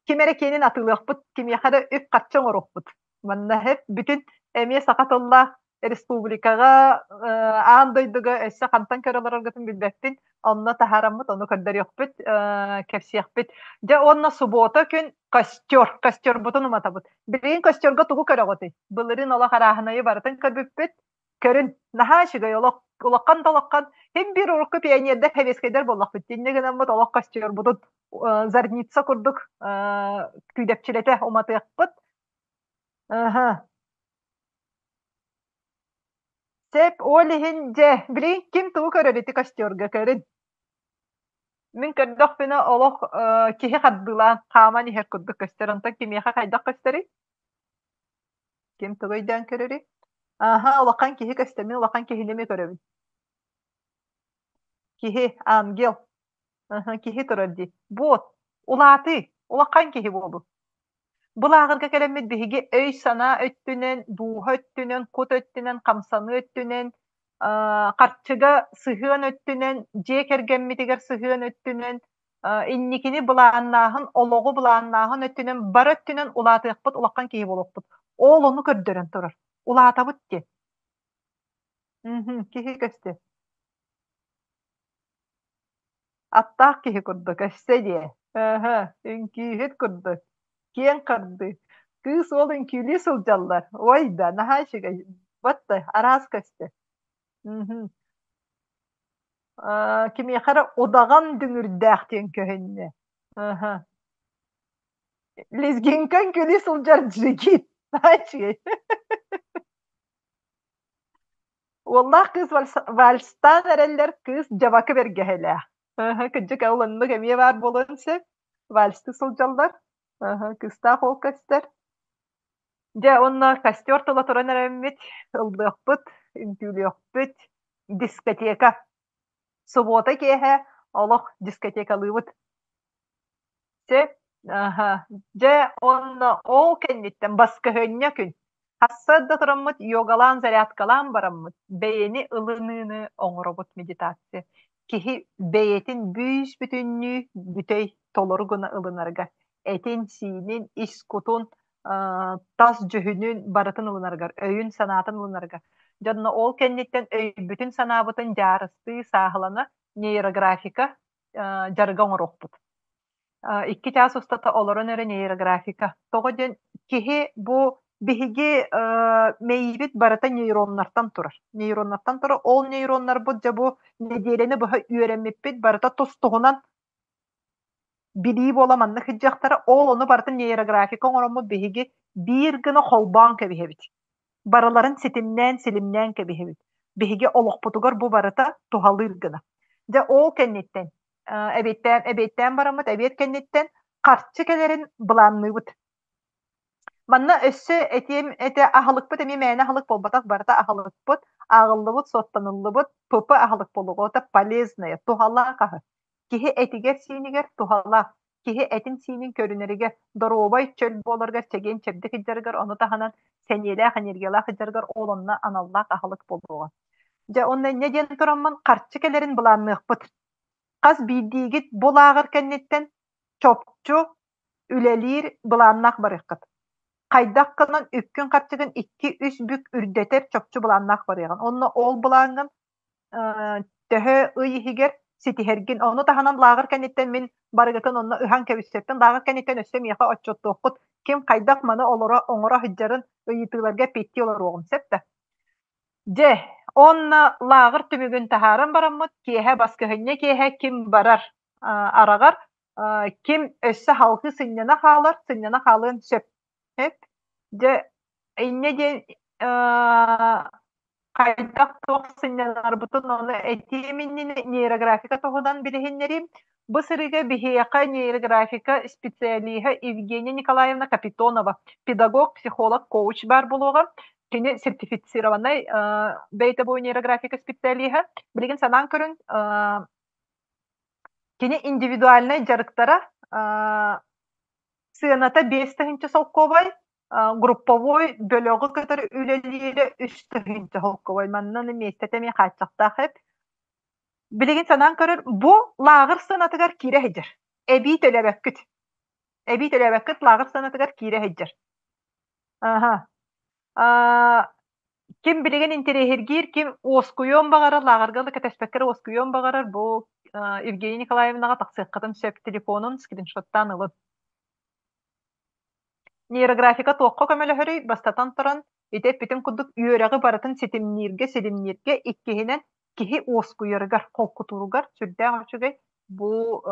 ким эрэ киэнин атыылыахпыт, кимиэхэ эрэ үп-харчы оҥоруохпут. Манна бүтүн эмиэ саха тыллаах республикаҕа, аан дойдуга өссө хантан көрө олороргутун билбэппин. Онно таһаараммыт, ону көрдөрүөхпүт, кэпсиэхпит. Дьэ уонна субуота күн костер, костербутун уматабыт. Билигин костерга тугу көрөҕүтүй? Былырыын олох арааһынайы барытын көрбүппүт. Көрүн, наһаа үчүгэй олох, улахан да улахан, һин биир урукку пионердар, сэбиэскэйдэр буоллахпыт. Инньэ гынаммыт олох костербутун зарница курдук күүдэпчилэтэ уматыахпыт. Аха. Сөп, ол иһин дьэ, билигин ким тугу көрөр ити костерга көрүн. Мин көрдөхпүнэ олох киһи хардыылаан хааман иһэр курдук көстөр. Онтон кимиэхэ хайдах көстөрүй? Ким тугу өйдөөн көрөрүй? Аха, улахан киһи көстөр. Мин улахан киһини эмиэ көрөбүн. Киһи, ангел. Аха, киһи турар дии. Вот, улаатыы, улахан киһи буолуу. Бу лааҕырга кэлэммит биһиги өй-санаа өттүнэн, дууһа өттүнэн, кут өттүнэн, хамсаныы өттүнэн, харчыга сыһыан өттүнэн, дьиэ кэргэммитигэр сыһыан өттүнэн, инникини былааннааһын, олоҕу былааннааһын өттүнэн бары өттүнэн улаатыахпыт, улахан киһи буолуохпут. Ол ону көрдөрөн турар. Улаатабыт диэн. Киһи көстөр. Аттаах киһи курдук өссө диэ. Ыһы, үҥкүүһүт курдук. Киэҥ хардыы. Кыыс уол үҥкүүлүү сылдьаллар. Ой да, наһаа үчүгэй. Вот да, араас көстөр. Мгм. Кимиэхэ эрэ удаҕан дүҥүрдээх диэн көһүннэ. Ыһы. Лезгинка үҥкүүлүү сылдьар джигит. Наһаа үчүгэй. Уоллаах кыыс вальстаан эрэллэр, кыыс дьабакы бэргэһэлээх. Кырдьык ол оннук эмиэ баар буолуон сөп. Вальстыы сылдьаллар. Кыыстаах уол көстөр. Дьэ уонна костер тула туран эрэммит, ыллыахпыт, үҥкүүлүөхпүт, дискотека. Субуота киэһэ олох дискотекалыыбыт. Сөп. Аһа. Дьэ, уонна ол кэнниттэн баскыһыанньа күн. Сарсыарда тураммыт йогалаан, зарядкалаан бараммыт, бэйэни ылыныыны оҥоробут медитация. Киһи бэйэтин бүүс-бүтүннүү бүтэй толору гына ылынарыгар, этин-сиинин, ис кутун, тас дьүһүнүн барытын ылынарыгар, өйүн-санаатын ылынарыгар. Дьэ, онно ол кэнниттэн өйбүтүн-санаабытын дьаарыстыы, сааһылана нейрографика дьарыга оҥоруохпут. 2 чаас устата олорон эрэ нейрографика. Тоҕо диэн киһи бу биһиги мэйиибит барыта нейроннартан турар. Нейроннартан турар. Ол нейроннарбыт дьэ бу нэдиэлэни быһа үөрэммиппит барыта тус-туһунан. билии буола маннык сылдьыахтара. Ол ону барытын нейрографика оҥороммут биһиги биир гына холбоон кэбиһэбит. Барыларын ситимнээн, силимнээн кэбиһэбит. Биһиги олохпутугар бу барыта туһалыыр гына. Дьэ ол кэнниттэн эбиэттээн, эбиэттээн бараммыт, эбиэт кэнниттэн харчы кэлэрин былаанныыбыт. Манна өссө этиэм этэ аһылыкпыт эмиэ мээнэ аһылык буолбатах, барыта аһылыкпыт, ааҕыллыбыт, суоттаныллыбыт ПП аһылык буолуоҕа, полезное, туһалаах аһы. Киһи этигэр-сиинигэр туһалаах, киһи этин-сиинин көрүнэригэр, доруобай, чөл буоларыгар, чэгиэн-чэбдик сылдьарыгар, ону таһынан сэниэлээх, энергиялаах сылдьарыгар ол онно аналлаах аһылык буолуоҕа. Дьэ, онно инньэ диэн тураммын харчы кэлэрин былаанныахпыт. Хас биирдиигит бу лааҕыр кэнниттэн чопчу үлэлиир былааннаах барыаххыт. Хайдах гынан үпкүн-харчыгын 2-3 бүк үрдэтэр чопчу былааннаах барыаҕын. Онно ол былааҥҥын төһө ый иһигэр ситиһэргин, ону таһынан лааҕыр кэнниттэн мин барыгытын онно ыһан кэбиспэппин. Лааҕыр кэнниттэн өссө миэхэ отчуоттуоххут. Ким хайдах маны олоро оҥоро сылдьарын ыйытыыларга эппиэттии олоруоҕум сөп да? Дьэ, онно лааҕыр түмүгүн таһааран бараммыт, киэһэ баскыһынньа киэһэ ким барар араҕар, ким өссө халҕыы сынньана хаалар, сынньана хаалыан сөп. Дьэ, инньэ диэн хайдах туох сынньанарбытын ону этиэм иннинэ нейрографика туһунан билиһиннэриим. Бу сырыыга биһиэхэ нейрографика специалиһа Евгения Николаевна Капитонова, педагог, психолог, коуч баар буолуоҕа. Кини сертифицированнай бэйэтэ бу нейрографика специалиһа. Билигин санаан көрүҥ, кини индивидуальнай дьарыктара сыаната 5 тыһыынча солкуобай, групповой бөлөҕү кытары үлэлиирэ 3 тыһыынча солкуобай. Манна миэстэтэ эмиэ хааччахтаах эбит. Билигин санаан көрөр, бу лааҕыр сыанатыгар киирэ сылдьар. Эбии төлөөбөккүт. Эбии төлөөбөккүт лааҕыр сыанатыгар киирэ сылдьар. Аха. Ким билигин интэриэһиргиир, ким уоскуйуон баҕарар, лааҕырга да кэтэспэккэ эрэ уоскуйуон баҕарар, бу Евгения Николаевнаҕа тахсыаххытын сөп телефонун скриншоттаан ылын. Нейрографика туохха көмөлөһөрүй? Бастатан туран, ити эппитим курдук үөрэҕи барытын ситимнииргэ, силимнииргэ, иккиһинэн, киһи уоскуйарыгар, холкутууругар сүрдээх үчүгэй бу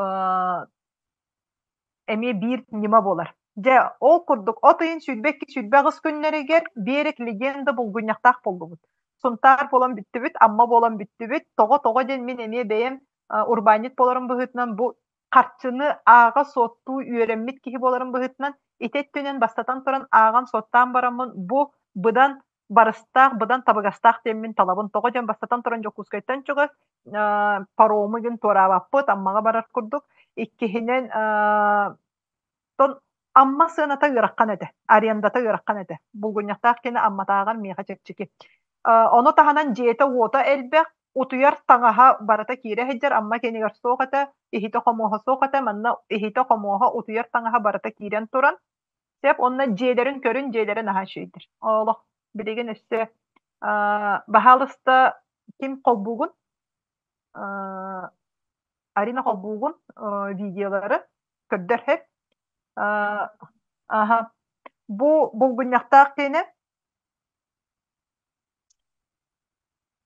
эмиэ биир ньыма буолар. Дьэ, ол курдук от ыйын 22-28 күннэригэр Берег легенда булгунньахтаах буоллубут. Сунтаар буолан бүттүбүт, Амма буолан бүттүбүт. Тоҕо-тоҕо диэн мин эмиэ бэйэм урбаанньыт буоларым быһыытынан бу харчыны ааҕа-суоттуу үөрэммит киһи буоларым быһыытынан ити өттүнэн бастатан туран ааҕан-суоттаан бараммын бу быдан барыстаах, быдан табыгастаах диэммин талабын. Тоҕо диэн бастатан туран Дьокуускайтан чугас парому диэн туораабаппыт, Аммаҕа барар курдук. Иккиһинэн тон Амма сыаната ыарахан этэ, арендата ыарахан этэ. Булгунньахтаах кини Амматааҕар миэхэ чэпчэки. Ону таһынан дьиэтэ-уота элбэх, утуйар таҥаһа барыта киирэ сылдьар, Амма киэнигэр суох этэ, иһитэ-хомуоһа суох этэ, манна иһитэ-хомуоһа, утуйар таҥаһа барыта киирэн туран, сөп уонна дьиэлэрин көрүн, дьиэлэрэ наһаа үчүгэйдэр. Олох билигин өссө баһаалыста ким холбуугун? Арина холбуугун видеолары көрдөр сөп. Аха. Бу булгунньахтаах киэнэ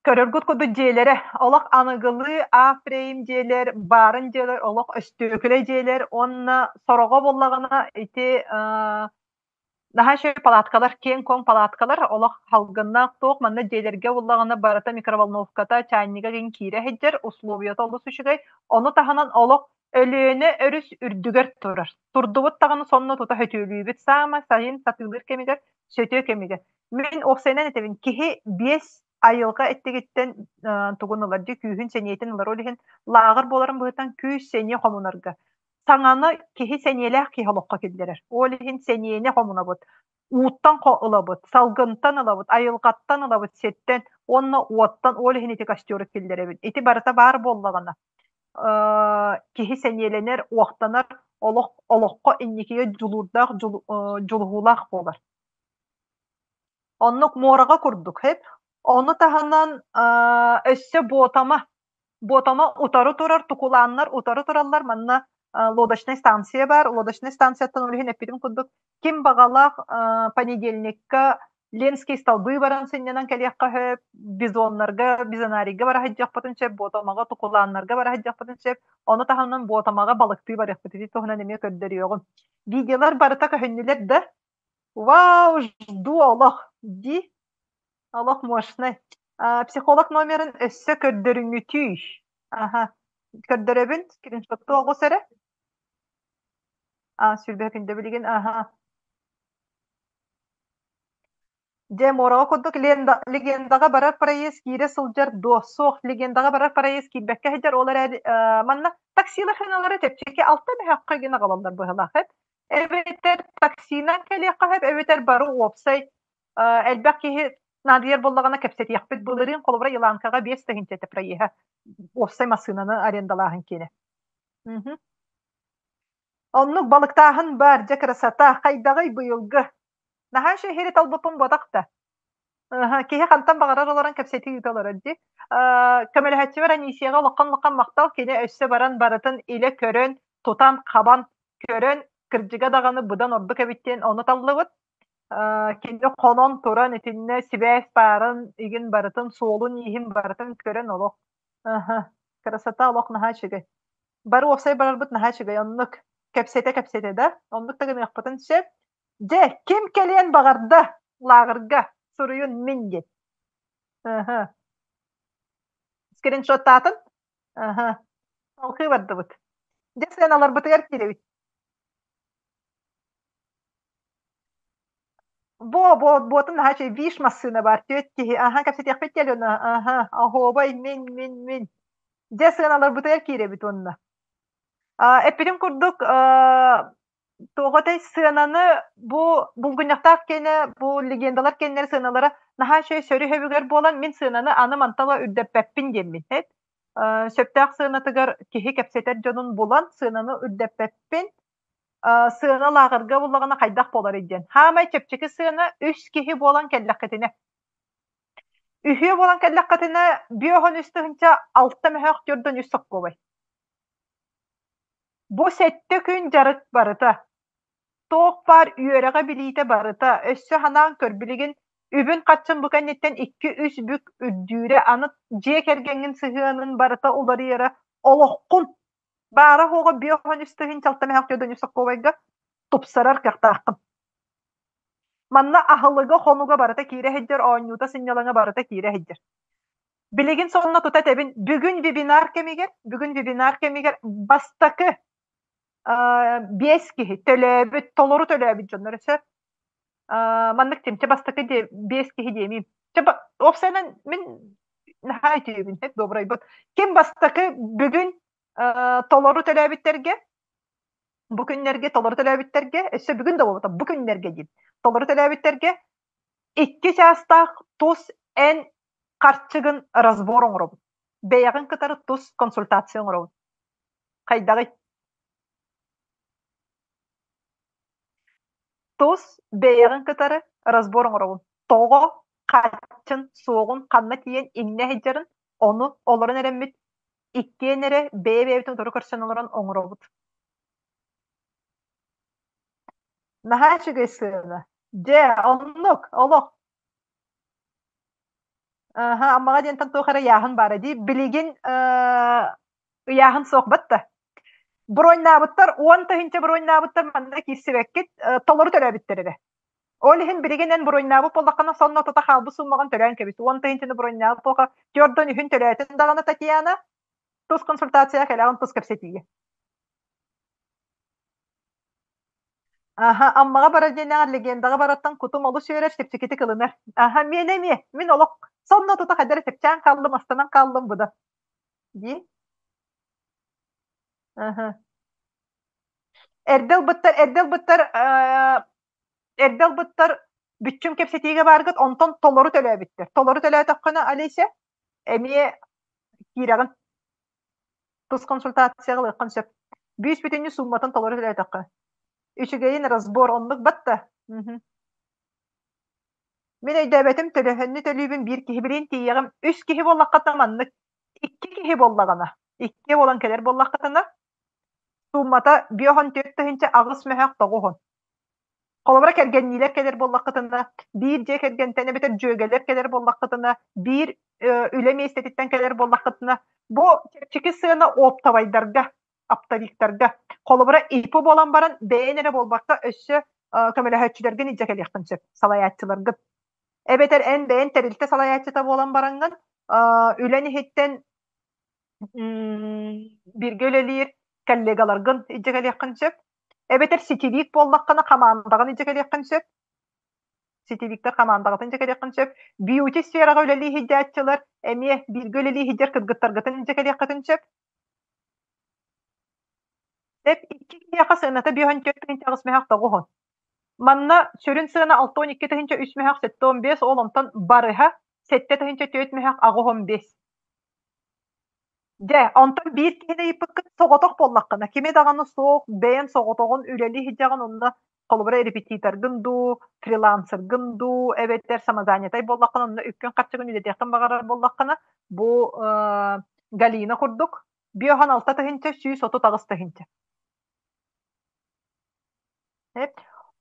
Көрөргүт курдук дьиэлэрэ олох аныгылыы А-фрейм дьиэлэр, баарын дьиэлэр, олох өстүөкүлэ дьиэлэр уонна сороҕо буоллаҕына ити наһаа үчүгэй палаткалар, киэҥ-куоҥ палаткалар олох салгыннаах туох манна дьиэлэргэ буоллаҕына барыта микроволновката, чайнига игин киирэ сылдьар, условията олус үчүгэй. Ону таһынан олох Өлүөнэ өрүс үрдүгэр турар. Турдубут даҕаны сонно тута сөтүөлүүбүт. Саамай сайын сатыылыыр кэмигэр, сөтүө кэмигэр. Мин уопсайынан этэбин, киһи биэс айылҕа эттигиттэн тугун ылар дии, күүһүн, сэниэтин ылар. Ол иһин лааҕыр буоларын быһыытынан күүс-сэниэ хомунарга. Саҥаны киһи сэниэлээх киһи олоххо киллэрэр. Ол иһин сэниэни хомунабыт. Ууттан ылабыт, салгынтан ылабыт, айылҕаттан ылабыт, сиртэн уонна уоттан ол иһин ити костеру киллэрэбит. Ити барыта баар буоллаҕына, киһи сэниэлэнэр, уохтанар, олох олоххо инникигэ дьулуурдаах, дьулуһуулаах буолар. Оннук муораҕа курдук, хэп. Ону таһынан өссө Буотама. Буотама утары турар, тукулааннар утары тураллар. Манна лодочнай станция баар. Лодочнай станцияттан ол иһин эппитим курдук, ким баҕалаах понедельникка Ленский столбы баран сынньанан кэлиэххэ сөп, бизоннарга, бизонарийга бара сылдьыахпытын сөп, Буотамаҕа тукулааннарга бара сылдьыахпытын сөп. Ону таһынан Буотамаҕа балыктыы барыахпыт. Ити туһунан эмиэ көрдөрүөҕүм. Видеолар барыта көһүннүлэр да? Вау, жду олох дии. Олох мощный. Психолог номерын өссө көрдөрүҥүтүй. Аха. Көрдөрөбүн, скриншотту оҕус эрэ. А, сүүрбэ күндэ билигин, аха. Дьэ, муораҕа курдук легендаҕа барар проезд киирэ сылдьар дуо? Суох, легендаҕа барар проезд киирбэккэ сылдьар, ол эрээри манна таксилар сыаналара чэпчэки алта мөһөөххө гына аҕалаллар быһыылаах эт. Эбэтэр таксинан кэлиэххэ сөп, эбэтэр бары уопсай элбэх киһи наадыйар буоллаҕына кэпсэтиэхпит. Былырыын холобура Еланкаҕа 5 тыһыынча этэ проеһа уопсай массыынаны арендалааһын киэнэ. Оннук балыктааһын баар, дьэ красота, хайдаҕый быйылгы? Наһаа үчүгэй талбыппын буотах да. Киһи хантан баҕарар олорон кэпсэтии ыыта олорор дии. Көмөлөһөөччүбэр Анисияҕа улахан-улахан махтал, кини өссө баран барытын илэ көрөн, тутан-хабан көрөн, кырдьыга даҕаны быдан ордук эбит диэн ону таллыбыт. Кини хонон туран итиннэ сибээс баарын игин барытын, суолун-ииһин барытын көрөн олох красота олох наһаа үчүгэй. Бары уопсай барарбыт наһаа үчүгэй, оннук кэпсэтэ-кэпсэтэ да, оннук да гыныахпытын сөп. Дьэ, ким кэлиэн баҕарда лааҕырга суруйун мин диэн. Аха. Скриншоттаатын? Аха. Салхыы бардыбыт. Дьэ, сыаналарбытыгар киирэбит. Бо, бо, буотун наһаа үчүгэй виш массыына баар, түөрт киһи. Аха, кэпсэтиэхпит диэн аха, оһуобай мин, мин, мин. Дьэ, сыаналарбытыгар киирэбит уонна. Эппитим курдук, туох этэй сыананы бу булгунньахтаах киэнэ, бу легендалар киэннэр сыаналара наһаа үчүгэй сөрү-сөбүгэр буолан, мин сыананы аны мантала үрдэппэппин диэммин. Сөптөөх сыанатыгар киһи кэпсэтэр дьонун булан сыананы үрдэппэппин. Сыана лааҕырга буллаҕына хайдах буоларый диэн. Хаамай чэпчэки сыана үс киһи буолан кэллэххитинэ. Үһүө буолан кэллэххитинэ, 53 006 мөһөөх 43 соккуобай. Бу сэттэ күн дьарык барыта. Туох баар үөрэҕэ-билиитэ барыта. Өссө санаан көр, билигин үбүн-харчын бу кэнниттэн икки-үс бүк үрдүүрэ, аны дьиэ кэргэҥҥин сыһыанын барыта уларыйара олоххун баара-суоҕа 53 006 мөһөөх 43 соккуобайга тупсарар кыахтааххын. Манна аһылыга, хонуга барыта киирэ сылдьар, оонньуута, сынньалаҥа барыта киирэ сылдьар. Билигин сонно тута этэбин, бүгүн вебинар кэмигэр, бүгүн вебинар кэмигэр бастакы биэс киһи төлөөбүт, толору төлөөбүт дьоннор өссө маннык тимчэ бастакы биэс киһи диэмиим. Уопсайынан мин наһаа үтүөбүн, добрайбыт. Ким бастакы бүгүн толору төлөөбүттэргэ бу күннэргэ толору төлөөбүттэргэ, өссө бүгүн да буолбата, бу күннэргэ диир. Толору төлөөбүттэргэ икки чаастаах тус эн харчыгын разбор оҥоробут. Бэйэҕин кытары тус консультация оҥоробут. Хайдаҕый? Тус бэйэҕин кытары разбор оҥоробун. Тоҕо харчын суоҕун ханна тиийэн иҥнэ сылдьарын, ону олорон эрэммит иккиэн эрэ бэйэ-бэйэбитин утары көрсөн олорон оҥоробут. Наһаа үчүгэй сыана. Дьэ, оннук, олох. Аха, Аммаҕа диэнтэн туох эрэ ыйааһын баара дии. Билигин ыйааһын суох батта. Броньнаабыттар, 10 000 броньнаабыттар манна киирсибэккит, толору төлөөбүттэр эрэ. Ол иһин билигин эн броньнаабыт буоллаххына, сонно тута хаалбыт суммаҕын төлөөн кэбис. 10 000-ны броньнаабыт буоллахха, төрдөн үһүн төлөөтүн даҕаны Татьяна, тус консультация кэлэҕин тус кэпсэтиигэ. Аха, Аммаҕа барар диэннээҕэр легендаҕа барартан кутум олус үөрэр, чэпчэкитик ылынар. Аха, миэнэ эмиэ, мин олох сонно тута хайдах эрэ чэпчээн хааллым, астанан хааллым буда. Дии. Аха. Эрдэ ылбыттар, эрдэ ылбыттар, эрдэ ылбыттар бүччүм кэпсэтиигэ бааргыт, онтон толору төлөөбүттэр. Толору төлөөтөххүнэ, Алиса, эмиэ киирэҕин. Тус консультацияҕа ылыаххын сөп. Бүүс бүтүннүү суумматын толору төлөөтөххө. Үчүгэйин разбор оннук батта. Мин өйдөөбөтүм төлөһөннү төлүүбүн биир киһи билин тиийэҕим. Үс киһи буоллаххытына маннык. Икки киһи буоллаҕына, икки буолан кэлэр буоллаххытына, сууммата 54 8 мөһөх 9. Холобура, кэргэнниилэр кэлэр буоллаххытына, биир дьиэ кэргэнтэн эбэтэр дьүөгэлэр кэлэр буоллаххытына, биир үлэ миэстэтиттэн кэлэр буоллаххытына, бу чэпчэки сыана оптовайдарга, оптовиктарга. Холобура, ИП буолан баран бэйэн эрэ буолбакка, өссө көмөлөһөөччүлэргин илдьэ кэлиэххин сөп, салайааччыларгын. Эбэтэр эн бэйэн тэрилтэ салайааччыта буолан бараҥҥын, үлэн иһиттэн бииргэ үлэлиир коллегаларгын илдьэ кэлиэххин сөп. Эбэтэр сетевик буоллаххына хамаандаҕын илдьэ кэлиэххин сөп. Сетевиктэр хамаандаҕытын илдьэ кэлиэххин сөп. Бьюти сфераҕа үлэлии сылдьааччылар эмиэ бииргэ үлэлии сылдьар кыргыттаргытын илдьэ кэлиэххитин сөп. Сөп икки киһиэхэ сыаната 54 8 мөһөх 90. Манна сүрүн сыана 62 3 мөһөх 75, ол онтон барыһа 7 4 мөһөх 85. Дьэ, онтон биир киһини ыйыппыккын соҕотох буоллаххына, кими даҕаны суох, бэйэҥ соҕотоҕун үлэлии сылдьаҕын онно холобура репетиторгын дуу, фрилансергын дуу, эбэтэр самозанятай буоллаххына, онно үпкүн-харчыгын үлэтиэххин баҕарар буоллаххына, бу Галина курдук 56 138 тыһыынча.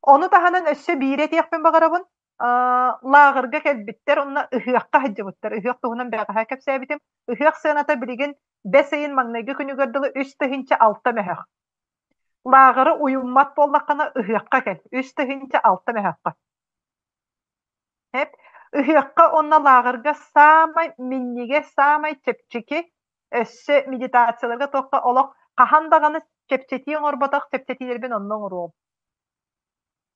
Ону таһынан өссө биири этиэхпин баҕарабын. Лааҕырга кэлбиттэр уонна ыһыахха сылдьыбыттар. Ыһыах туһунан бэҕэһээ кэпсээбитим. Ыһыах сыаната билигин бэс ыйын маҥнайгы күнүгэр дылы 3600 мөһөх. Лааҕыры уйуммат буоллаххына ыһыахха кэл. 3600 мөһөххө. Ыһыахха уонна лааҕырга саамай минньигэс, саамай чэпчэки, өссө медитацияларга туохха олох хаһан даҕаны чэпчэтии оҥорботох чэпчэтиилэрбин онно оҥоруом.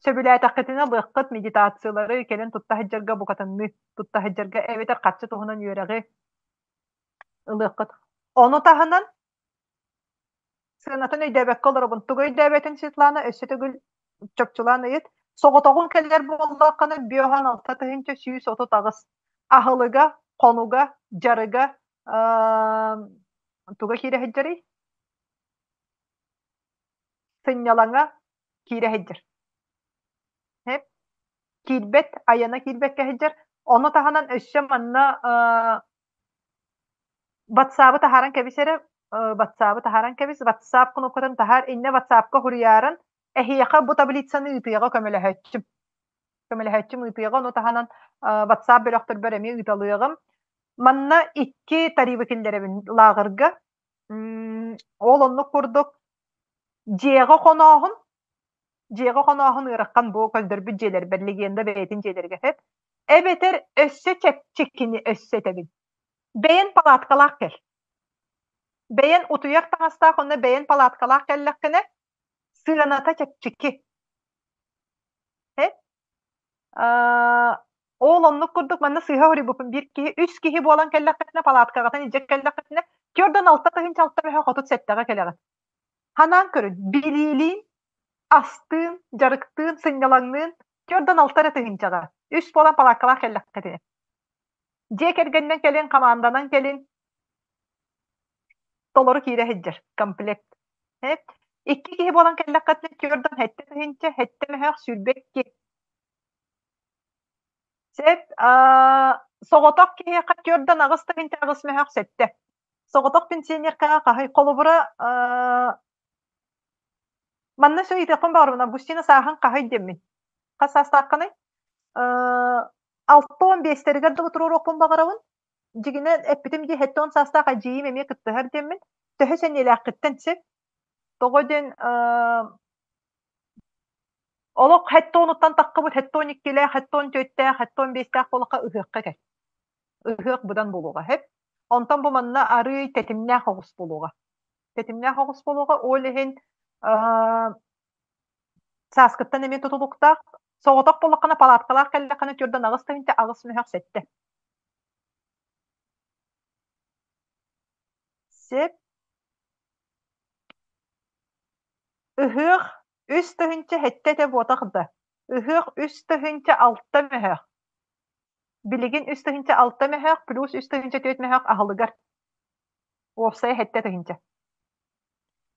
Сөбүлээтэххитинэ ылыаххыт медитациялары кэлин тутта сылдьарга букатынныы тутта сылдьарга эбэтэр харчы туһунан үөрэҕи ылыаххыт. Ону таһынан сыанатын өйдөөбөккө олоробун. Тугу өйдөөбөтүн Светлана өссө төгүл чопчулаан ыйыт. Соҕотоҕун кэлэр буоллаххына 56 138 аһылыга, хонуга, дьарыга туга киирэ сылдьарый? Сынньалаҥа киирэ сылдьар. Киирбэт, айана киирбэккэ сылдьар. Ону таһынан өссө манна Ватсабы таһааран кэбис эрэ, Ватсабы таһааран кэбис, Ватсап кнопкатын таһаар, иннэ Ватсапка суруйааран, эһиэхэ бу таблицаны ыытыаҕа көмөлөһөөччүм. Көмөлөһөөччүм ыытыаҕа, ону таһынан Ватсап бөлөхтөрбөр эмиэ ыыталыаҕым. Манна икки тарифы киллэрэбин лааҕырга. Ол оннук курдук дьиэҕэ хонооһун, дьиэҕэ хонооһун ыарахан бу көрдөрбүт дьиэлэрбэр легенда бэйэтин дьиэлэригэр сөп. Эбэтэр өссө чэпчэкини өссө этэбин. Бэйэн палаткалаах кэл. Бэйэн утуйар таҥастаах уонна бэйэн палаткалаах кэллэххинэ, сыаната чэпчэки. Ол оннук курдук манна сыыһа хоруйбуппун биир киһи, үс киһи буолан кэллэххитинэ, палаткаҕытын илдьэ кэллэххитинэ, төрдөн 6 6 бөһө 37-ҕэ кэлэҕит. Ханаан көрүн, билиилиин, астыын, дьарыктыын, сынньалаҥныын төрдөн алта эрэ тыһыынчаҕа. Үс буолан палааккалаах кэллэххитинэ. Дьиэ кэргэнинэн кэлин, хамаанданан кэлин, толору киирэ сылдьар комплект. Икки киһи буолан кэллэххитинэ төрдөн 7 тыһыынча, сэттэ мөһөөх 22. Сөп, соҕотох киһиэхэ төрдөн 8 тыһыынча аҕыс мөһөөх сэттэ. Соҕотох пенсионеркаҕа хаһый холобура манна сө ыйытыахпын баҕарабын Августина сааһын хаһый диэммин. Хас саастааххыный? 65-тэригэр дылы туруоруохпун баҕарабын. Дьигинэн эппитим дии 70 саастаах эдьиийим эмиэ кыттыһар диэммин. Төһө сэниэлээххиттэн сөп. Тоҕо диэн олох 70-уттан таххыбыт 72-лээх, 74-тээх, 75-тээх буолахха ыһыахха кэл. Ыһыах быдан буолуоҕа сөп. Онтон бу манна арыый тэтимнээх оҕус буолуоҕа. Тэтимнээх оҕус буолуоҕа. Ол иһин сааскыттан эмиэ тутулуктаах. Соҕотох буоллаххына палаткалаах кэллэххинэ төрдөн 8 тыһыынча аҕыс мөһөх сэттэ. Сөп. Ыһыах 3700 этэ буотах да. Ыһыах 3600 мөһөөх. Билигин 3600 мөһөөх плюс 3400 мөһөөх аһылыгар. Уопсайа 7000.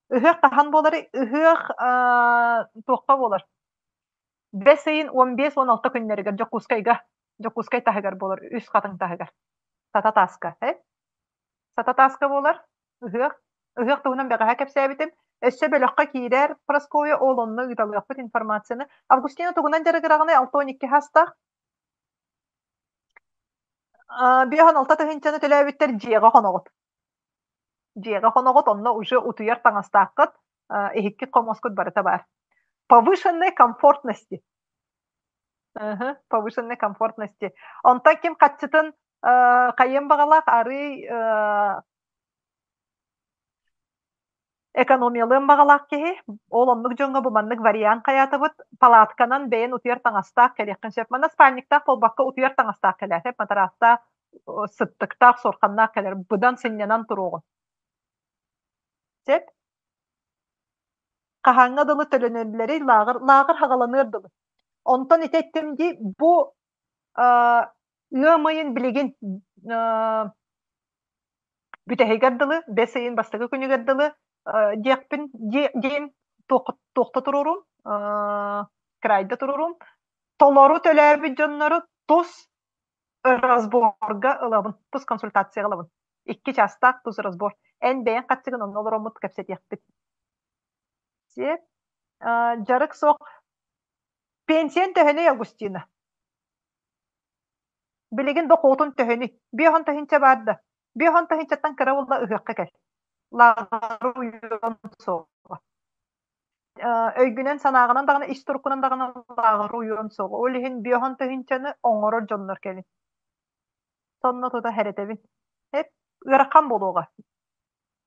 Ыһыах хаһан буоларый? Ыһыах туохха буолар? Бэс ыйын 15-16 күннэригэр Дьокуускайга, Дьокуускай таһыгар буолар, Үс Хатыҥ таһыгар. Сата тааска. Сата тааска буолар ыһыах. Ыһыах туһунан бэҕэһээ кэпсээбитим. Өссө бөлөххө киирэр Прасковья ол онно ыыталыахпыт информацияны. Августина тугунан дьарыгыраҕыный 62 саастаах? 56 тыһыынчаны төлөөбүттэр дьиэҕэ хоноҕут. Дьиэҕэ хоноҕут, онно уже утуйар таҥастааххыт, иһиккит хомуоскут барыта баар. Повышенной комфортности. Повышенной комфортности. Онтон ким хаччытын хайыан баҕалаах арыый Экономиялыан баҕалаах киһи, ол оннук дьоҥҥо бу маннык вариант хайаатыбыт, палатканан бэйэн утуйар таҥастаах кэлиэххин сөп. Манна спальниктаах буолбакка утуйар таҥастаах кэлээтэп, матараастаах, сыттыктаах, суорханнаах кэлэр, быдан сынньанан туруоҕун. Сөп? Хаһааҥҥа дылы төлөнөллөрүй лааҕыр, лааҕыр хаҕаланыар дылы. Онтон ити эттим дии, бу ыам ыйын билигин бүтэһигэр дылы, бэс ыйын бастакы күнүгэр дылы диэхпин диэн туохта туруорум, крайда туруорум. Толору төлөөбүт дьоннору тус разборга ылабын, тус консультацияҕа ылабын. Икки чаастаах тус разбор. Эн бэйэҥ хаччыгын онно олороммут кэпсэтиэхпит. Дьарык суох. Пенсиян төһөнүй, Августина? Билигин дохуотун төһөнүй? Биэһон тыһыынча баар да? Биэһон тыһыынчаттан кыра буолла ыһыахха кэл. Лааҕыр уйуон суоҕа. Өйгүнэн санааҕынан даҕаны, ис туруккунан даҕаны лааҕыр уйуон суоҕа. Ол иһин биэһон тыһыынчаны оҥорор дьоннор кэлин. Сонно тута хэрэтэбин. Эп ыарахан буолуоҕа.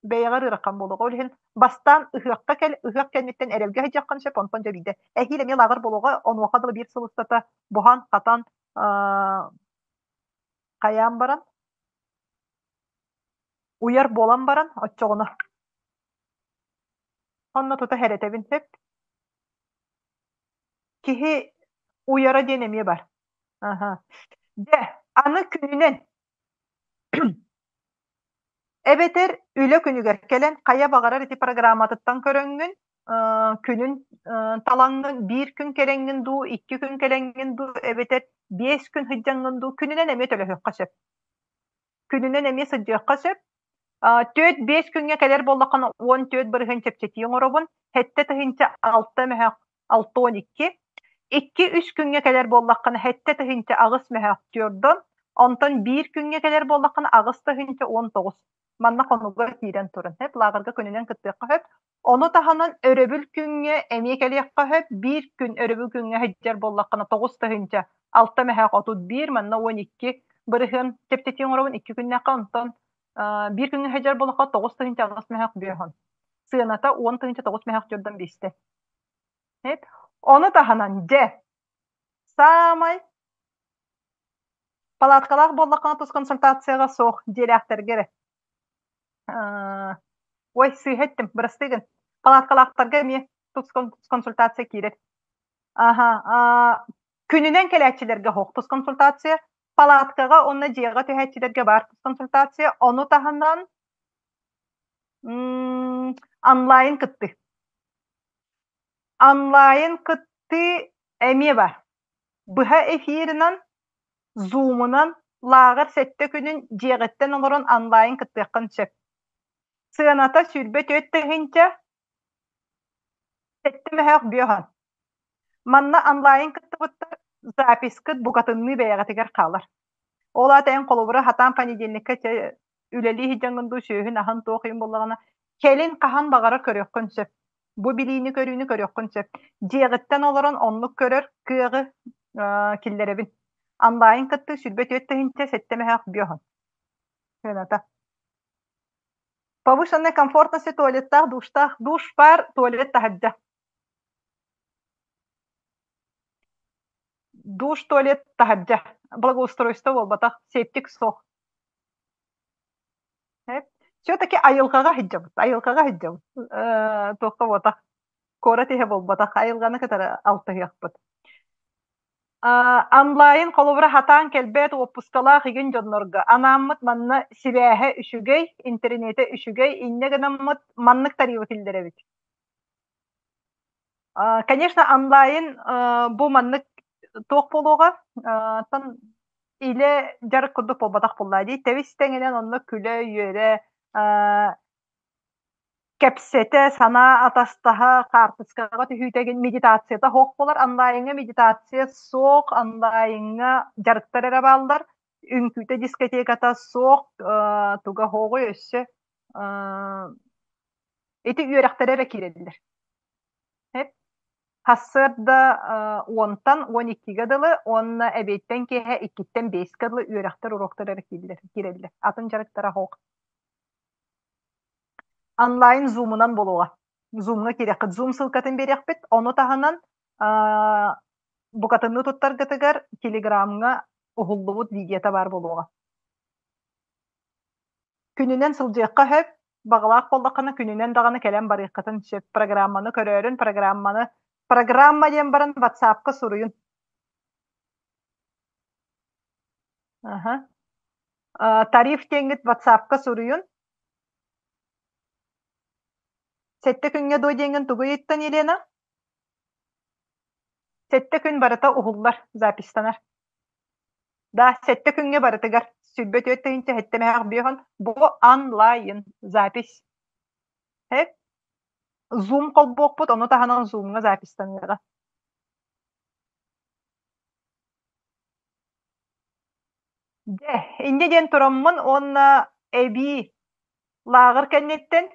Бэйэҕэр ыарахан буолуоҕа. Ол иһин бастаан ыһыахха кэл, ыһыах кэнниттэн эрэлгэ сылдьыаххын сөп, онтон дьэ биирдэ. Эһиил эмиэ лааҕыр буолуоҕа, онуоха дылы биир сыл устата буһан-хатан, хайаан баран, уйар буолан баран, оччоҕуна онно тута хэрэтэбин сөп. Киһи уйара диэн эмиэ бар. Аха. Дьэ, аны күнүнэн Эбэтэр үлэ күнүгэр кэлэн хайа баҕарар ити программатыттан көрөҥҥүн, күнүн талаҥҥын биир күн кэлэҥҥин дуу, икки күн кэлэҥҥин дуу, эбэтэр биэс күн сылдьаҥҥын дуу, күнүнэн эмиэ төлөһүөххэ сөп. Күнүнэн эмиэ сылдьыахха сөп. Түөрт-биэс күҥҥэ кэлэр буоллаххына 14% чэпчэтии оҥоробун, 7 006 мөһөөх 62. Икки-үс күҥҥэ кэлэр буоллаххына 7 008 мөһөөх түөрдон, онтон биир күҥҥэ кэлэр буоллаххына 8 019. Манна хонуга киирэн туран, сөп, лааҕырга күнүнэн кыттыахха сөп. Ону таһынан өрөбүл күҥҥэ эмиэ кэлиэххэ сөп. Биир күн өрөбүл күҥҥэ сылдьар буоллаххына 9 006 мөһөөх 31, манна 12% чэпчэтии оҥоробун икки күннээххэ, онтон биир күҥҥэ сылдьар буоллахха 9 008 мөһөөх бүөһүн. Сыаната 10 009 мөһөөх түөрдөн биэстэ. Ону таһынан, дьэ, саамай палаткалаах буоллаххына тус консультацияҕа суох дьиэлээхтэргэ эрэ. Ой, сыыһа эттим, бырастыы гын. Палаткалаахтарга эмиэ тус консультация киирэр. Аха, күнүнэн кэлээччилэргэ суох тус консультация, палаткаҕа уонна дьиэҕэ түһээччилэргэ баар тус консультация, ону таһынан онлайн кыттыы. Онлайн кыттыы эмиэ баар. Быһа эфирынан, зумунан лааҕыр сэттэ күнүн дьиэҕиттэн олорон онлайн кыттыаххын сөп. Сыаната 24 000, сэттэ мөһөөх бүөһөн. Манна онлайн кыттыбыттар запискыт букатынныы бэйэҕитигэр хаалар. Ол аата эн холобура хатаан понедельникка үлэлии сылдьаҥҥын дуу, сүөһүн аһын туох иһин буоллаҕына, кэлин хаһан баҕарар көрүөххүн сөп. Бу билиини-көрүүнү көрүөххүн сөп. Дьиэҕиттэн олорон оннук көрөр кыаҕы киллэрэбин. Онлайн кыттыы 24 000 сэттэ мөһөөх бүөһүн. Сыаната. Повышенной комфортности туалеттаах, душтаах, душ баар, туалет таһырдьа. Душ, туалет таһырдьа. Благоустройство буолбатах, септик суох. Все-таки айылҕаҕа сылдьабыт, айылҕаҕа сылдьабыт. Туохха буолбатах, куорат иһэ буолбатах, айылҕаны кытары алтыһыахпыт. Онлайн холобура хатаан кэлбэт уоппускалаах игин дьоннорго анааммыт манна сибээһэ үчүгэй, интернетэ үчүгэй, инньэ гынаммыт маннык тарыыбы киллэрэбит. Конечно, онлайн бу маннык туох буолуоҕа, оттон илэ дьарык курдук буолбатах буоллаа дии. Тэбис тэҥинэн онно күлэ-үөрэ. Кэпсэтэ, санаа атастаһа, хаартыскаҕа түһүүтэгин медитацията суох буолар. Онлайҥҥа медитация суох, онлайҥҥа дьарыктар эрэ бааллар. Үҥкүүтэ дискотеката суох, туга суоҕуй өссө ити үөрэхтэрэ эрэ киирэллэр. Сарсыарда уонтан 12-гэ дылы уонна эбиэттэн киэһэ иккиттэн биэскэ дылы үөрэхтэр, уруоктар эрэ киирэллэр. Атын дьарыктара суох. Онлайн зумунан буолуоҕа. Зумҥа киириэххит. Зум ссылкатын биэриэхпит. Ону таһынан букатынныы туттаргытыгар Телеграмҥа уһуллубут видеота баар буолуоҕа. Күнүнэн сылдьыахха сөп. Баҕалаах буоллаххына күнүнэн даҕаны кэлэн барыаххытын сөп. Программаны көрөөрүн, программаны программа диэн баран WhatsApp-ка суруйун. Аха. Тариф диэҥҥит WhatsApp-ка суруйун. Сэттэ күҥҥэ дуо диэҥҥин тугу ыйыттан, Елена? Сэттэ күн барыта уһуллар, запистанар. Да, сэттэ күҥҥэ барытыгар 24 тыһыынча сэттэ мэһээх биэһон бу онлайн запись. Хэп. Zoom холбуохпут, ону таһынан Zoom-ҥа запистаныаҕа. Дьэ, инньэ диэн тураммын уонна эбии лааҕыр кэнниттэн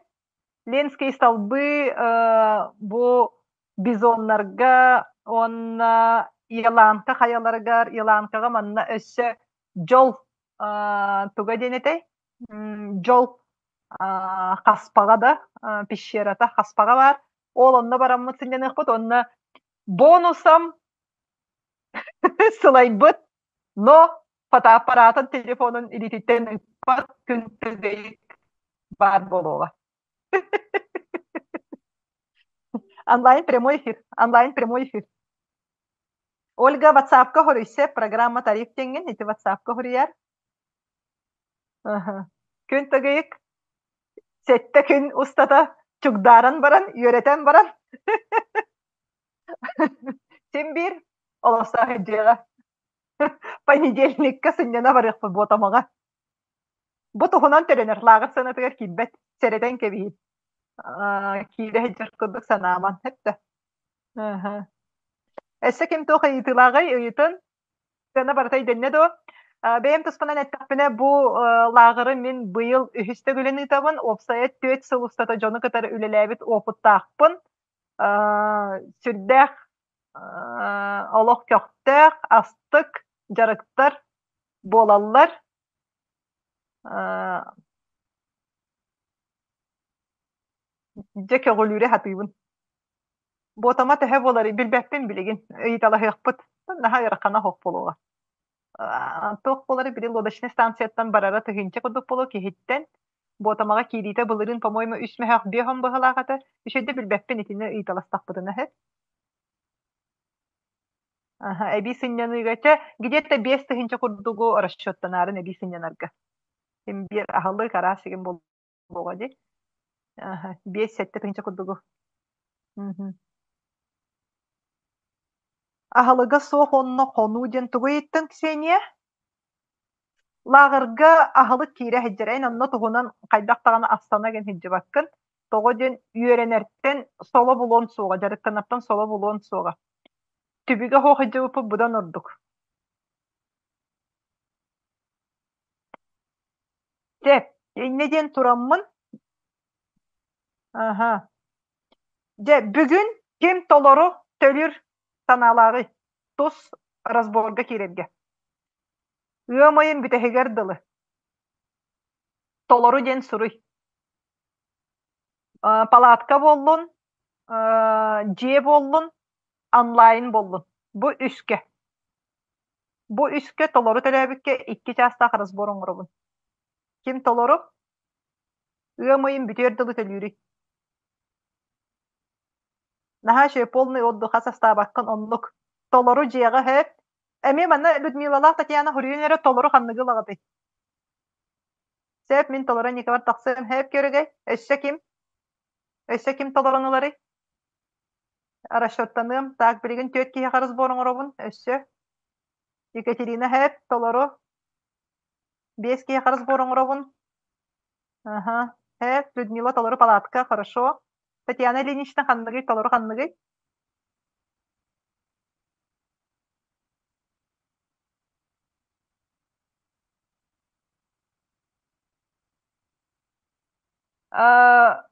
Ленскэй столбы бу бизоннарга уонна Еланка хайаларыгар, Еланкаҕа манна өссө дьол туга диэн этэй? Дьол хаспаҕа да, пещерата хаспаҕа баар. Ол онно бараммыт сынньаныахпыт уонна бонусом сылайбыт, но фотоаппаратын телефонун илиититтэн ыыппат күн баар буолуоҕа. Онлайн прямой эфир. Онлайн прямой эфир. Ольга WhatsApp-ка хоруйса, программа тариф диэҥҥин ити WhatsApp-ка хоруйар. Күн тыгыйык сэттэ күн устата чугдааран баран, үөрэтэн баран син биир олохсоох дьиэҕэ понедельникка сынньана барыахпыт буотамаҕа. Бу туһунан төлөнөр лааҕыр сыанатыгар киирбэт, сэрэтэн кэбиһин. Киирэ сылдьар курдук санааман эттэ. Өссө ким туох ыйытыылааҕый ыйытын. Сыана барыта өйдөннө дуо? Бэйэм туспунан эттэхпинэ, бу лааҕыры мин быйыл үһүс төгүлүн ыытабын. Уопсайа түөрт сыл устата дьону кытары үлэлээбит уопуттаахпын. Сүрдээх олох көхтөөх, астык дьарыктар буолаллар. Дьэ көҕүлүүрү сатыыбын. Буотама төһө буоларый билбэппин билигин. Ыйыталаһыахпыт. Наһаа ыарахана суох буолуоҕа. Туох буоларый били лодочнай станцияттан барара тыһыынча курдук буолуо киһиттэн. Буотамаҕа киириитэ былырыын, по-моему, үс мөһөөх биэс он быһыылаах этэ. Үчүгэйдик билбэппин итини ыйыталастахпытына үһү. Аха, эбии сынньаныыга чэ, где-то 5000 курдугу расчеттанаарын эбии сынньанарга. Син биир аһылык араас игин буолуоҕа дии. Аха, 5-7 тыһыынча курдугу. Мгм. Аһылыга суох онно хонуу диэн тугу ыйыттыҥ, Ксения? Лааҕырга аһылык киирэ сылдьар, эн онно туһунан хайдах даҕаны астана гэн сылдьыбаккын. Тоҕо диэн үөрэнэртэн соло булуон суоҕа, дьарыктанартан соло булуон суоҕа. Түбүгэ суох сылдьыбыппыт быдан ордук. Чэ, инньэ диэн тураммын, аһа, дьэ бүгүн ким толору төлүүр санаалааҕый? Тус разборга киирэргэ. Ыам ыйын бүтэһигэр дылы. Толору диэн суруй. Палатка буоллун, дьиэ буоллун, онлайн буоллун. Бу үскэ. Бу үскэ толору төлөөбүккэ икки чаастаах разбор оҥоробун. Ким толору? Ыам ыйын бүтүөр дылы төлүүрүй. Наһаа үчүгэй полный отдыха састаабаккын оннук. Толору дьиэҕэ сөп. Эмиэ манна Людмилалаах Татьяна хоруйун эрэ толору ханныгы ылаҕытый? Сөп, мин толору Николар тахсыам. Сөп көрүгэй. Өссө ким? Өссө ким толорон ыларый? Расчеттаныам. Так, билигин түөрт киһиэхэ разбор оҥоробун. Өссө. Екатерина сөп, толору. Биэс киһиэхэ разбор оҥоробун. Аха. Э, Людмила толору палатка, хорошо. Татьяна Ильинична ханныгый, толору ханныгый?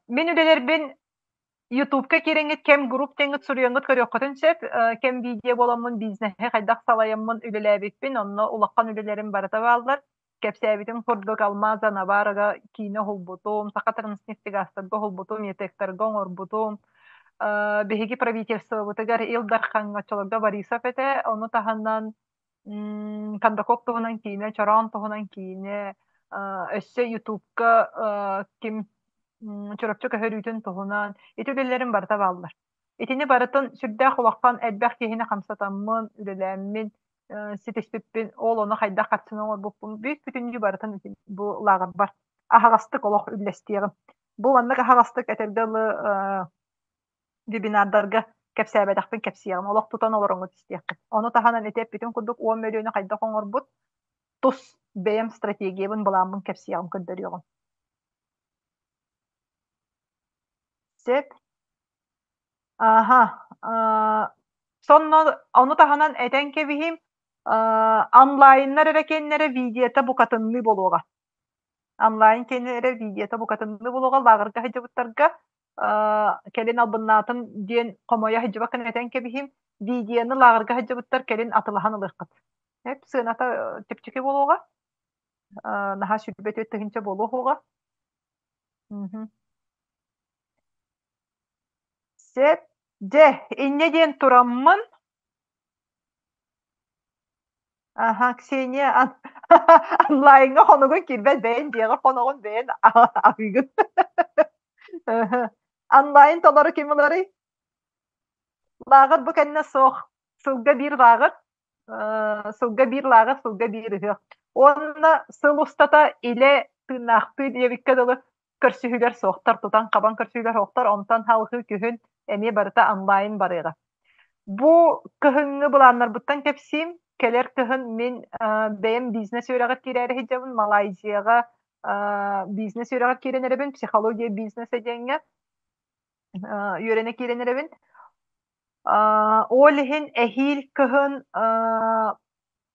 Мин үлэлэрбин Ютубка киирэҥҥит кэм групп диэҥҥит суруйаҥҥыт көрүөххүтүн сөп. Кэм видео буоламмын бизнеһи хайдах салайаммын үлэлээбиппин, онно улахан үлэлэрим барыта бааллар. Кэпсээбитим курдук Алмаза Наварага киинэ уһулбутум, Саха Транснефтегазтарга уһулбутум, ЯТЭКтарга оҥорбутум. Биһиги правительствобытыгар Ил Дархаҥҥа оччолорго Борисов этэ, ону таһынан Кондаков туһунан киинэ, Чороон туһунан киинэ, өссө Ютубка ким Чурапчы көһөрүүтүн туһунан ити үлэлэрим барыта бааллар. Итини барытын сүрдээх улахан элбэх киһини хамсатаммын, үлэлээммин ситиспиппин, ол ону хайдах харчыны оҥорбуппун бүүс-бүтүннүү барытын бу лааҕырбар аһаҕастык олох үллэстиэҕим. Бу маннык аһаҕастык этэргэ дылы вебинардарга кэпсээбэтэхпин кэпсиэҕим, олох тутан олороҥҥут истиэххит. Ону таһынан ити эппитим курдук 10 мөлүйүөнү хайдах оҥорбут тус бэйэм стратегиябын, былааммын кэпсиэҕим, көрдөрүөҕүм. Сөп. Аха. Сонно ону таһынан этэн кэбиһим, онлайннар эрэ кэннэрэ видеота букатынныы буолуоҕа. Онлайн кэннэрэ видеота букатынныы буолуоҕа лааҕырга сылдьыбыттарга кэлин албыннаатым диэн хомойо сылдьыбаккын этэн кэбиһим. Видеоны лааҕырга сылдьыбыттар кэлин атылаһан ылыаххыт. Эп сыаната чэпчэки буолуоҕа. Наһаа 24 тыһыынча буолуоҕа. Сөп. Дьэ, инньэ диэн тураммын Аха, Ксения онлайҥҥа хонугун киирбэт бэйэн дьиэҕэр хоноҕун бэйэн аһыыгын. Онлайн толору ким ыларый? Лааҕыр бу кэннэ суох. Сылга биир лааҕыр. Сылга биир лааҕыр, сылга биир ыһыах. Уонна сыл устата илэ тыыннаахтыы диэбиккэ дылы көрсүһүүлэр суохтар, тутан-хабан көрсүһүүлэр суохтар, онтон салгыы күһүн эмиэ барыта онлайн барыаҕа. Бу кыһыҥҥы былааннарбыттан кэпсиим. Кэлэр кыһын мин бэйэм бизнес үөрэҕэр киирээри сылдьабын. Малайзияҕа бизнес үөрэҕэр киирэн эрэбин, психология бизнеса диэҥҥэ үөрэнэ киирэн эрэбин. Ол иһин эһиил кыһын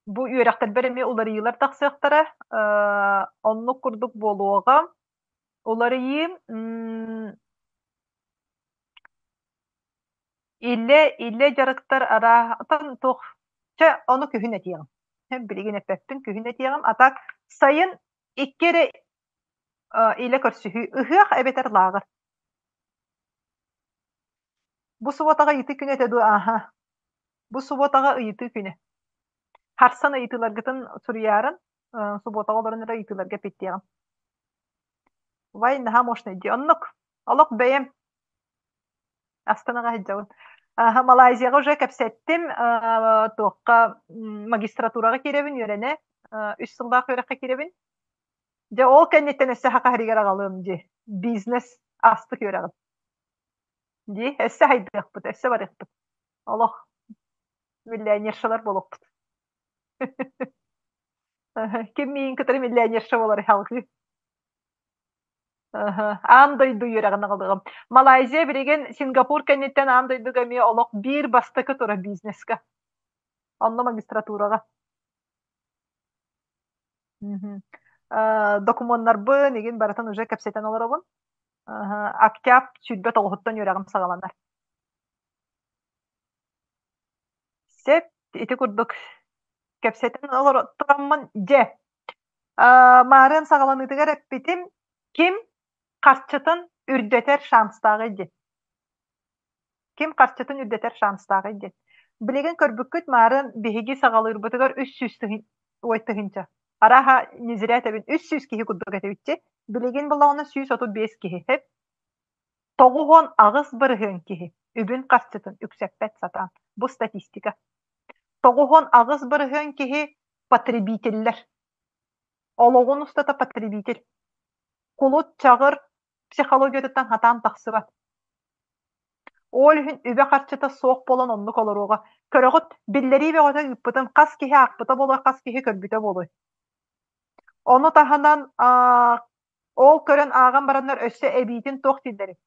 бу үөрэхтэрбэр эмиэ уларыйыылар тахсыахтара. Оннук курдук буолуоҕа. Уларыйыы Иллэ иллэ дьарыктар арааһатан туох чэ ону күһүн этиэҕим. Билигин эппэппин күһүн этиэҕим. А так сайын икки эрэ илэ көрсүһүү ыһыах эбэтэр лааҕыр. Бу субуотаҕа ыйытыы күнэ этэ дуо? Ааһа. Бу субуотаҕа ыйытыы күнэ. Харсан ыйытыыларгытын суруйааран, субуотаҕа олорон эрэ ыйытыыларга эппиэттиэҕим. Вай, наһаа мощный дии. Оннук. Олох бэйэм Астанаҕа сылдьабын. Малайзияҕа уже кэпсэттим. Туохха магистратураҕа киирэбин үөрэнэ. Үс сыллаах үөрэххэ киирэбин. Дьэ ол кэнниттэн өссө саха сиригэр аҕалыам дии. Бизнес астык үөрэҕим. Дии, өссө хайдыахпыт, өссө барыахпыт. Олох миллионершалар буолуохпут. Ким миигин кытары миллионерша буолар салгыы. Аан дойду үөрэҕин аҕалыаҕым. Малайзия билигин Сингапур кэнниттэн аан дойдуга эмиэ олох биир бастакы турар бизнеска. Онно магистратураҕа. Докумуоннарбын игин барытын уже кэпсэтэн олоробун. Октябрь 29-уттан үөрэҕим саҕаланар. Сөп, ити курдук кэпсэтэн олоро тураммын дьэ маарыан саҕаланыытыгар эппитим ким харчытын үрдэтэр шанстааҕый диэн. Ким харчытын үрдэтэр шанстааҕый диэн. Билигин көрбүккүт маарыан биһиги саҕалыырбытыгар 300 тыһын ой тыһыынча. Арааһа не зря этэбин 300 киһи курдук этибитчи. Билигин буллаҕына 135 киһи. Хэп. 98% киһи үбүн-харчытын үксэппэт сатаан. Бу статистика. 98% киһи потребителлэр. Олоҕун устата потребитель. Кулут чаҕыр психологиятыттан хатаан тахсыбат. Ол иһин үбэ-харчыта суох буолан оннук олоруоҕа. Көрөҕүт, биллэрии бөҕөтө ыыппытын хас киһи аахпыта буолуой, хас киһи көрбүтэ буолуой. Ону таһынан Ол көрөн ааҕан бараннар өссө эбиитин туох дииллэрий?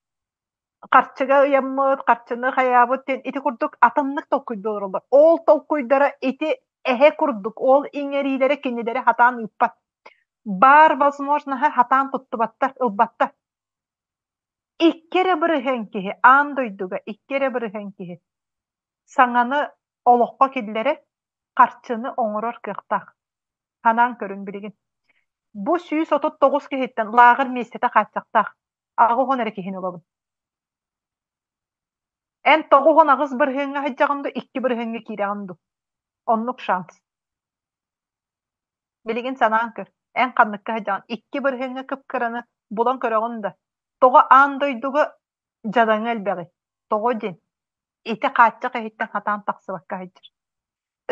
Харчыга ыйаммыт, харчыны хайаабыт диэн ити курдук атыннык толкуйдуу олороллор. Ол толкуйдара ити эһэ курдук, ол иҥэриилэрэ кинилэри хатаан ыыппат. Баар возможноһы хатаан туттубаттар, ылбаттар. Икки эрэ бырыһыан киһи аан дойдуга икки эрэ бырыһыан киһи саҥаны олоххо киллэрэр, харчыны оҥорор кыахтаах. Санаан көрүҥ билигин. Бу 139 киһиттэн лааҕыр миэстэтэ хааччахтаах. 80 эрэ киһини ылабын. Эн 98 бырыһыаҥҥа сылдьаҕын дуу, 2 бырыһыаҥҥа киирэҕин дуу? Оннук шанс. Билигин санаан көр, эн ханныкка сылдьаҕын? 2 бырыһыаҥҥа кып-кыраны булан көрөҕүн да, тоҕо аан дойдуга дьадаҥы элбэҕий? Тоҕо диэн? Ити хааччах иһиттэн сатаан тахсыбакка сылдьар.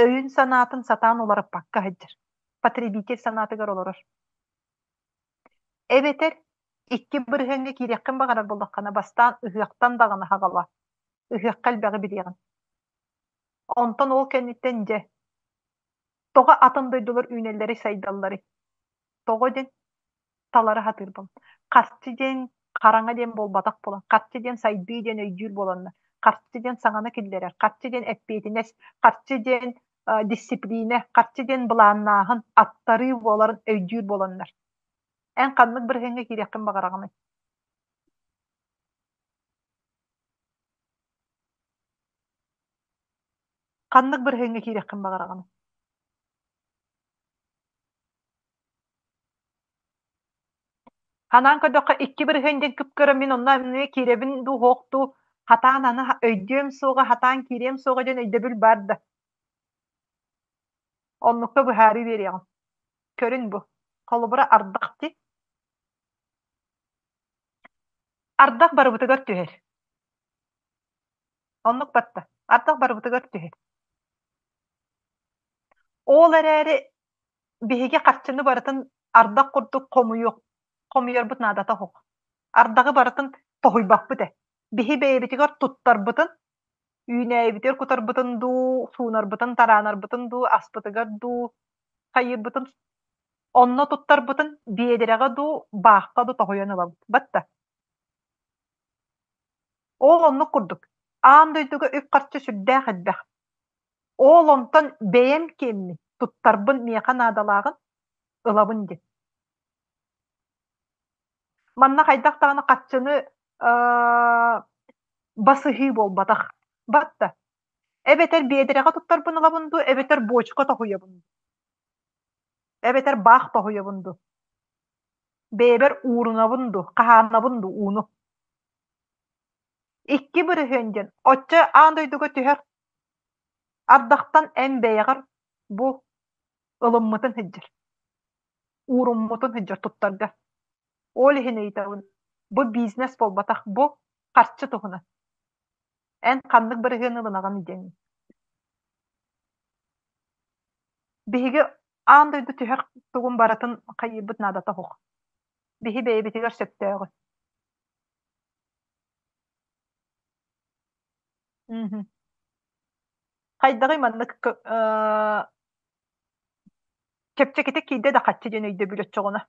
Өйүн-санаатын сатаан уларыппакка сылдьар. Потребитель санаатыгар олорор. Эбэтэр икки бырыһыаҥҥа киириэххин баҕарар буоллаххына, бастаан ыһыахтан даҕаны саҕала. Ыһыахха элбэҕи билиэҕин. Онтон ол кэнниттэн дьэ, тоҕо атын дойдулар үүнэллэрий-сайдалларый? Тоҕо диэн талары сатыыр буолан. Харчы диэн хараҥа диэн буолбатах буолан, харчы диэн сайдыы диэн өйдүүр буоланнар, харчы диэн саҥаны киллэрэр, харчы диэн эппиэтинэс, харчы диэн дисциплинэ, харчы диэн былааннааһын, аттарыы буоларын өйдүүр буоланнар. Эн ханнык бырыһыаҥҥа киириэххин баҕараҕыный? Ханнык бырыһыаҥҥа киириэххин баҕараҕыный? Ханаан көрдөххө, икки бырыһыан диэн кып-кыра мин онно эмиэ киирэбин дуу, суох дуу, хатаан аны өйдүөм суоҕа, хатаан киириэм суоҕа диэн өйдөбүл баар да. Оннукка быһаарыы биэриэҕим. Көрүн бу. Холобура, ардах дии. Ардах барыбытыгар түһэр. Оннук батта. Ардах барыбытыгар түһэр. Ол эрээри биһиги харчыны барытын ардах курдук хомуйуох хомуйарбыт наадата суох. Ардаҕы барытын тоһуйбаппыт ээ. Биһи бэйэбитигэр туттарбытын, үүнээйибитигэр кутарбытын дуу, суунарбытын, тараанарбытын дуу, аспытыгар дуу, хайыырбытын онно туттарбытын биэдэрэҕэ дуу, баахха дуу тоһуйан ылабыт. Батта. Ол оннук курдук. Аан дойдуга үп-харчы сүрдээх элбэх. Ол онтон бэйэм киэммин, туттарбын миэхэ наадалааҕын ылабын диэн. Манна хайдах даҕаны харчыны басыһыы буолбатах. Батта. Эбэтэр биэдэрэҕэ туттарбын ылабын дуу, эбэтэр буочука тоһуйабын дуу, эбэтэр баах тоһуйабын дуу, бэйэбэр уурунабын дуу, хаһаанабын дуу ууну. Икки бырыһыан диэн оччо аан дойдуга түһэр ардахтан эн бэйэҕэр бу ылыммытын сылдьар, ууруммутун сылдьар туттарга. Ол иһин ыйытабын, бу бизнес буолбатах, бу харчы туһунан. Эн ханнык бырыһыан ылынаҕын диэн. Биһиги аан дойду түһэр тугун барытын хайыырбыт наадата суох. Биһи бэйэбитигэр сөптөөҕү. Мгм. Хайдаҕый маннык чэпчэкитик киирдэ да хаччы диэн өйдөбүл оччоҕуна?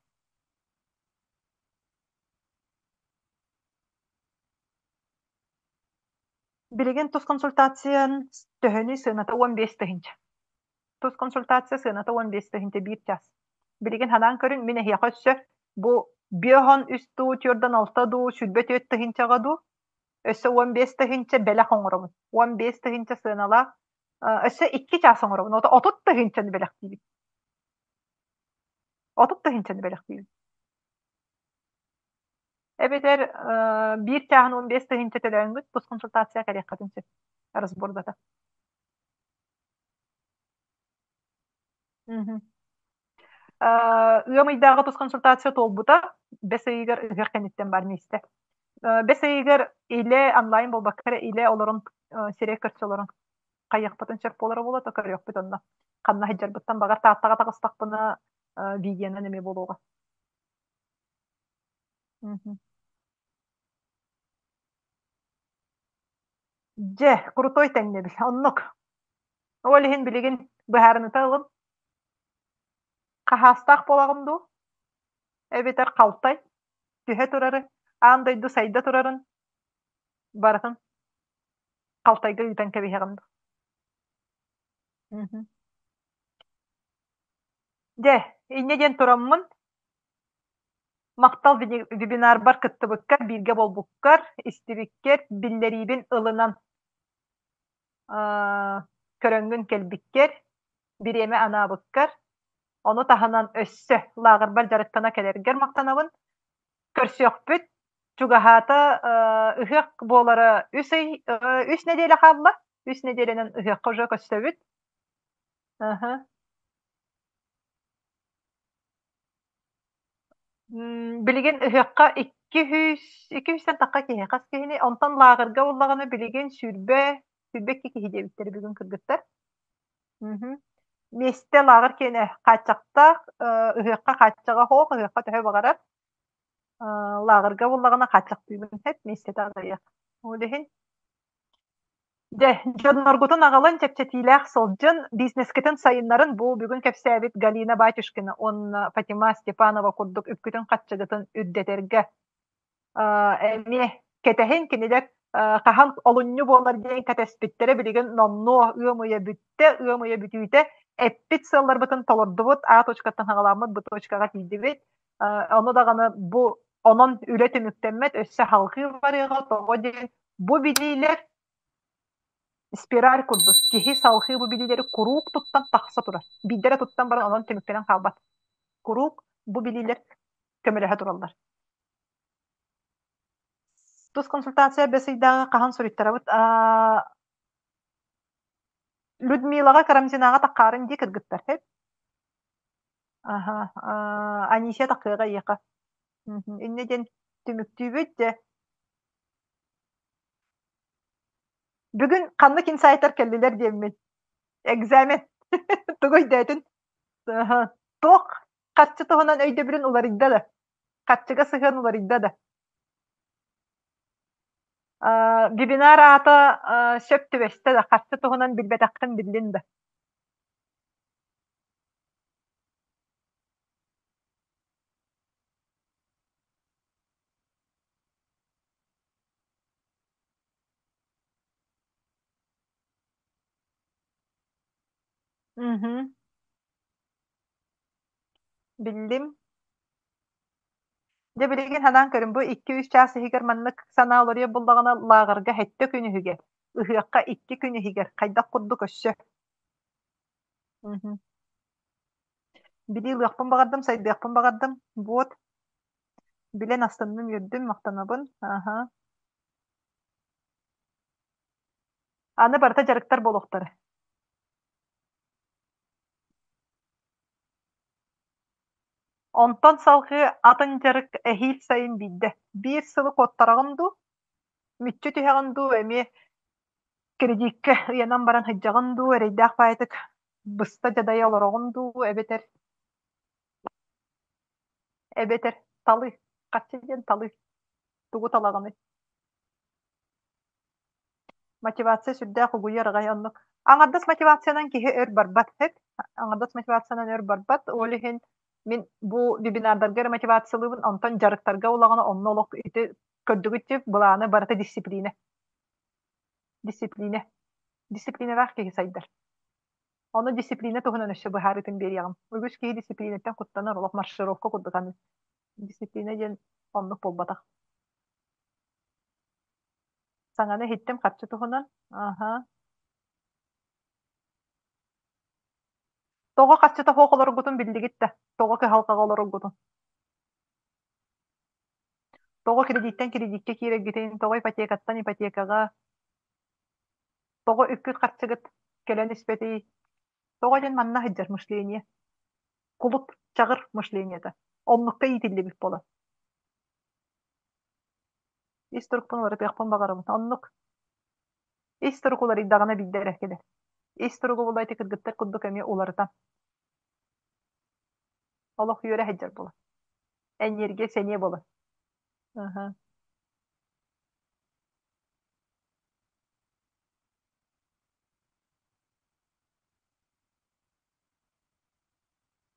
Билигин тус консультациян төһөнүй сыаната 15 тыһыынча. Тус консультация сыаната 15 тыһыынча биир час. Билигин ханаан көрүн, мин эһиэхэ өссө бу биоһон үс дуу, түөрдэн алта дуу, 24 тыһыынчаҕа дуу, өссө 15 тыһыынча бэлэх оҥоробун. 15 тыһыынча сыаналаах өссө икки чаас оҥоробун. Ото 30 тыһыынчаны бэлэхтиибин. 30 тыһыынчаны бэлэхтиибин. Эбэтэр биир чааһын 15 тыһыынча төлөөҥҥүт тус консультация кэлиэххитин сөп. Разбордата. Мгм. Ыам ыйдааҕы тус консультация туолбута. Бэс ыйыгар ыһыах кэнниттэн бар миэстэ. Бэс ыйыгар илэ онлайн буолбакка эрэ илэ олорон сирэй көрсө олорон хайыахпытын сөп буолара буолуо, то көрүөхпүт онно. Ханна сылдьарбыттан баҕар Тааттаҕа таҕыстахпына видеонан эмиэ буолуоҕа. Мгм. Дьэ, крутой тэҥнэбил. Оннук. Ол иһин билигин быһаарыныта ылым. Хаһаастаах буолаҕын дуу? Эбэтэр халтай? түһэ турары, аан дойду сайда турарын барытын халтайга ыытан кэбиһэҕин дуу? Дьэ, инньэ диэн тураммын, махтал вебинарбар кыттыбыккар, бииргэ буолбуккар, истибиккэр, биллэриибин ылынан көрөҥҥүн кэлбиккэр, бириэмэ анаабыккар, ону таһынан өссө лааҕырбар дьарыктана кэлэргэр махтанабын. Көрсүөхпүт чугаһаата ыһыах буолара үс ый үс нэдиэлэ хаалла. Үс нэдиэлэнэн ыһыахха уже көрсөбүт. Билигин ыһыахха 200 200-тэн тахха киһи хас киһини онтон лааҕырга буоллаҕына билигин 20 22 киһи диэбиттэр бүгүн кыргыттар. Миэстэ лааҕыр киэнэ хааччахтаах, ыһыахха хааччаҕа суох, ыһыахха төһө баҕарар. Лааҕырга буоллаҕына хааччахтыыбын сөп, миэстэтэ аҕыйах. Ол иһин Дьэ, дьонноргутун аҕалан чэпчэтиилээх сылдьын, бизнескитин сайыннарын бу бүгүн кэпсээбит Галина Батюшкина уонна Фатима Степанова курдук үпкүтүн-хаччыгытын үрдэтэргэ эмиэ кэтэһин кинилэр хаһан олунньу буолар диэн кэтэспиттэрэ билигин номнуо ыам ыйа бүттэ, ыам ыйа бүтүүтэ эппит сыалларбытын толордубут, А точкаттан саҕаламмыт Б точкаҕа тиийдибит. Ону даҕаны бу онон үлэ түмүктэммэт, өссө салҕыы барыаҕа, тоҕо диэн бу билиилэр спираль курдук киһи салҕыы бу билиилэри куруук туттан тахса турар. Биирдэрэ туттан баран онон түмүктэнэн хаалбат. Куруук бу билиилэр көмөлөһө тураллар. Тус консультация бэс ыйдааҕы хаһан суруйтарабыт? Людмилаҕа Карамзинаҕа таххаарын дии кыргыттар, сөп? Аха, Анисия таххыаҕа эйиэхэ. Инньэ диэн түмүктүүбүт дьэ. Бүгүн ханнык инсайтар кэллилэр диэммин. Экзамен. Тугу өйдөөтүн? Туох харчы туһунан өйдөбүлүн уларыйда да? Харчыга сыһыан уларыйда да? Вебинар аата сөп түбэстэ да, харчы туһунан билбэтэххин биллин да? Мгм. Биллим. Дьэ билигин санаан көрүн, бу 2-3 чаас иһигэр маннык санаа уларыйар буоллаҕына, лааҕырга сэттэ күн иһигэр, ыһыахха 2 күн иһигэр хайдах курдук өссө Мгм. Билии ылыахпын баҕардым, сайдыахпын баҕардым. Вот. Билэн астынным, үөрдүм, махтанабын. Аха. Аны барыта дьарыктар буолуохтара. Онтон салҕыы атын дьарык эһиил сайын биирдэ. Биир сылы куоттараҕын дуу, мүччү түһэҕин дуу, эмиэ кредиккэ ыйанан баран сылдьаҕын дуу, эрэйдээх баайытык быста дьадайа олороҕун дуу, эбэтэр эбэтэр талыы, харчы диэн талыы, тугу талаҕыный? Мотивация сүрдээх угуйар аҕай оннук. Аҥардас мотивациянан киһи өр барбат эт. Аҥардас мотивациянан өр барбат. Ол иһин мин бу вебинардарга эрэ мотивациялыыбын, онтон дьарыктарга улаҕана онно олох ити көрдүгүт дии былааны барыта дисциплина. Дисциплина. Дисциплиналаах киһи сайдар. Ону дисциплина туһунан өссө быһаарыытын биэриэҕим. Үгүс киһи дисциплинаттан куттанар, олох маршировка курдук аны. Дисциплина диэн оннук буолбатах. Саҥаны иһиттим харчы туһунан. Аһа. Тоҕо харчыта суох олороргутун биллигит да? Тоҕо кыһалҕаҕа олороргутун? Тоҕо кредиттэн кредиккэ киирэргитин, тоҕо ипотекаттан ипотекаҕа, тоҕо үпкүт-харчыгыт кэлэн испэтий? Тоҕо диэн манна сылдьар мышление. Кулут, чаҕыр мышлениета. Оннукка иитиллибит буолан. Ис турукпун уларытыахпын баҕарабын. Оннук. Ис турук уларыйдаҕына биирдэ эрэ кэлэр. Ис туругу була ити кыргыттар курдук эмиэ уларытан. Олох үөрэ сылдьар буолар. Энергия сэниэ буолар. Аха.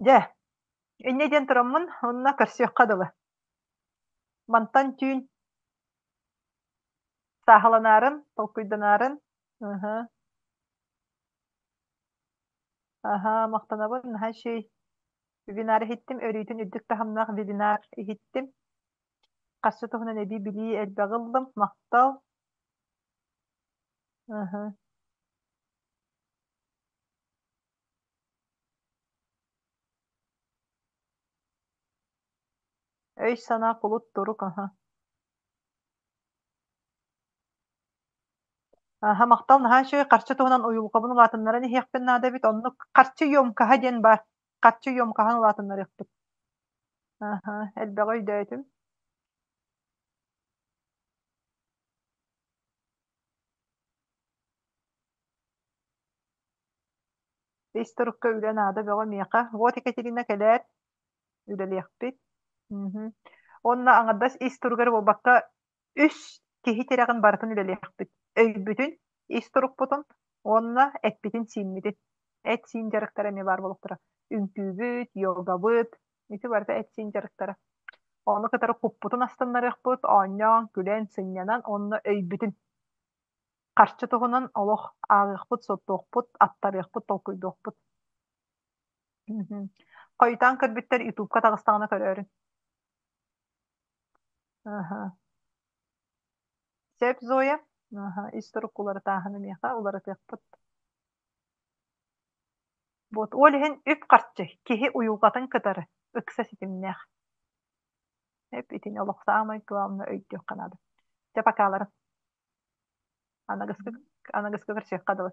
Дьэ, инньэ диэн тураммын, онно көрсүөххэ дылы. Мантан түүн сааһыланаарын, толкуйданаарын. Аһа. Аһа, махтанабын, наһаа үчүгэй вебинар иһиттим, өрүүтүн үрдүк таһымнаах вебинар иһиттим. Харчы туһунан эбии билии элбэҕи ыллым, махтал. Аһа. Өй-санаа кулут турук, аһа. Аһа, махтал, наһаа үчүгэй харчы туһунан уйулҕабын улаатыннаран иһиэхпин наада эбит. Оннук харчы емкаһа диэн баар. Харчы емкаһын улаатыннарыахпыт. Аһа, элбэҕи өйдөөтүм. Ис турукка үлэ наада бөҕө миэхэ. Вот Екатерина кэлээр, үлэлиэхпит. Мгм. Уонна аҥардас ис туругар буолбакка, үс киһи тирэҕин барытын үлэлиэхпит. Өйбүтүн, ис турукпутун уонна эппитин-сииммитин. Эт-сиин дьарыктара эмиэ баар буолуохтара. Үҥкүүбүт, йогабыт, ити барыта эт-сиин дьарыктара. Ону кытары куппутун астыннарыахпыт, оонньоон, күлэн, сынньанан уонна өйбүтүн Харчы туһунан олох ааҕыахпыт, суоттуохпут, аттарыахпыт, толкуйдуохпут. Мгм. Хойутаан көрбүттэр Ютубка таҕыстаҕына көрөөрүҥ. Аһа. Сөп, Зоя. Аһа, ис турук уларытааһыны миэхэ уларытыахпыт. Вот ол иһин үп-харчы киһи уйулҕатын кытары ыкса ситимнээх. Эп итини олох саамай главное өйдүөххэ наада. Дьэ, покаларын. Аныгыскы, аныгыскы көрсүөххэ дылы.